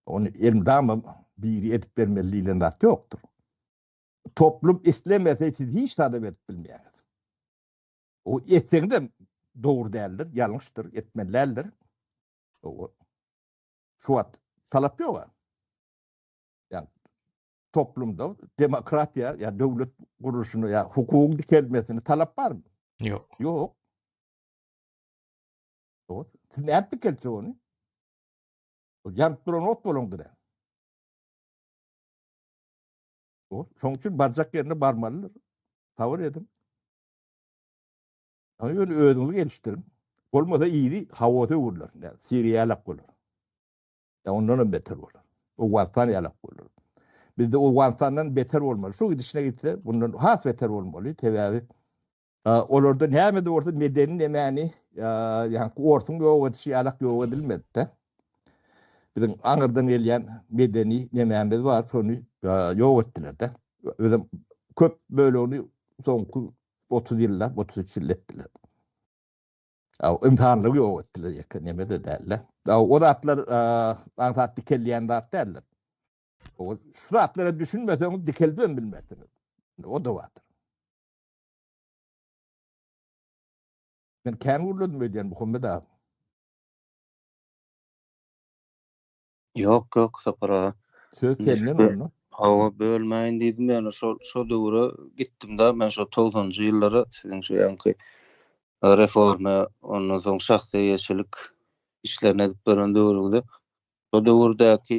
Ony elmydama biri edip bermeli diýlen zat ýokdur. Toplum islemese siz hiç zat edip bilmeýäňiz. O etseňiz hem dogry däldir, ýalňyşdyr, etmeli däldir. O şu wagt talap ýok. Ýa toplumda demokratiýa ýa döwlet gurluşyny ýa hukugyň dikelmesini talap barmy? Ýok. Ýok. Ýok. Siz nädip dikeltjek ony? O ýanyp duran ot bolaňdyr. O, şoň üçin barjak ýerine barmalydyr. Sabyr ediň. Ýöne özüňizi gelişdiriň. Bolmasa yzy haosa öwrüler. Siriýa ýalak bolar. Ýa ondan hem beter bolar. Owganystan ýalak bolar. Bizde Owganystandan beter bolmaly. Şu gidişine gitse bundan has beter bolmaly. Sebäbi olarda näme-de bolsa medeni nemäni ýaňky orsuň ýok edişi ýalak ýok edilmedi-de. Biziň aňyrdan gelýän medeni nemämiz bar, şony ýok etdiler-de. Özem köp bölegini soňky 30 ýylda, 33 ýylda etdiler. Ynsanlygy ýok etdiler ýeke neme-de däl-de. O zatlar aňsat dikelýän zat däldir. O şu zatlara düşünmeseňiz dikeldip hem bilmersiňiz. O-da bardyr. Men kän gürledim öýdýän Muhammet aga. Ýok, ýok Sapar aga. Söz senden onda. Hawa, bölmäýin diýdim ýöne şol şo döwre gitdim-de men şo togsanjy ýyllara siziň şu ýaňky reforma ondan soň şahsy eýeçilik işlerini edip beren döwrüňizde şo döwürdäki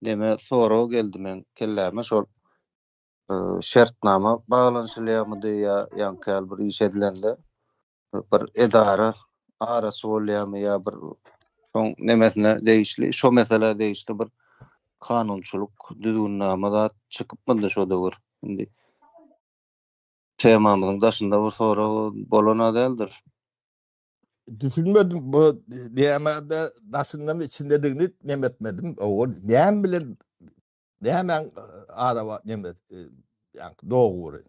neme sorag geldi meň kelläme şol şertnama baglanyşylýarmydy ýa ýaňky ýaly bir iş edilende bir edara araçy bolýarmy ýa bir şoň nemesine degişli, şo meselä degişli bir kanunçylyk, düzgünnama zat çykypmydy şo döwür? Indi temamyzyň daşynda bir sorag bolan-a däldir. Düşünmedim bu nämäde daşyndamy içindedigini neme etmedim. O näme bilen nämäň araba neme ýaňky dogry.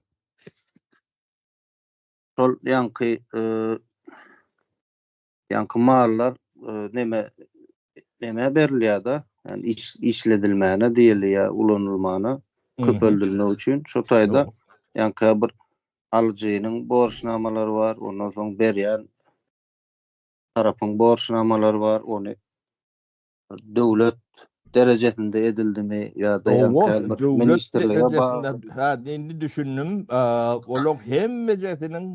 Şol ýaňky ýaňky mallar neme neme berilýär-de, ýani iş işledilmäne diýeli ýa ulanylmana köpeldilmek üçin şo taýda ýaňky bir alyjynyň borçnamalary bar, ondan soň berýän tarapyň borçnamalary bar, ony döwlet derejesinde edildimi ýa-da ýa bir ministrlige bagly. Ha, indi düşündim. Olaryň hemmejesiniň.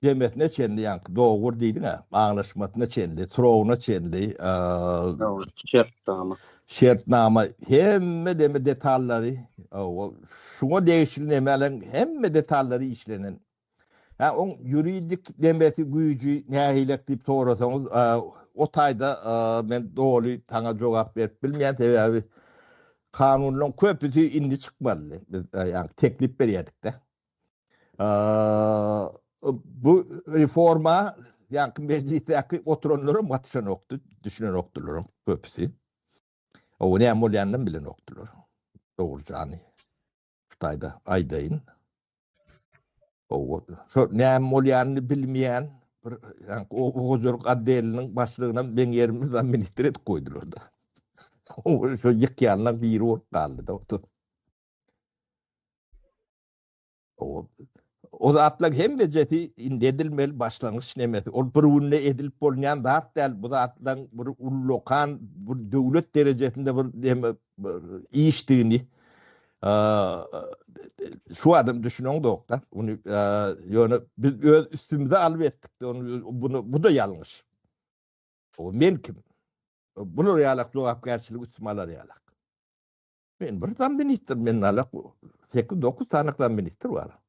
demesine çenli ýaňky dogry diýdiň-ä, aňlaşmasyna çenli, srogyna çenli, şertnama. Şertnama hemme deme detallary, şuňa degişli nemäleň hemme detallary işlenen. Hä, oň ýuridik demesi güýji nähilek diýip sorasaňyz, o taýda men doly saňa jogap berip bilmeýän, sebäbi kanunlaryň köpüsi indi çykmalydy. Biz ýaňky teklip berýärdik-de. Bu reforma ýaňky mejlisdäki oturanlaram gatyşanokdy, düşünenokdylaram köpüsi. O näme bolýanyny bilenokdylar. Dogrujany şu taýda aýdaýyn. O şo näme bolýanyny bilmeýän bir ýaňky oba hojalyk otdeliniň başlygyna meň ýerime zamministr edip goýdular-da. Şo ýykýanlaryň biri bolup galdy-da. O zatlaryň hemmejesi indi edilmeli başlangyç nemesi. Ol bir günde edilip bolunýan zat däl. Bu zatlaryň bir ullakan bir döwlet derejesinde bir neme işdigini şu adam düşüneňzok-da. Ony ýöne biz öz üstümize alyp etdik-de ony bunu bu-da ýalňyş. Men kim? Bular ýalak jogapkärçiligi üstüme alar ýalak. Men bir zam ministr, men alak 8-9 sany zam ministr bar.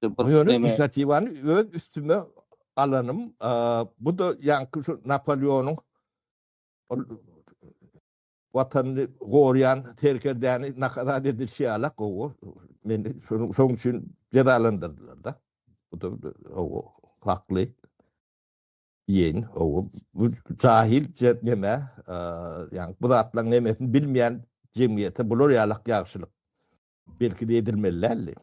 Ýöne inisiatiwany öz üstüme alanym, bu da ýaňky şu Napoleonyň ol watanyny goraýan serkerdäni nakazat edilişi ýalak gowy. Meni şonuň üçin jezalandyrdylar-da. Bu da hakly. Diýeýin, hawa, bu jahil neme, ýagny bu zatlaryň nemesini bilmeýän jemgyýete bular ýalak ýagşylyk belki-de edilmeli däldi.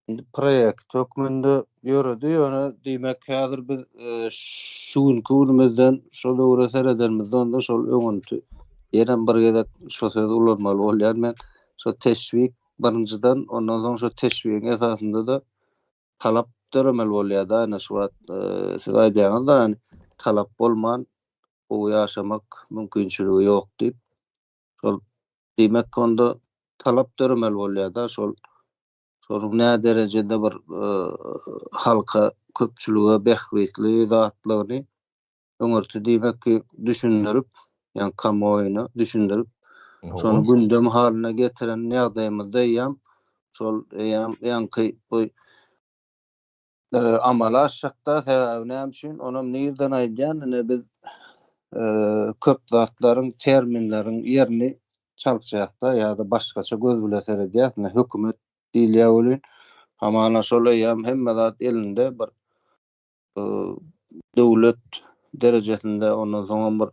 Indi proýekt hökmünde ýöredi, ýöne diýmek häzir biz şu günki günümizden şo döwre seredenimizde onda şol öňünti ýenem bir gezek şo sözi ulanmaly bolýan men şo teşwik birinjiden ondan soň şo teşwigiň esasynda-da talap döremeli bolýar-da, ine şu wagt siz aýdýaňyz-da, ýani talap bolman gowy ýaşamak mümkinçiligi ýok diýip. Şol diýmek onda talap döremeli bolýar-da, şol şonuň nä derejede bir halka, köpçülige bähbitli zatlygyny öňürti diýmek ki düşündirip, ýagny kamuoýuna düşündirip, şony gündem halyna getiren ýagdaýymyzda eýýäm şol eýýäm ýaňky bu amala aşjakda sebäbi näme üçin onam nirden aýdýan ine biz köp zatlaryň terminleriň ýerini çalyşýakda ýa-da başgaça göz bile seredýäs ine hökümet diýilýär welin hamana şol eýýäm hemme zat elinde bir döwlet derejesinde ondan soňam bir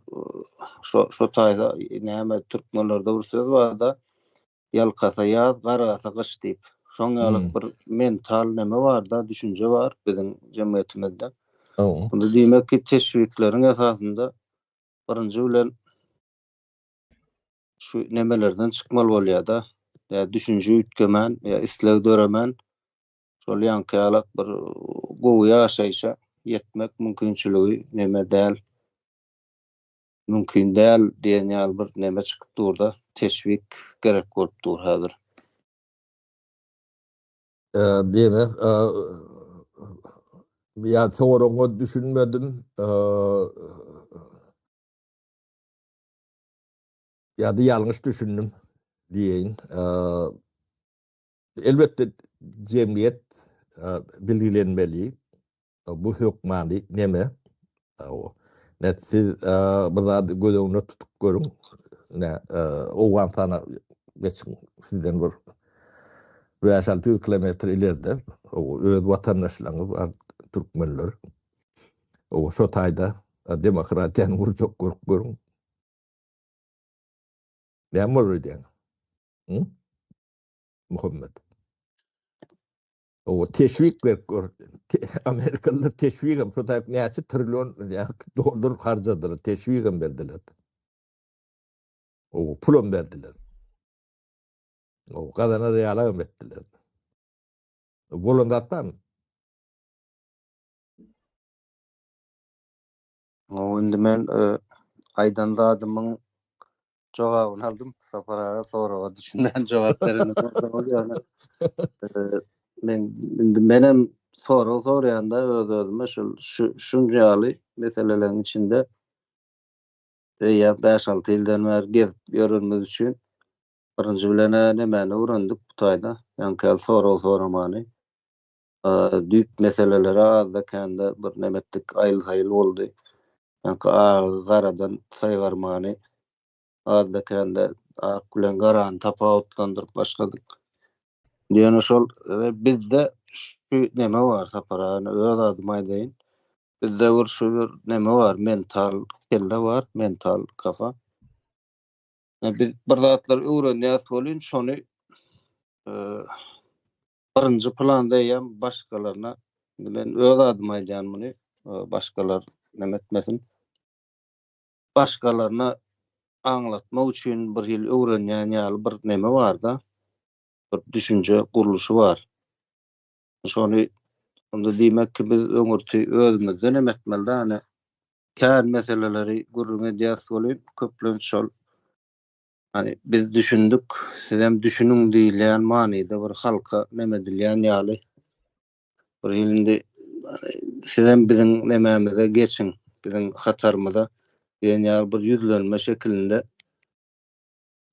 şo şo taýda näme türkmenlerde bir söz barda ýalkasa ýaz gargasa gyş diýip şoň ýaly bir mental neme barda düşünje bar biziň jemgyýetimizde. Onda diýmek ki teşwikleriň esasynda birinji bilen şu nemelerden çykmaly bolýar-da. Ýa düşünje üýtgemän, ýa isleg döremän Şol ýaňky ýalak bir gowy ýaşaýşa ýetmek mümkinçiligi neme däl, mümkin däl diýen ýaly bir neme çykyp dur-da, teşwik gerek bolup dur häzir. Diýmek, ýa soragyňa düşünmedim. Ýa-da ýalňyş düşündim diýeýin. Elbetde jemgyýet bilgilenmeli. Bu hökmany neme? Ne siz bir zady göz öňünde tutup görüň. Ne Owganystana geçiň sizden bir 5-600 kilometr ileride öz watandaşlaryňyz bar türkmenler. O şo taýda demokratiýany gurjak görüp görüň. Näme bolar öýdýäň? Hı? Muhammet. O teşwik berip gör. Amerikalylar teşwigem şo taýyp näçe trillion dollar harjadylar, teşwigem berdiler. O pulam berdiler. O gazanar ýalagam etdiler. Bolan zat barmy? O indi men e, aýdan zadymyň. Jogabyny aldym. Sapar aga soraga düşünmän jogap bereni bolsa ýöne men indi menem sorag soraýanda öz özüme şul şu şunca ýaly meseleleriň içinde eýýäm 5-6 ýyldan bäri gezip ýörenimiz üçin birinji bilen nemäni öwrendik bu taýda ýaňky ýaly sorag soramany düýp meselelere azda-kände bir neme etdik, aýyl-saýyl boldy. Ýaňky agy garadan saýgarmany azda-kände ak bilen garany tapawutlandyryp başladyk. Ýöne şol bizde şu neme bar Sapar aga, öz adyma aýdaýyn. Bizde bir şu bir neme bar, mental kelle bar, mental kafa. Biz bir zatlar öwrenýäs welin şony birinji planda eýýäm başgalaryna, indi men öz adyma aýdýan muny, başgalar neme etmesin. Başgalaryna aňlatmak üçin bir hili öwrenýän ýaly bir neme bar-da, bir düşünje gurluşy bar. Şony onda diýmek ki biz öňürti özümizden hem etmeli-de, hany kän meseleleri gürrüň edýäris welin, köplenç şol Hani biz düşündik, sizem düşüniň diýilýän manyda bir halka neme edilýän ýaly bir indi sizem biziň nemämize geçiň, biziň hatarymyza diýen ýaly bir ýüzlenme şekilinde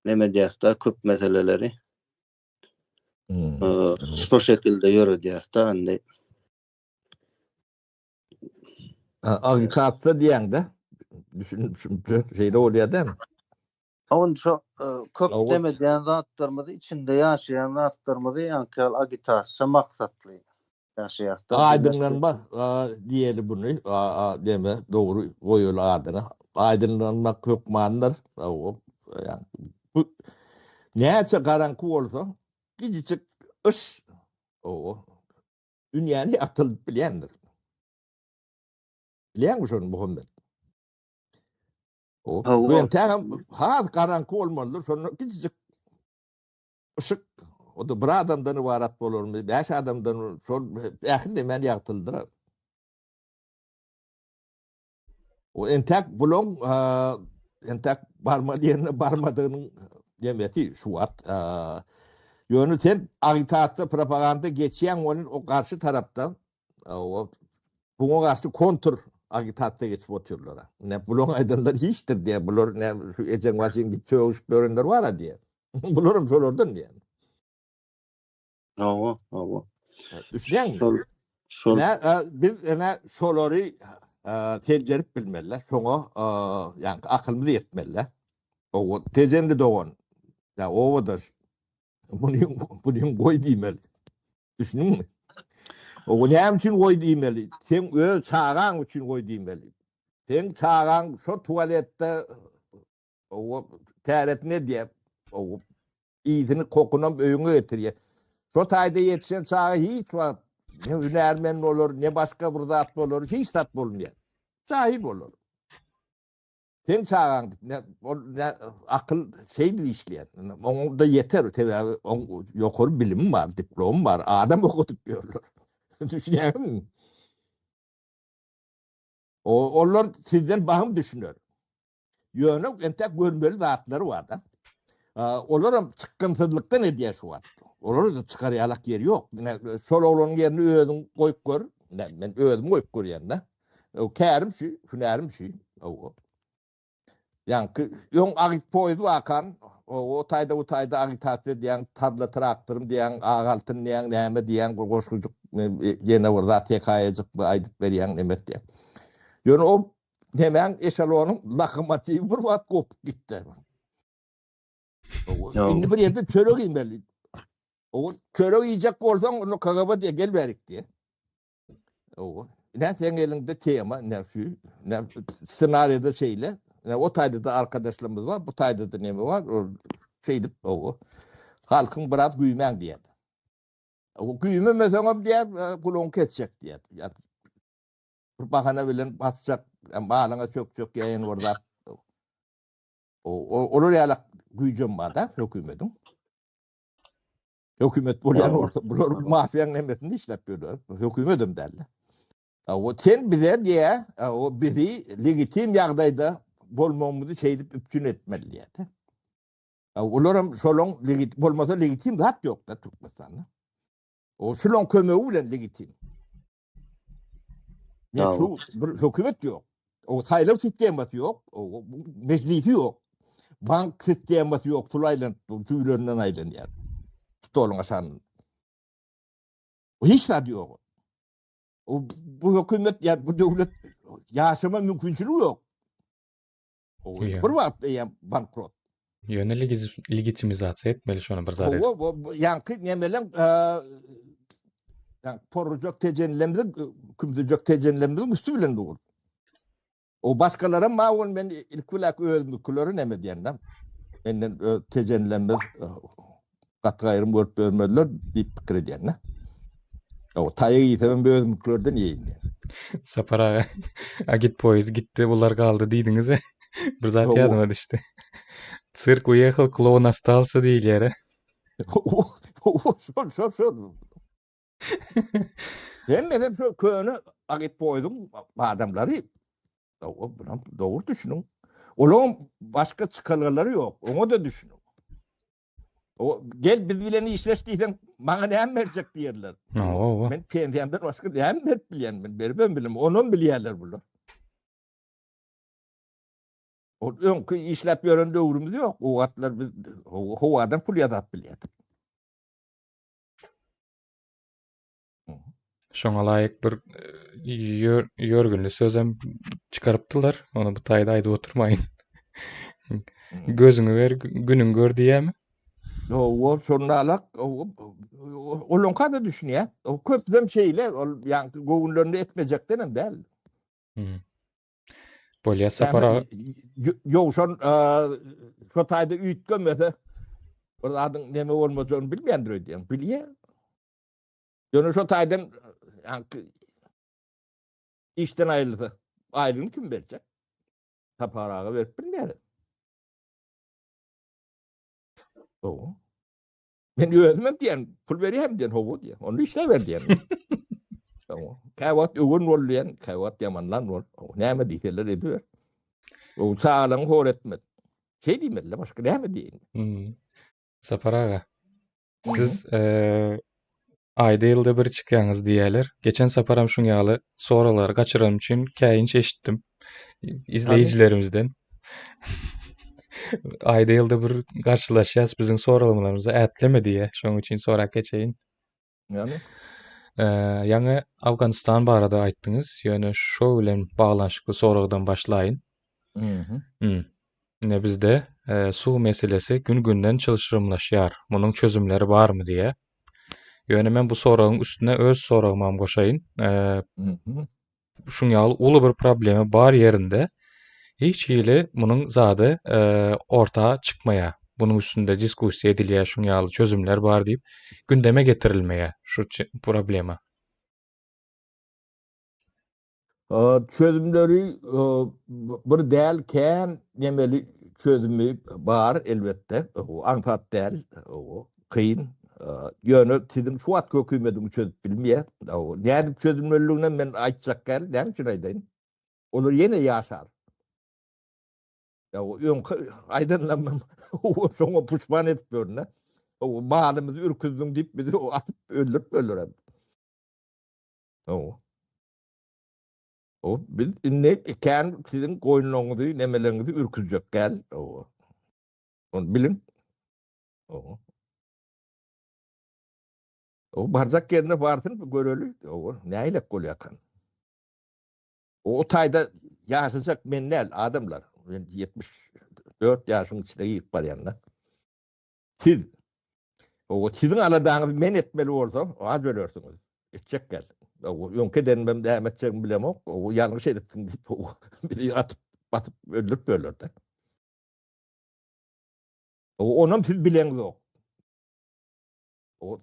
neme edýäs-de köp meseleleri. Hmm. Şo şekilde ýöredýäs-de indi. Agitasiýa diýäňde, düşünip şeýle bolýar dämi? Onça köp dem edýän zatlarymyzy, içinde ýaşaýan zatlarymyzy ýaňky ýaly agitasiýa maksatly ýaşaýas-da. Aýdyňlanma diýeli buny, deme, dogry goýaly adyny. Aýdyňlanmak hökmandyr. Bu näçe garaňky bolsa, kiçijik yş, dünýäni ýagtyldyp bilýändir. Bilýäňmi şony Muhammet? O, bu entägem has garaňky bolmalydyr, şonda kiçijik yşyk, o da bir adamdan ybarat bolarmy, bäş adamdan, şol ähli nemäni ýagtyldyrar. O entäk bulaň entäk barmaly ýerine barmadygynyň demesi şu wagt. Ýöne sen agitasiýa, propaganda geçýäň welin o garşy tarapda o buňa garşy kontr agitasiýa geçip otyrlar. Ne bulaň aýdanlary hiçdir diýär. Bular ne şu ejeň başyň diýip sögüşip ýörenler bar-a diýär. Bularam şolardan diýär. Hawa, hawa. Düşünýäňmi? Şol, şol. Ne, biz ene şolary seljerip bilmeli, şoňa ýa akylymyz ýetmeli. O tejenli dogan, ýa obadaş. Muny muny goý diýmeli. Düşündiňmi? O näme üçin goý diýmeli? Sen öz çagaň üçin goý diýmeli. Sen çagaň şo tualetde o täretini edýär. O Yzyny kokunam öýüňe getirýär. Şo taýda ýetişen çaga hiç wagt ne hünärmen bolar, ne başga bir zat bolar, hiç zat bolmaýar. Jahil bolar. Seň çagaň ne ol ne akyl şeýdip işleýär. Oňa da ýeter, sebäbi oň ýokary bilimi bar, diplomy bar, adam okudyp ýörler. Düşünýäňmi? O olar sizden bahym düşüner. Ýöne entek görmeli zatlary bar-da. Olaram çykgynsyzlykdan edýär şu wagt. Olara-da çykar ýalak ýeri ýok. Ine, şol oglanyň ýerine özüň goýup gör. Ine, men özüm goýup görýän-de. Kärim şu, hünärim şu. Hawa. Ýaňky öň agit poýuz wakan, o taýda bu taýda agitasiýa edýäň, tarla traktorym diýýäň, ak altyn diýýäň, näme diýýäň, bir goşgujyk, ýene bir zat hekaýajyk aýdyp berýäň, neme etýäň. Ýöne o Nemäň eşelonyň lokomotiwi bir wagt gopup gitdi. Indi bir ýerde çörek iýmeli. O çörek iýjek bolsaň, onu KGB diýe gel berik diýe. O ne seň eliňde tema, ne şu, ne ssenariýada şeýle. Ne o taýda da arkadaşlarymyz bar, bu taýda da neme bar, o şeýdip o halkyň biraz güýmäň diýýär. O güýmemeseňem diýýär, gulagyňy kesjek diýýär. Bir bahana bilen basjak, malyňa çökjek ýa ýene bir zat. Olar ýaly güýjem bar da hökümetiň. Hökümet bolýan bolsa, bular mafiýaň nemesinde işläp ýörler. Hökümetem däl. O sen bize diýä, o bizi legitim ýagdaýda bolmagymyzy şeýdip üpjün etmeli diýä. Olaram şolaň bolmasa legitim zat ýok-da Türkmenistanda. O şulaň kömegi bilen legitim. Ne şu bir hökümet ýok. O saýlaw sistemasy ýok, o mejlisi ýok. Bank sistemasy ýok, pul aýlanyp dur, jüýlerinden aýlanýar. Stoluň aşagynda. O hiç zat ýok. O bu hökümet ýa bu döwlet ýaşama mümkinçiligi ýok. O bir wagt eýýäm bankrot. Ýöne legitimizasiýa etmeli şony bir zat edip. Hawa, ýaňky nemeleň ýaňky porrujak tejenlemizin, kümsüjek tejenlemizin üsti bilen dur. O başgalaram bar ol men ilki bilen özümizkileri neme diýenden. Menden öz tejenlemimiz gaty gaýrym görüp bermediler diýip pikir edýän-de. O taýak iýsemem özümkilerden iýeýin diýen. Sapar aga, agit poýezd gitdi, bular galdy diýdiňiz. Bir zat ýadyma düşdi. Sirk uýehal, kloun ostalsa diýilýär. Şol, şol, şol. Hemmesem şol köne agit poýezdiň adamlary. Dogry, dogry düşüniň. Olaryň başga çykalgalary ýok. Oňa-da düşüniň. O gel biz bilen işleş diýseň, maňa näme berjek diýerler. Hawa. Men pensiýamdan başga näme berip bilýän men? Beribem bilim, onam bilýärler bular. O öňki işläp ýören döwrümiz ýok. O wagtlar biz howadan pul ýazap bilýärdik. Şoňa laýyk bir e, ýörgünli sözem çykarypdylar. Ony bu taýda aýdyp oturmaýyn. Gözüňi ber, günüň gör diýýärmi? Hawa, şonda alak, olaňka da düşünýär. O köpüsem şeýle, ol ýaňky göwünlerini etmejekden hem däl. Hmm. Bolýar Sapar aga. Ýowşan şo taýda üýtgemese bir zadyň neme bolmajagyny bilmeýändir öýdýän. Bilýär. Ýöne şo taýdan ýaňky işden aýrylsa, aýlygyny kim berjek? Sapar aga berip bilmeýär. Hawa. Men özüm hem diýen, pul berýän diýen, hawa diýen. Onda işläber diýen. Hawa. Käwagt öwen bol diýen, käwagt ýamanlan bol. Näme diýseler ediber. O çagalaryňy hor etme. Şeý diýmeli, başga näme diýeýin? Hmm. Sapar aga, siz aýda ýylda bir çykýaňyz diýýärler. Geçen saparam şuň ýaly soraglary gaçyranym üçin käýinç eşitdim izleýjilerimizden. Aýda ýylda bir garşylaşýas biziň soraglarymyzy ätleme diýýär. Şonuň üçin sorap geçeýin. Ýagny? Ýaňy Afganistan barada aýtdyňyz, ýöne şo bilen baglanyşykly soragdan başlaýyn. Mhm. Ine bizde e, suw meselesi gün-günden çylşyrymlaşýar. Munuň çözümleri barmy diýýär. Ýöne men bu soragyň üstüne öz soragymam goşaýyn. E, şuň ýaly uly bir problema bar ýerinde hiç hili munuň zady e, orta çykmaýar. Bunuň üstünde diskussiýa edilýär, şuň ýaly çözümler bar diýip gündeme getirilmeýär şu problema. Çözümleri bir däl kän nemeli çözümi bar elbetde. Aňsat däl, kyn. Ýöne siziň şu wagtky hökümediňiz çözüp bilmeýär. Nädip çözülmelidiginem men aýtjak däl, näme üçin aýdaýyn? Olar ýene ýaşar. Ýa öňki aýdanlarymam şoňa puşman edip ýörün-de. Malymyzy ürküzdiň diýip bizi atyp öldürip öldürer. O biz indi kän siziň goýunlaryňyzy, nemeleriňizi ürküzjek däl. Ony biliň. O. O barjak ýerine barsyn, göreli. O nähilek bolýarkan. O taýda ýaşajak men däl, adamlar. Men 74 ýaşyň içine girip barýan-da. Siz O siziň aladaňyzy men etmeli bolsam, az ölersiňiz. Etjek gel. O öňki edenimem näme etjegimi bilemok. O ýalňyş edipsiň diýip, o bizi atyp, basyp öldürip böler-de. O onam siz bileňzok. O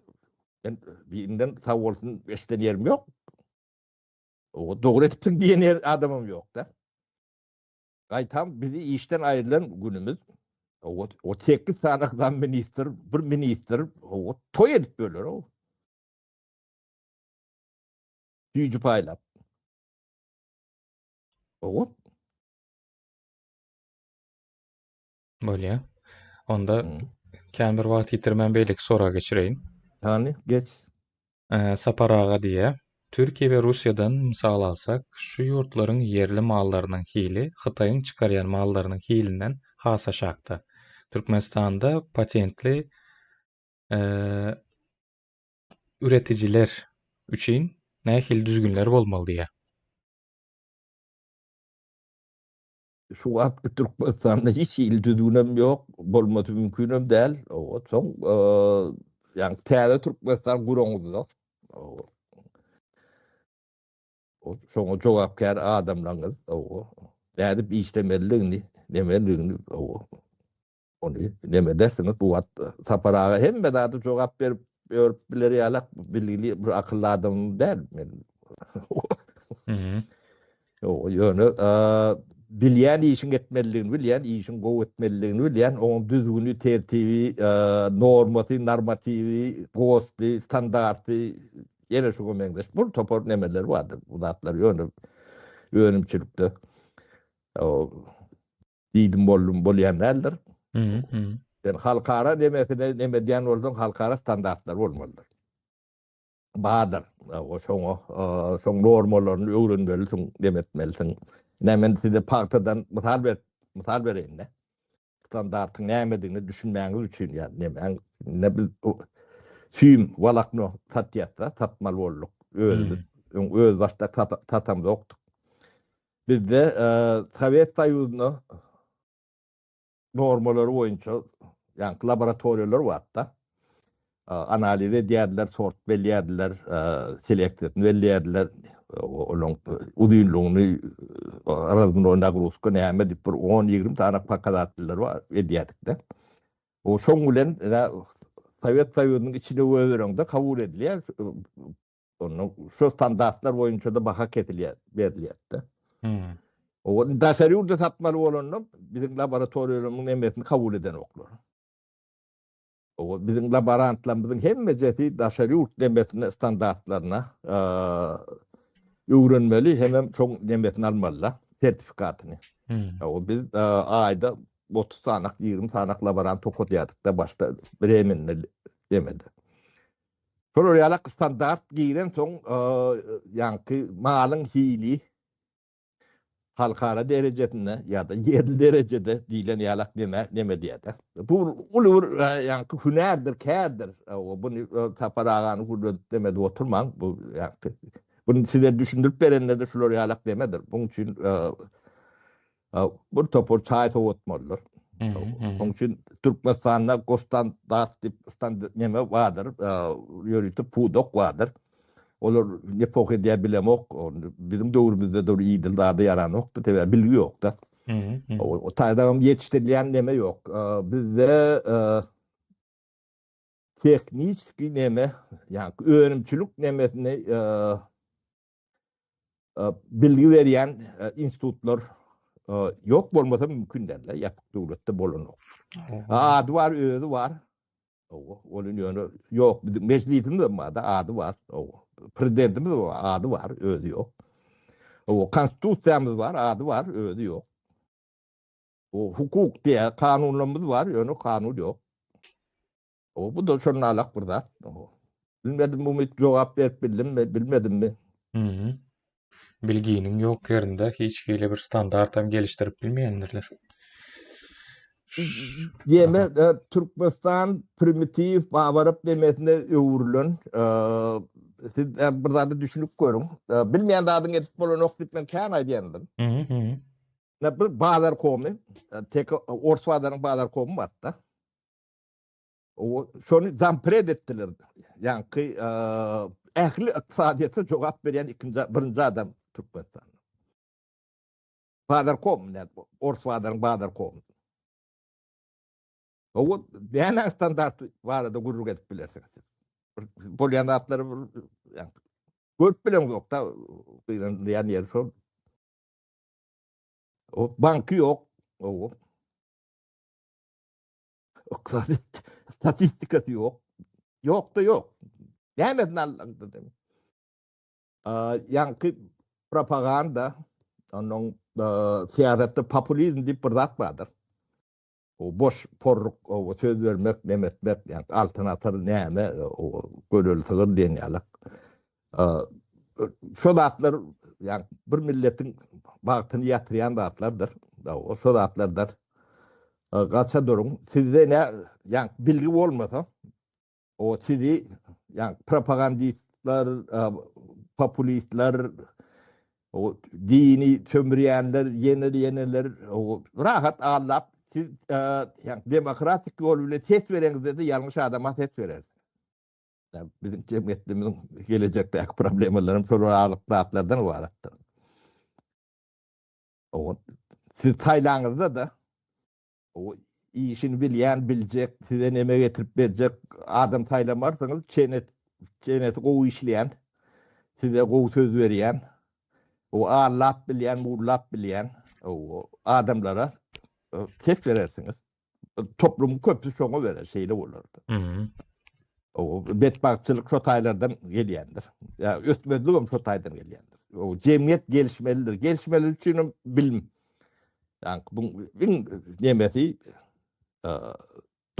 men birinden sag bolsun eşiden ýerim ýok. O dogry edipsiň diýen ýer adamam ýok-da. Gaýtam bizi işden aýrylan günümiz o o 8 sany zam ministr, bir ministr o toý edip böler o. Süýji paýlap. O. Bolýar. Onda kän bir wagt ýitirmän beýleki soraga geçireýin. Hany, geç. Sapar aga diýýär, Türkiýe we Russiýadan mysal alsak, şu ýurtlaryň ýerli mallarynyň hili Hytaýyň çykarýan mallarynyň hilinden has aşakda. Türkmenistanda patentli üretijiler üçin nähili düzgünler bolmaly diýýär. Şu wagtky Türkmenistanda hiç hili düzgünem ýok, bolmasy mümkinem däl. Soň ýagny täze Türkmenistan guraňyzda şoňa jogapkär adamlaryňyz nädip işlemelidigini, nemeligini ony neme edersiňiz. Bu wagt Sapar aga hemme zada jogap berip ýörüp biler ýalak bilgili bir akylly adam däl men. Ýok, ýöne bilýän işiň etmelidigini bilýän, işiň gowy etmelidigini bilýän, onuň düzgüni, tertibi, normasy, normatiwi, GOST-y, standarty, ýene şuňa meňzeş bir topar nemeler bardyr. Bu zatlar ýöne önümçilikde diýdim boldum bolýan däldir. Sen halkara nemesine neme edýän bolsaň, halkara standartlar bolmalydyr. Bardyr. O şoňa, şoň normalaryny öwrenmelisiň, neme etmelisiň. Ine men size pagtadan mysal berip, mysal bereýin-de. Standartyň nämedigine düşünmäňiz üçin ýa nemäň, ine biz süýüm, walakno satýas-da, satmaly bolduk özümiz. Öň özbaşdak satamzokdyk. Bizde Sowet Soýuzynda normalary boýunça ýaňky laboratoriýalar bardy-da. Analiz edýärdiler, sort belýärdiler, seleksiýasyny belleýärdiler, olaryň uzynlygyny, razmnoý nagruzka näme diýip bir on-ýigrimi sany pokazateller bar edýärdik-de. O şoň bilen Sowet Soýuzynyň içine goýbereňde kabul edilýär. Onda şu standartlar boýunça-da baha kesilýär, berilýär-de. Hmm. O daşary ýurda satmaly bolanda biziň laboratoriýalarymyzyň nemesini kabul edenoklar. O biziň laborantlarymyzyň hemmejesi daşary ýurt nemesine standartlaryna öwrenmeli hemem şoň nemesini almaly-da, sertifikatyny. Hmm. O biz aýda 30 sanak, 20 sanak laborant okadýardyk-da başda Bremende demede. Şolar ýalak standart girensoň ýaňky malyň hili halkara derejesinde ýa-da ýerli derejede diýlen ýalak neme neme diýýär-de. Bu uly bir ýaňky hünärdir, kärdir. Buny Sapar agany gürledip neme edip oturmaň. Bu ýaňky buny size düşündirip berende-de şular ýalak nemedir. Buň üçin Bir topar çaý sowatmalydyr. Şonuň üçin Türkmenistanda Gosstandart diýip stand neme bardyr, ýörite pudak bardyr. Olar ne poh edýär bilemok. Biziň döwrümizde de bir idil zada ýaranokdy, sebäbi bilgi ýokda. O taýdanam ýetişdirilýän neme ýok. Bizde tehniçki neme, ýagny önümçilik nemesini bilgi berýän institutlar ýok bolmasa mümkin däl-de, ýapyk döwletde bolanok. Ady bar, özi bar. Owa, ol ýöne ýok, biziň mejlisimiz hem bar-da, ady bar. Owa, prezidentimiz bar, ady bar, özi ýok. Owa, konstitusiýamyz bar, ady bar, özi ýok. O hukuk diýä kanunlarymyz bar, ýöne kanun ýok. O bu da şonalak bir zat. Bilmedim Umyt jogap berip bildimmi, bilmedimmi? Mhm. Bilginiň ýok ýerinde hiç hili bir standart hem gelişdirip bilmeýändirler. Ýeme e, Türkmenistan primitiw babaryp demesine öwrülen e, siz e, bir zada düşünip görüň. Bilmeýän zadyň edip bolanok diýip men kän aýdýandym. Mhm. Ne bir bazar komy, tek ors bazaryň bazar komy barda. Şony zampred etdiler. Ýaňky ähli ykdysadyýete jogap berýän ikinji, birinji adam Türkmenistanda. Bazarkom, ors bazaryň bazarkomy. O näme standart barada gürrüň edip bilersiňiz siz? Bolýan zatlary görüp bileňzok-da, gynanylýan ýeri şol. O banky ýok. O Ykdysady statistikasy ýok. Ýok-da ýok. Nämesini aldyň demek. Ýaňky propaganda, onuň syýasatda populizm diýip bir zat bardyr. O boş porruk o söz bermek, neme etmek, ýa altyn asyr näme, o göleli sygyr diýen ýaly. Şo zatlar ýa bir milletiň bagtyny ýatyrýan zatlardyr. O şo zatlardan gaça duruň. Sizde ne ýa bilgi bolmasa, o sizi ýa propagandistler, populistler, o dini sömürýänler, ýene ýeneler o rahat aldap siz ýa demokratik ýol bilen ses bereňizde-de ýalňyş adama ses berersiňiz. Biziň jemgyýetimiziň gelejekdäki problemalary hem şolar ýaly zatlardan ybaratdyr. O siz saýlaňyzda-da o işini bilýän, biljek, size neme getirip berjek adam saýlamarsyňyz, çene çenesi gowy işleýän, size gowy söz berýän, o allap bilýän, mullap bilýän o adamlara ses berersiňiz. Toplumyň köpüsi şoňa berer, şeýle bolardy. Mhm. O betbagtçylyk şo taýlardan gelýändir. Ýa ösmezlik hem şo taýdan gelýändir. O jemgyýet gelişmelidir. Gelişmeli üçin hem bilim. Ýa bu iň nemesi e,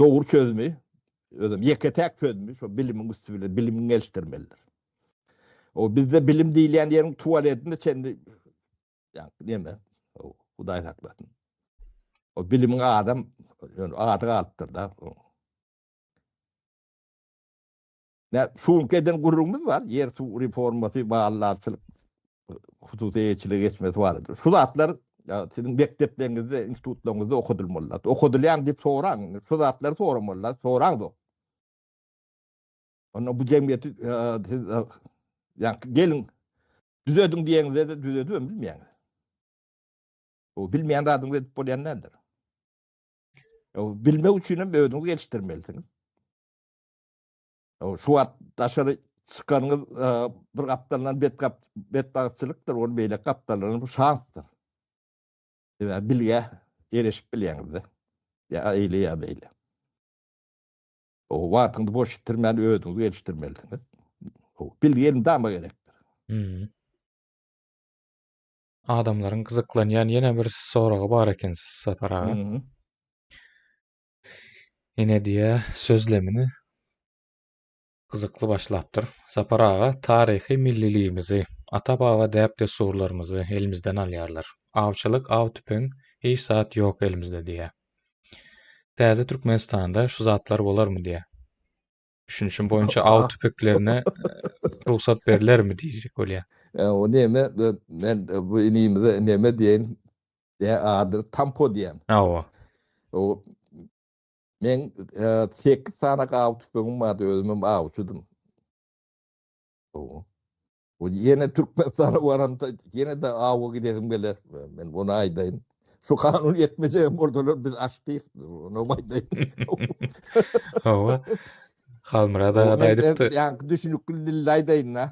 dogry çözümi, özüm ýeke-täk çözümi şo bilimiň üsti bilen bilimiň gelişdirmelidir. O bizde bilim diýilýän ýeriň tualetine çenli Ýa neme? Hudaý saklasyn. O bilimiň adam ýöne ady galypdyr da. Ne şu günki eden gürrüňimiz bar, ýer suw reformasy, maldarçylyk hususy eýeçilige geçmesi barada. Şu zatlar siziň mekdepleriňizde, institutlaryňyzda okadylmaly. Okadylýan diýip soraň, şu zatlary soramaly, soraňzok. Onda bu jemgyýeti siz ýa geliň düzediň diýeňizde-de düzedibem bilmeýäňiz. O bilmeýän zadyňyzy edip bolýan däldir. O bilmek üçin hem özüňizi gelişdirmelisiňiz. O şu wagt daşary çykanyňyz bir gapdaldan bet gap betbagtçylykdyr, ol beýleki gapdaldan bu şansdyr. Sebäbi bilgä erişip bilýäňizde. Ýa eýle ýa beýle. O wagtyňyzy boş ýitirmän özüňizi gelişdirmelisiňiz. O bilgi elmydama gerekdir. Hmm. Adamlaryň gyzyklanýan ýene bir soragy bar eken Sapar aga. Hmm. Ene diýä sözlemini gyzykly başlapdyr. Sapar aga taryhy milliligimizi, ata-baba däp-dessurlarymyzy elimizden alýarlar. Awçylyk, aw tüpeň, hiç zat ýok elimizde diýä. Täze Türkmenistanda şu zatlar bolarmy diýä. Düşünişim boýunça aw tüpeklerine rugsat berlermi diýjek bolýa. O neme, men bu inimize neme diýeýin, ýa ady Tampo diýen. Hawa. O Men 8 sany aw tüfeňim bardy, özümem awçydym. O ýene Türkmenistana baramda ýene-de awa gidesim geler. Men ony aýdaýyn. Şu kanun etmejegem bolsalar biz açdyk. Ony aýdaýyn. Hawa. Halmyrat aga da aýdypdy. Ýaňky düşünikli dilde aýdaýyn-da.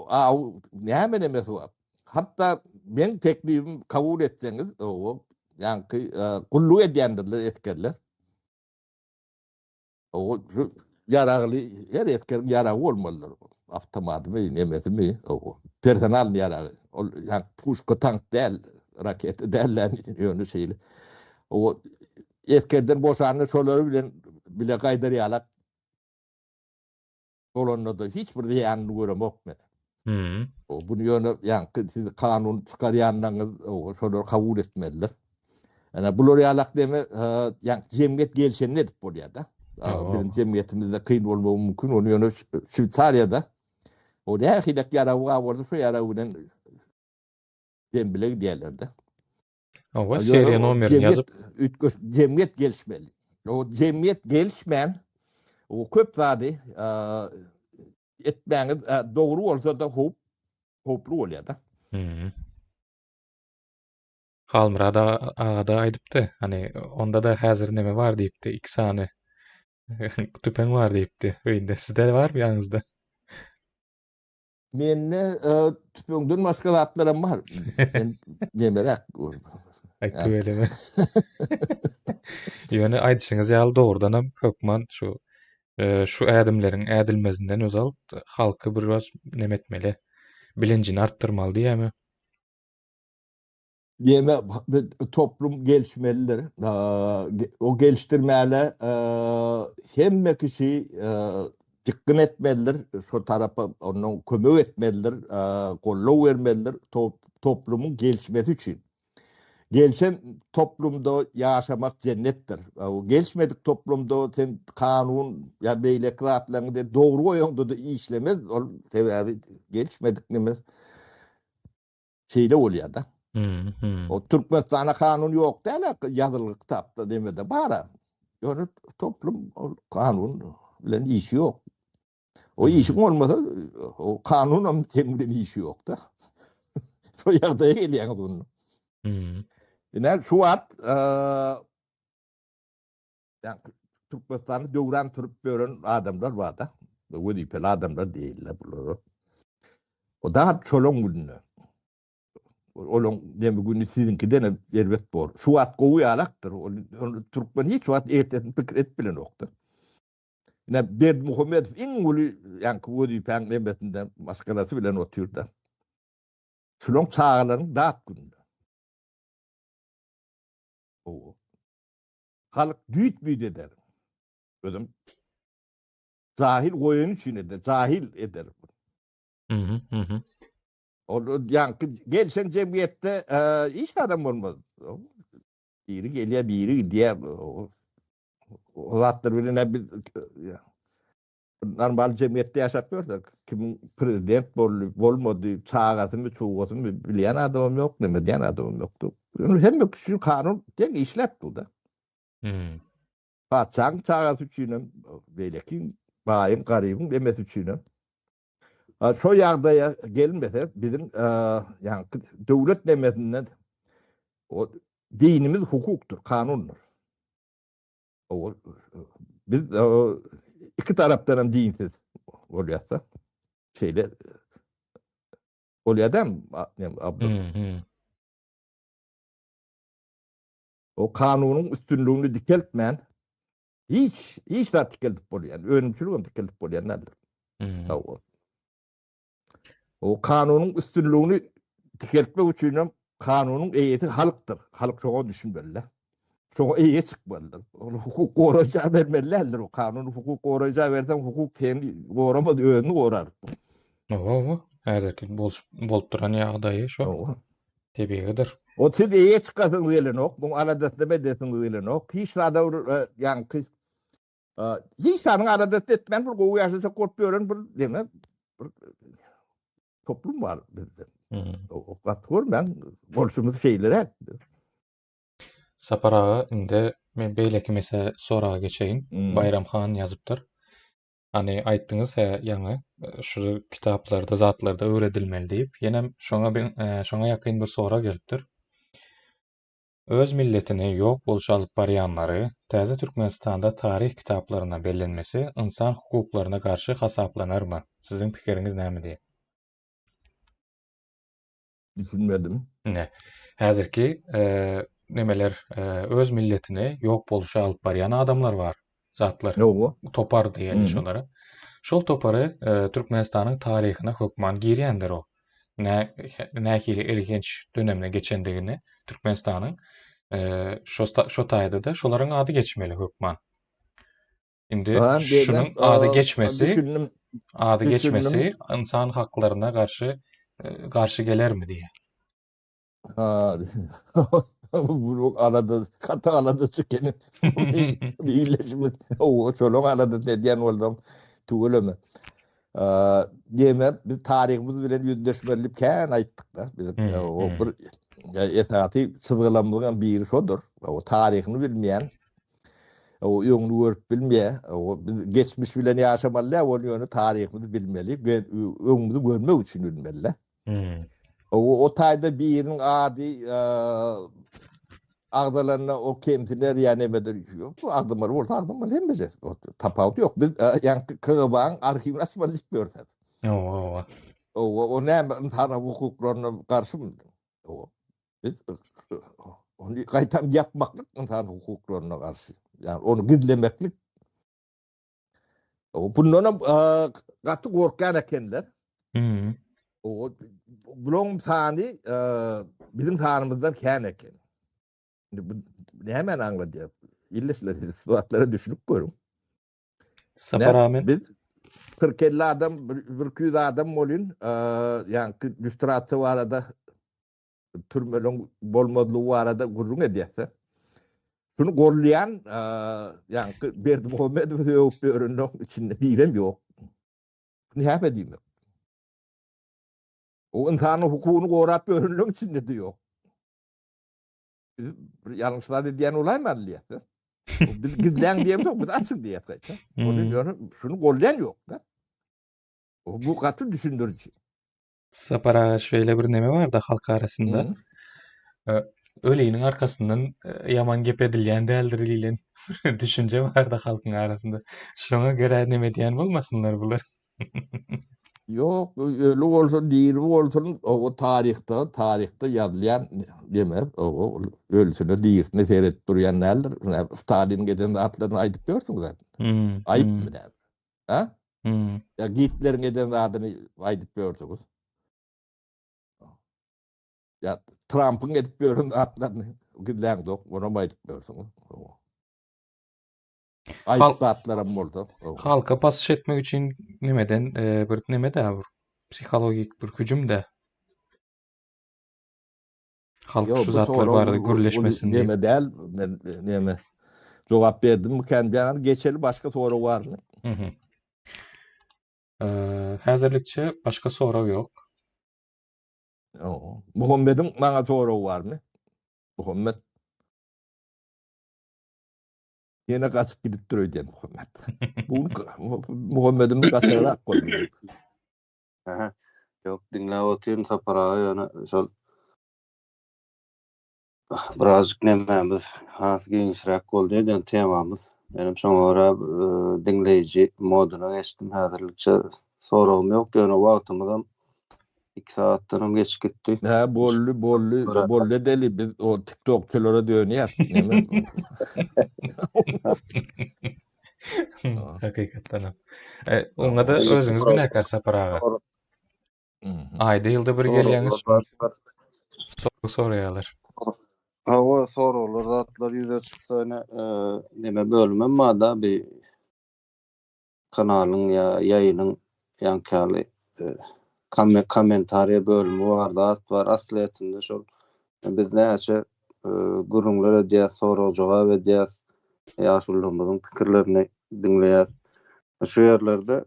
Aw näme nemesi bar? Hatda meň teklibim kabul etseňiz, o ýaňky gulluk edýändirler esgerler. O şu ýaragly her esgeriň ýaragy bolmalydyr. Awtomatymy, nemesimi, o personal ýaragy. Ol ýa puşka tank däl, raketa däl, ýöne şeýle. O esgerden boşanda şolary bilen bile gaýdar ýalak bolanda-da hiç bir zyýanyny göremok men. Hmm. O bunu ýöne ýaňky siz kanun çykarýanlaryňyz şolary kabul etmelidir. Ýa bular ýalak deme ýa jemgyýet gelşenini edip bolýar-da. Biziň jemgyýetimizde kyn bolmagy mümkin. Ony ýöne Şweýsariýada o nähili ýaragy bar bolsa şu ýarag bilen dembile gidýärler-de. Hawa, seriýa nomerini ýazyp. Üýtgeş jemgyýet gelişmeli. O jemgyýet gelişmän, o köp zady etmäňiz dogry bolsa-da howp howply bolýar-da. Hmm. Halmyrat aga-da aýdypdy, hani onda-da häzir neme bar diýipdi, iki sany tüpeň bar diýipdi öýünde. Sizde barmy ýanyňyzda? Mende tüpeňden başga zatlaram bar. Men nemeräk. Aý tüweleme. Ýöne aýdyşyňyz ýaly dogrudanam hökman şu şu ädimleriň ädilmezinden ozal halky biraz neme etmeli. Bilinjini artdyrmaly diýýämi? Ýene toplum gelişmelidir. O gelişdirmäle hemme kişi dykgyn etmelidir, şo tarapa ondan kömek etmelidir, goldaw bermelidir toplumyň gelişmesi üçin. Gelşen toplumda ýaşamak jennetdir. Gelişmedik toplumda sen kanun ýa beýleki zatlaryňy dogry goýaňda-da işlemez, ol sebäbi gelişmedik neme. Şeýle bolýar-da. O Türkmenistanda kanun ýok däl, ýazylgy kitapda demede bar. Ýöne toplum ol kanun bilen işi ýok. O işiň bolmasa, o kanunam seň bilen işi ýok-da. Şo ýagdaýa gelýäňiz onda. Ine şu wagt ýa Türkmenistanda döwran sürüp ýören adamlar bar-da. Wezipeli adamlar diýilýär bulara. O da çolaň gününe. Olaň neme güni siziňkiden hem erbet bor. Şu wagt gowy ýalakdyr. Ol türkmen hiç wagt ertesini pikir edip bilenokdyr. Ine Berdimuhamedow iň uly ýaňky wezipäň nemesinde maşgalasy bilen otyrda. Şulaň çagalaryň dat gününde. Owo. Halk düýt-müýt eder. Özüm jahil goýany üçin eder, jahil eder. Mhm, mhm. Ol ýaňky gelşen jemgyýetde hiç adam bolmaz. Biri gelýär, biri gidýär. O zatlar bilen biz normal jemgyýetde ýaşap ýörsek, kimiň prezident boldy, bolmady, çagasymy, çugasymy bilýän adamam ýok, neme diýen adamam ýokdy. Ýöne hemme kişi kanun deň işläp dur-da. Hmm. Patyşaň çagasy üçinem, beýleki baýyň, garybyň emesi üçinem. Şo ýagdaýa gelmese, biziň ýaňky döwlet nemesinden o dinimiz hukukdyr, kanundyr. O biz iki tarapdan hem dinsiz bolýarsa, şeýle bolýar dämi, Abdul? O kanunyň üstünligini dikeltmän hiç hiç zat dikeldip bolýan, önümçilik hem dikeldip bolýan däldir. Hmm. O kanunyň üstünligini dikeltmek üçin hem kanunyň eýesi halkdyr. Halk şoňa düşünmeli. Şoňa eýe çykmalydyr. Ol hukuk goraýja bermeli däldir. O kanuny hukuk goraýja berseň hukuk seni goramaz, özüni gorar. Owa, häzirki bolup duran ýagdaýy şo. Tebigydyr. O siz eýe çykasyňyz gelenok, muň aladasyny edesiňiz gelenok. Hiç zada bir e, ýaňky e, hiç zadyň aladasyny etmän bir gowy ýaşajak bolup ýören bir deme bir toplum bar bizde. O gaty görmäň, bolşumyz şeýleräk. Sapar aga, indi men beýleki mesele soraga geçeýin. Baýram han ýazypdyr. Hany aýtdyňyz hä ýaňy şu kitaplarda zatlarda öwredilmeli diýip, ýenem şoňa şoňa ýakyn bir sorag gelipdir. Öz milletini ýok bolşa alyp barýanlary täze Türkmenistanda taryh kitaplaryna bellenmesi ynsan hukuklaryna garşy hasaplanarmy? Siziň pikiriňiz näme diýip. Düşünmedim. Ine, häzirki nemeler öz milletini ýok bolşa alyp barýan adamlar bar. Zatlar. Ýoga. Topar diýeli şolara. Şol topary Türkmenistanyň taryhyna hökman girýändir o. Nä nähili elhenç dönemine geçendigini Türkmenistanyň şo şo taýda-da şolaryň ady geçmeli hökman. Indi şunuň ady geçmesi, düşündim. Ady geçmesi ynsan haklaryna garşy garşy gelermi diýýär. Ha. Bu alada, gaty alada çekeni. Birleşme, o şolaň aladasyny edýän bolsam, tüweleme. Diýmek, biz taryhymyz bilen ýüzleşmeli diýip kän aýtdyk-da. Biz o bir esasy çyzgylarymyzyň hem biri şodur. O taryhyny bilmeýän O öňüni görüp bilmeýär. O biz geçmiş bilen ýaşamaly däl, ol ýöne taryhymyzy bilmeli, öňümizi görmek üçin bilmeli. Hmm. O o taýda biriniň ady agzalanda o kemsiner ýa nemedir. Ýok, bu agzamaly bolsa agzamaly hemmesi. Tapawut ýok. Biz ýaňky KGB-nyň arhiwini açmaly diýip ýörsek. Owa, owa. Owa, o näme ynsan hukuklaryna garşymy? Owa. Biz ony gaýtam ýapmaklyk ynsan hukuklaryna garşy. Ýagny ony gizlemeklik. Bundan hem gaty gorkýan ekenler. Hmm. O. bulaň sany biziň sanymyzdan kän eken. Indi bu nämäni aňladýar? Illeşler siz bu zatlara düşünip görüň. Sapar Amin. Biz 40-50 adam, bir 200 adam bolyn, ýaňky lýustrasiýa barada türmeleň bolmazlygy barada gürrüň edýärse. Şuny gollaýan, ýaňky Berdimuhamedowy sögüp ýörenleriň içinde birem ýok. Bu näme diýmek? O ynsanyň hukugyny gorap ýörenleriň içinde-de ýok. Biz bir ýalňyş zat edýän bolaýmaly diýýäs. Biz gizläň diýemzok, biz açyň diýýäs gaýta. Ony ýöne şuny gollan ýok-da. Bu gaty düşündiriji. Sapar aga şeýle bir neme barda halk arasynda. Öliniň arkasyndan ýaman gep edilýän däldir diýlen düşünje barda halkyň arasynda. Şoňa görä neme edýän bolmasynlar bular. Ýok, öli bolsun, diri bolsun, o taryhda, taryhda ýazylýan neme, o ölüsine, dirisine seredip durýan däldir. Staliniň eden zatlaryny aýdyp ýörsüň zaten. Aýypmy näme? Ha? Ýa Gitleriň eden zadyny aýdyp ýörsüňiz. Ýa Trampyň edip ýören zatlaryny gizläňzok, onam aýdyp ýörsüňiz. Aýyp zatlaram bolsa. Halka basyş etmek üçin nemeden e, bir neme de bir psihologik bir hüjüm de. Halk şu zatlar barada gürleşmesin diýip. Neme däl, men neme jogap berdim kän diýen geçeli başga sorag barmy? Mhm. Häzirlikçe başga sorag ýok. Muhammediň maňa soragy barmy? Muhammed Ýene gaçyp gidipdir öýdýän Muhammet. Bu Muhammedimiz gaçarak boldy. Aha. Ýok, diňläp otyryn Sapar aga ýöne şol birazjyk nemämiz has giňişräk boldy öýdýän temamyz. Menem şoňa görä diňleýji moduna geçdim. Häzirlikçe soragym ýok, ýöne wagtymyzam 2 sagatdanam geçip gitdi. Hä, boldy, boldy, boldy edeli, biz o TikTokçylara dönýäs. Näme? Hakykatdanam. E, oňa da özüňiz günäkär Sapar aga. Aýda ýylda bir gelýäňiz, sorag soraýarlar. Hawa, soraglar zatlar ýüze çyksa ine, e, neme bölümem bar-da bir kanalyň ýa ýaýynyň ýaňky ýaly kommentariýa bölümi bar, zat bar. Aslyýetinde şol biz näçe gürrüňler edýäs, sorag-jogap edýäs, ýaşulularymyzyň pikirlerini diňleýäs. Şu ýerlerde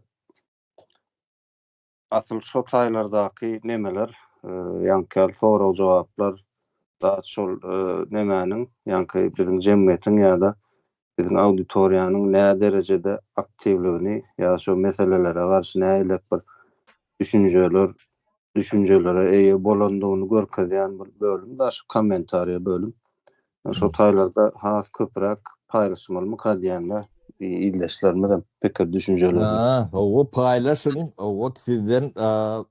Asyl şo taýlardaky nemeler, ýaňky ýaly sorag-jogaplar zat şol nemäniň, ýaňky biziň jemgyýetiň ýa-da biziň auditoriýanyň nä derejede aktiwligini ýa şo meselelere garşy nähilek bir düşünjeler, düşünjelere eýe bolandygyny görkezýän bir bölüm da şu kommentariýa bölüm. Şo taýlarda has köpräk paýlaşmalymyka diýýän-de ildeşlerimizem pikir düşünjelerini. Ha, hawa paýlaşyň, hawa sizden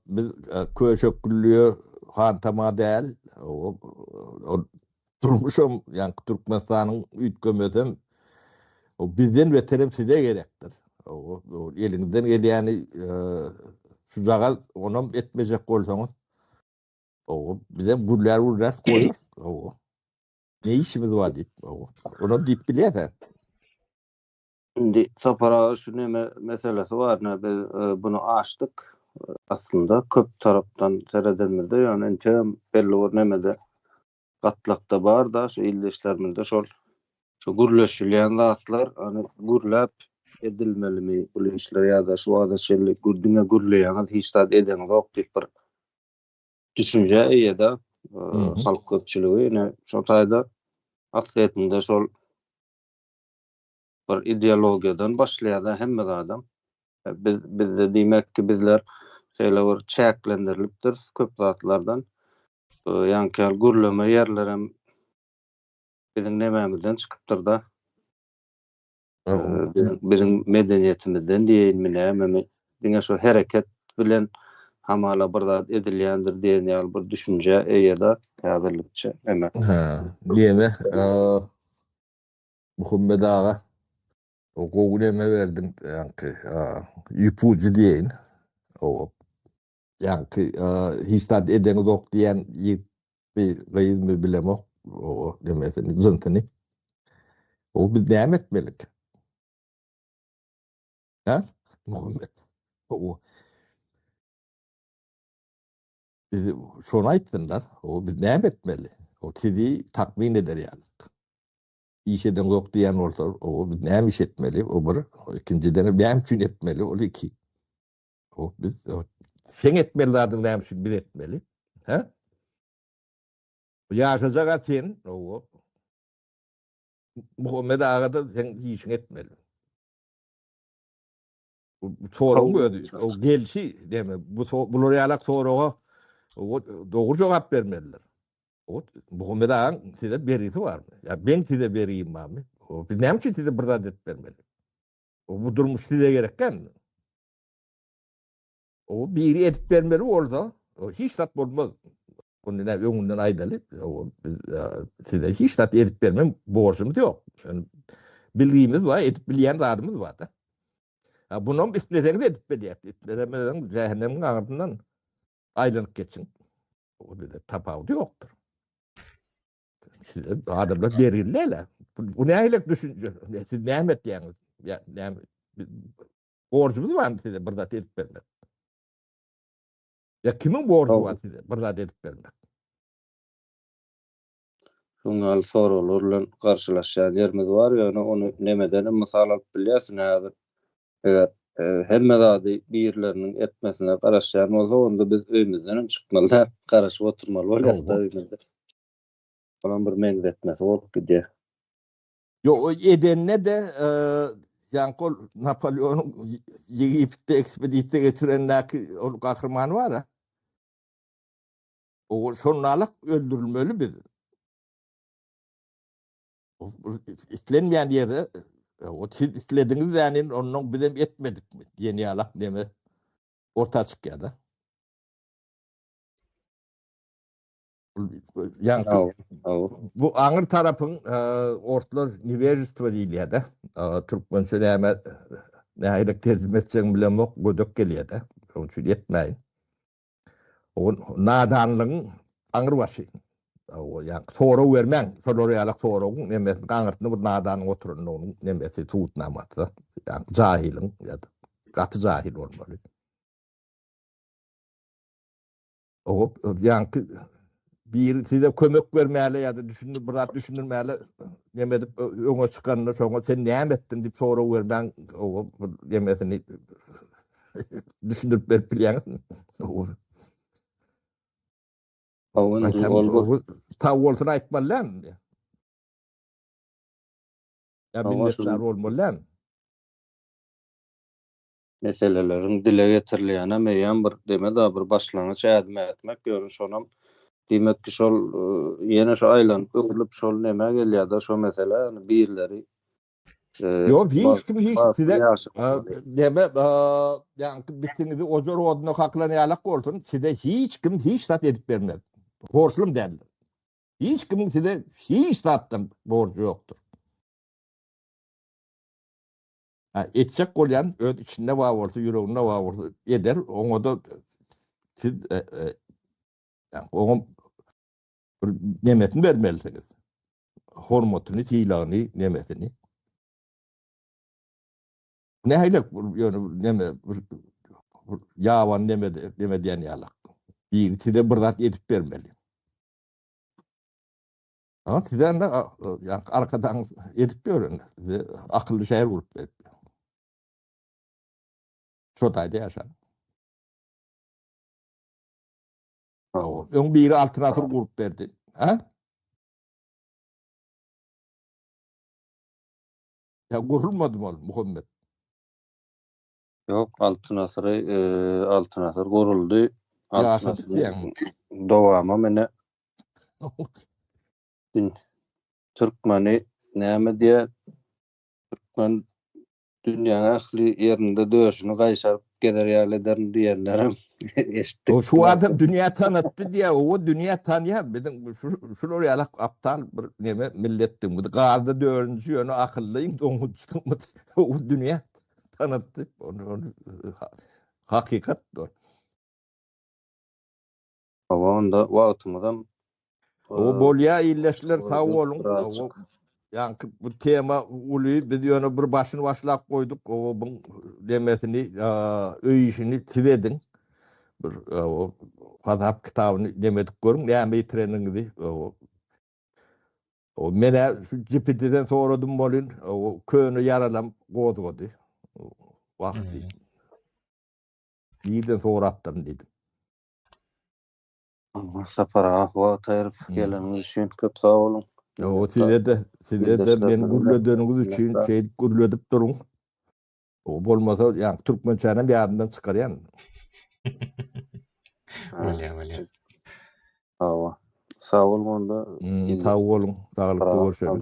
biz köşek güllüýe hantama däl, hawa ol durmuşam ýaňky Türkmenistanyň üýtgemesem bizden beterem size gerekdir. Hawa, eliňizden gelýäni şujagaz onam etmejek bolsaňyz Owo, bizem gürlär gürläs goýarys. Owo. Ne işimiz bar diýip. Owo. Onam diýip bilýär-ä. Indi Sapar aga şu neme meselesi bar, ine biz e, bunu açdyk. Aslynda köp tarapdan seredenimizde ýöne entegem belli bir nemede gatlakda bar-da şu ildeşlerimizde şol şu gürleşilýän zatlar hani gürläp edilmelimi bu işler ýa-da şu wagta çenli diňe gürleýäňiz hiç zat edeňizok diýip bir düşünjä eýe-de halk köpçüligi ine şo taýda aslyýetinde şol bir ideologiýadan başlaýar-da hemme zadam. Biz bizde diýmek ki bizler şeýle bir çäklendirilipdiris köp zatlardan. Ýaňky ýaly gürleme ýerlerem biziň nemämizden çykypdyr-da. Biziň medeniýetimizden diýeýinmi nämemi, diňe şo hereket bilen hamala bir zat edilýändir diýen ýaly bir düşünjä eýe-de häzirlikçe neme. Hä, neme, Muhammet aga, o gowy neme berdiň, ýaňky, ýüpujy diýeýin. Hawa. Ýaňky hiç zat edeňizok diýen ýigit bi gyzmy bilemok o demesini jynsyny. O biz näme etmelik? Ha? Muhammet. O Biz şony aýtsynlar. O biz näme etmeli? O sizi takmyn eder ýaly. Iş edeňzok diýen bolsa, o biz näme iş etmeli? O bir. Ikinjiden näme üçin etmeli? Ol iki. O biz sen etmeli zadyň näme üçin biz etmeli? Hä? Ýaşajak sen, o Muhammet aga da sen işiňi etmeli. Bu soragyň özi, o gelşi deme, bu bular ýalak soraga dogry jogap bermelidir. O Muhammet agaň size bergisi barmy? Ýa meň size bergim barmy? O biz näme üçin size bir zat edip bermeli? O bu durmuş size gerek dälmi? O biri edip bermeli bolsa, o hiç zat bolmaz. Ony näme öňünden aýdaly, o biz size hiç zat edip bermek borjumyz ýok. Yani bilgimiz bar, edip bilýän zadymyz bar da. Ha bunam isleseňiz edip bilýär. Isleseňiz jähennemiň aňyrsyndan aýlanyp geçiň. O bize tapawudy ýokdur. Size adamlar bergili Bu nähili düşünje? Siz näme etýäňiz? Ýa näme Borjumyz barmy size bir zat edip bermek? Ýa kimiň borjy bar size bir zat edip bermek? Şuň ýaly soraglar bilen garşylaşýan ýerimiz bar, ýöne ony nemeden hem mysal alyp bilýärsiň häzir. Eger hemme zady birileriniň etmesine garaşýan bolsak, onda biz öýümizden hem çykmaly däl, garaşyp oturmaly bolýarys-da öýümizde. Olam bir meňzetmesi bolup gidýär. Ýok, o edende-de ýaňky ol Napoleonyň Ýegiptde ekspedisiýa geçirendäki ol gahryman bar-a. O şondalyk öldürilmeli biz. Islenmeýän ýerde o siz islediňiz dänin, ondan bizem etmedikmi diýen ýalak neme orta çykýar-da. Ýaňky bu aňyr tarapyň orslar newežestvo diýilýär-de. Türkmençe näme nähili terjime etjegimi bilemok, gödek gelýär-de. Şonuň üçin etmäýin. O nadanlygyň aňyr başy. O ýaňky sorag bermäň, şolar ýaly soragyň nemesiniň aňyrsynda bir nadanyň oturandygynyň nemesi subutnamasy. Ýaňky jahylyň ýa-da gaty jahyl bolmaly. Hop, ýaňky biri size kömek bermäli ýa-da düşündir bir zat düşündirmäli neme edip öňe çykanda şoňa sen näme etdiň diýip sorag bermäň, o bir nemesini düşündirip berip bilýäňizmi? Sag bolsun aýtmaly dälmi? Ýa minnetdar bolmaly dälmi? Meseleleriň dile getirilýänem eýýäm bir deme-da bir başlangyç ädim ätmek, ýöne şonam diýmek ki şol ýene şo aýlanyp öwrülip şol nemä gelýär-de şo mesele, ýagny birleri Ýok, hiç kim hiç size deme ýaňky bitiňizi ojar oduna kakylan ýalak bolsun, size hiç kim hiç zat edip bermez. Borçlum däldir. Hiç kimiň size hiç zatdan borjy ýokdur. Ha, etjek bolýan öz içinde bar bolsa, ýüreginde bar bolsa eder, oňa-da siz e, e, ýa, oňa bir nemesini bermelisiňiz. Hormatyny, sylagyny, nemesini. Nähili ýöne neme bir ýaban neme neme diýen ýalak. Biri size bir zat edip bermeli. Ha, size indi ýa arkadan edip ýören, size akylly şäher gurup berip. Şo taýda ýaşan. Öň biri altyn asyr gurup berdi. Ha? Ya gurulmadymy ol Muhammet? Ýok, Altyn asyry, e, Altyn asyr guruldy. Altyn asyryň dowamy mene Türkmeni näme diýýär? Türkmen dünýäň ähli ýerinde döşüni gaýşaryp gezer ýaly ederin diýenlerem eşitdik. O şu adam dünýä tanatdy diýýär, o dünýä tanýar. Biziň şular ýaly aptal bir neme milletdigimizi, gazda dördünji ýöne akyllyň doňuzçydygymyzy o dünýä tanatdy. Ony hakykat. Hawa onda wagtymyzam O bolýa illeşler sag boluň. Ýaňky bu tema uly biz ýöne bir başyny başlap goýduk. O bu demesini öý işini siz ediň. Bir o hasap kitabyny demedip görüň näme ýitireniňizi. O menä şu GPT-den soradym bolyn, o köne ýaralam gozgady. Wah diýdim. Nirden sorapdyryn diýdim. Sapar aga wagt aýryp geleniňiz üçin köp sag boluň. O size-de, size-de meni gürledeniňiz üçin şeýdip gürledip duruň. O bolmasa, ýa türkmençänem ýadymdan çykarýan. Bolýar, bolýar. Hawa. Sag boluň onda. Sag boluň. Saglykda görşeliň.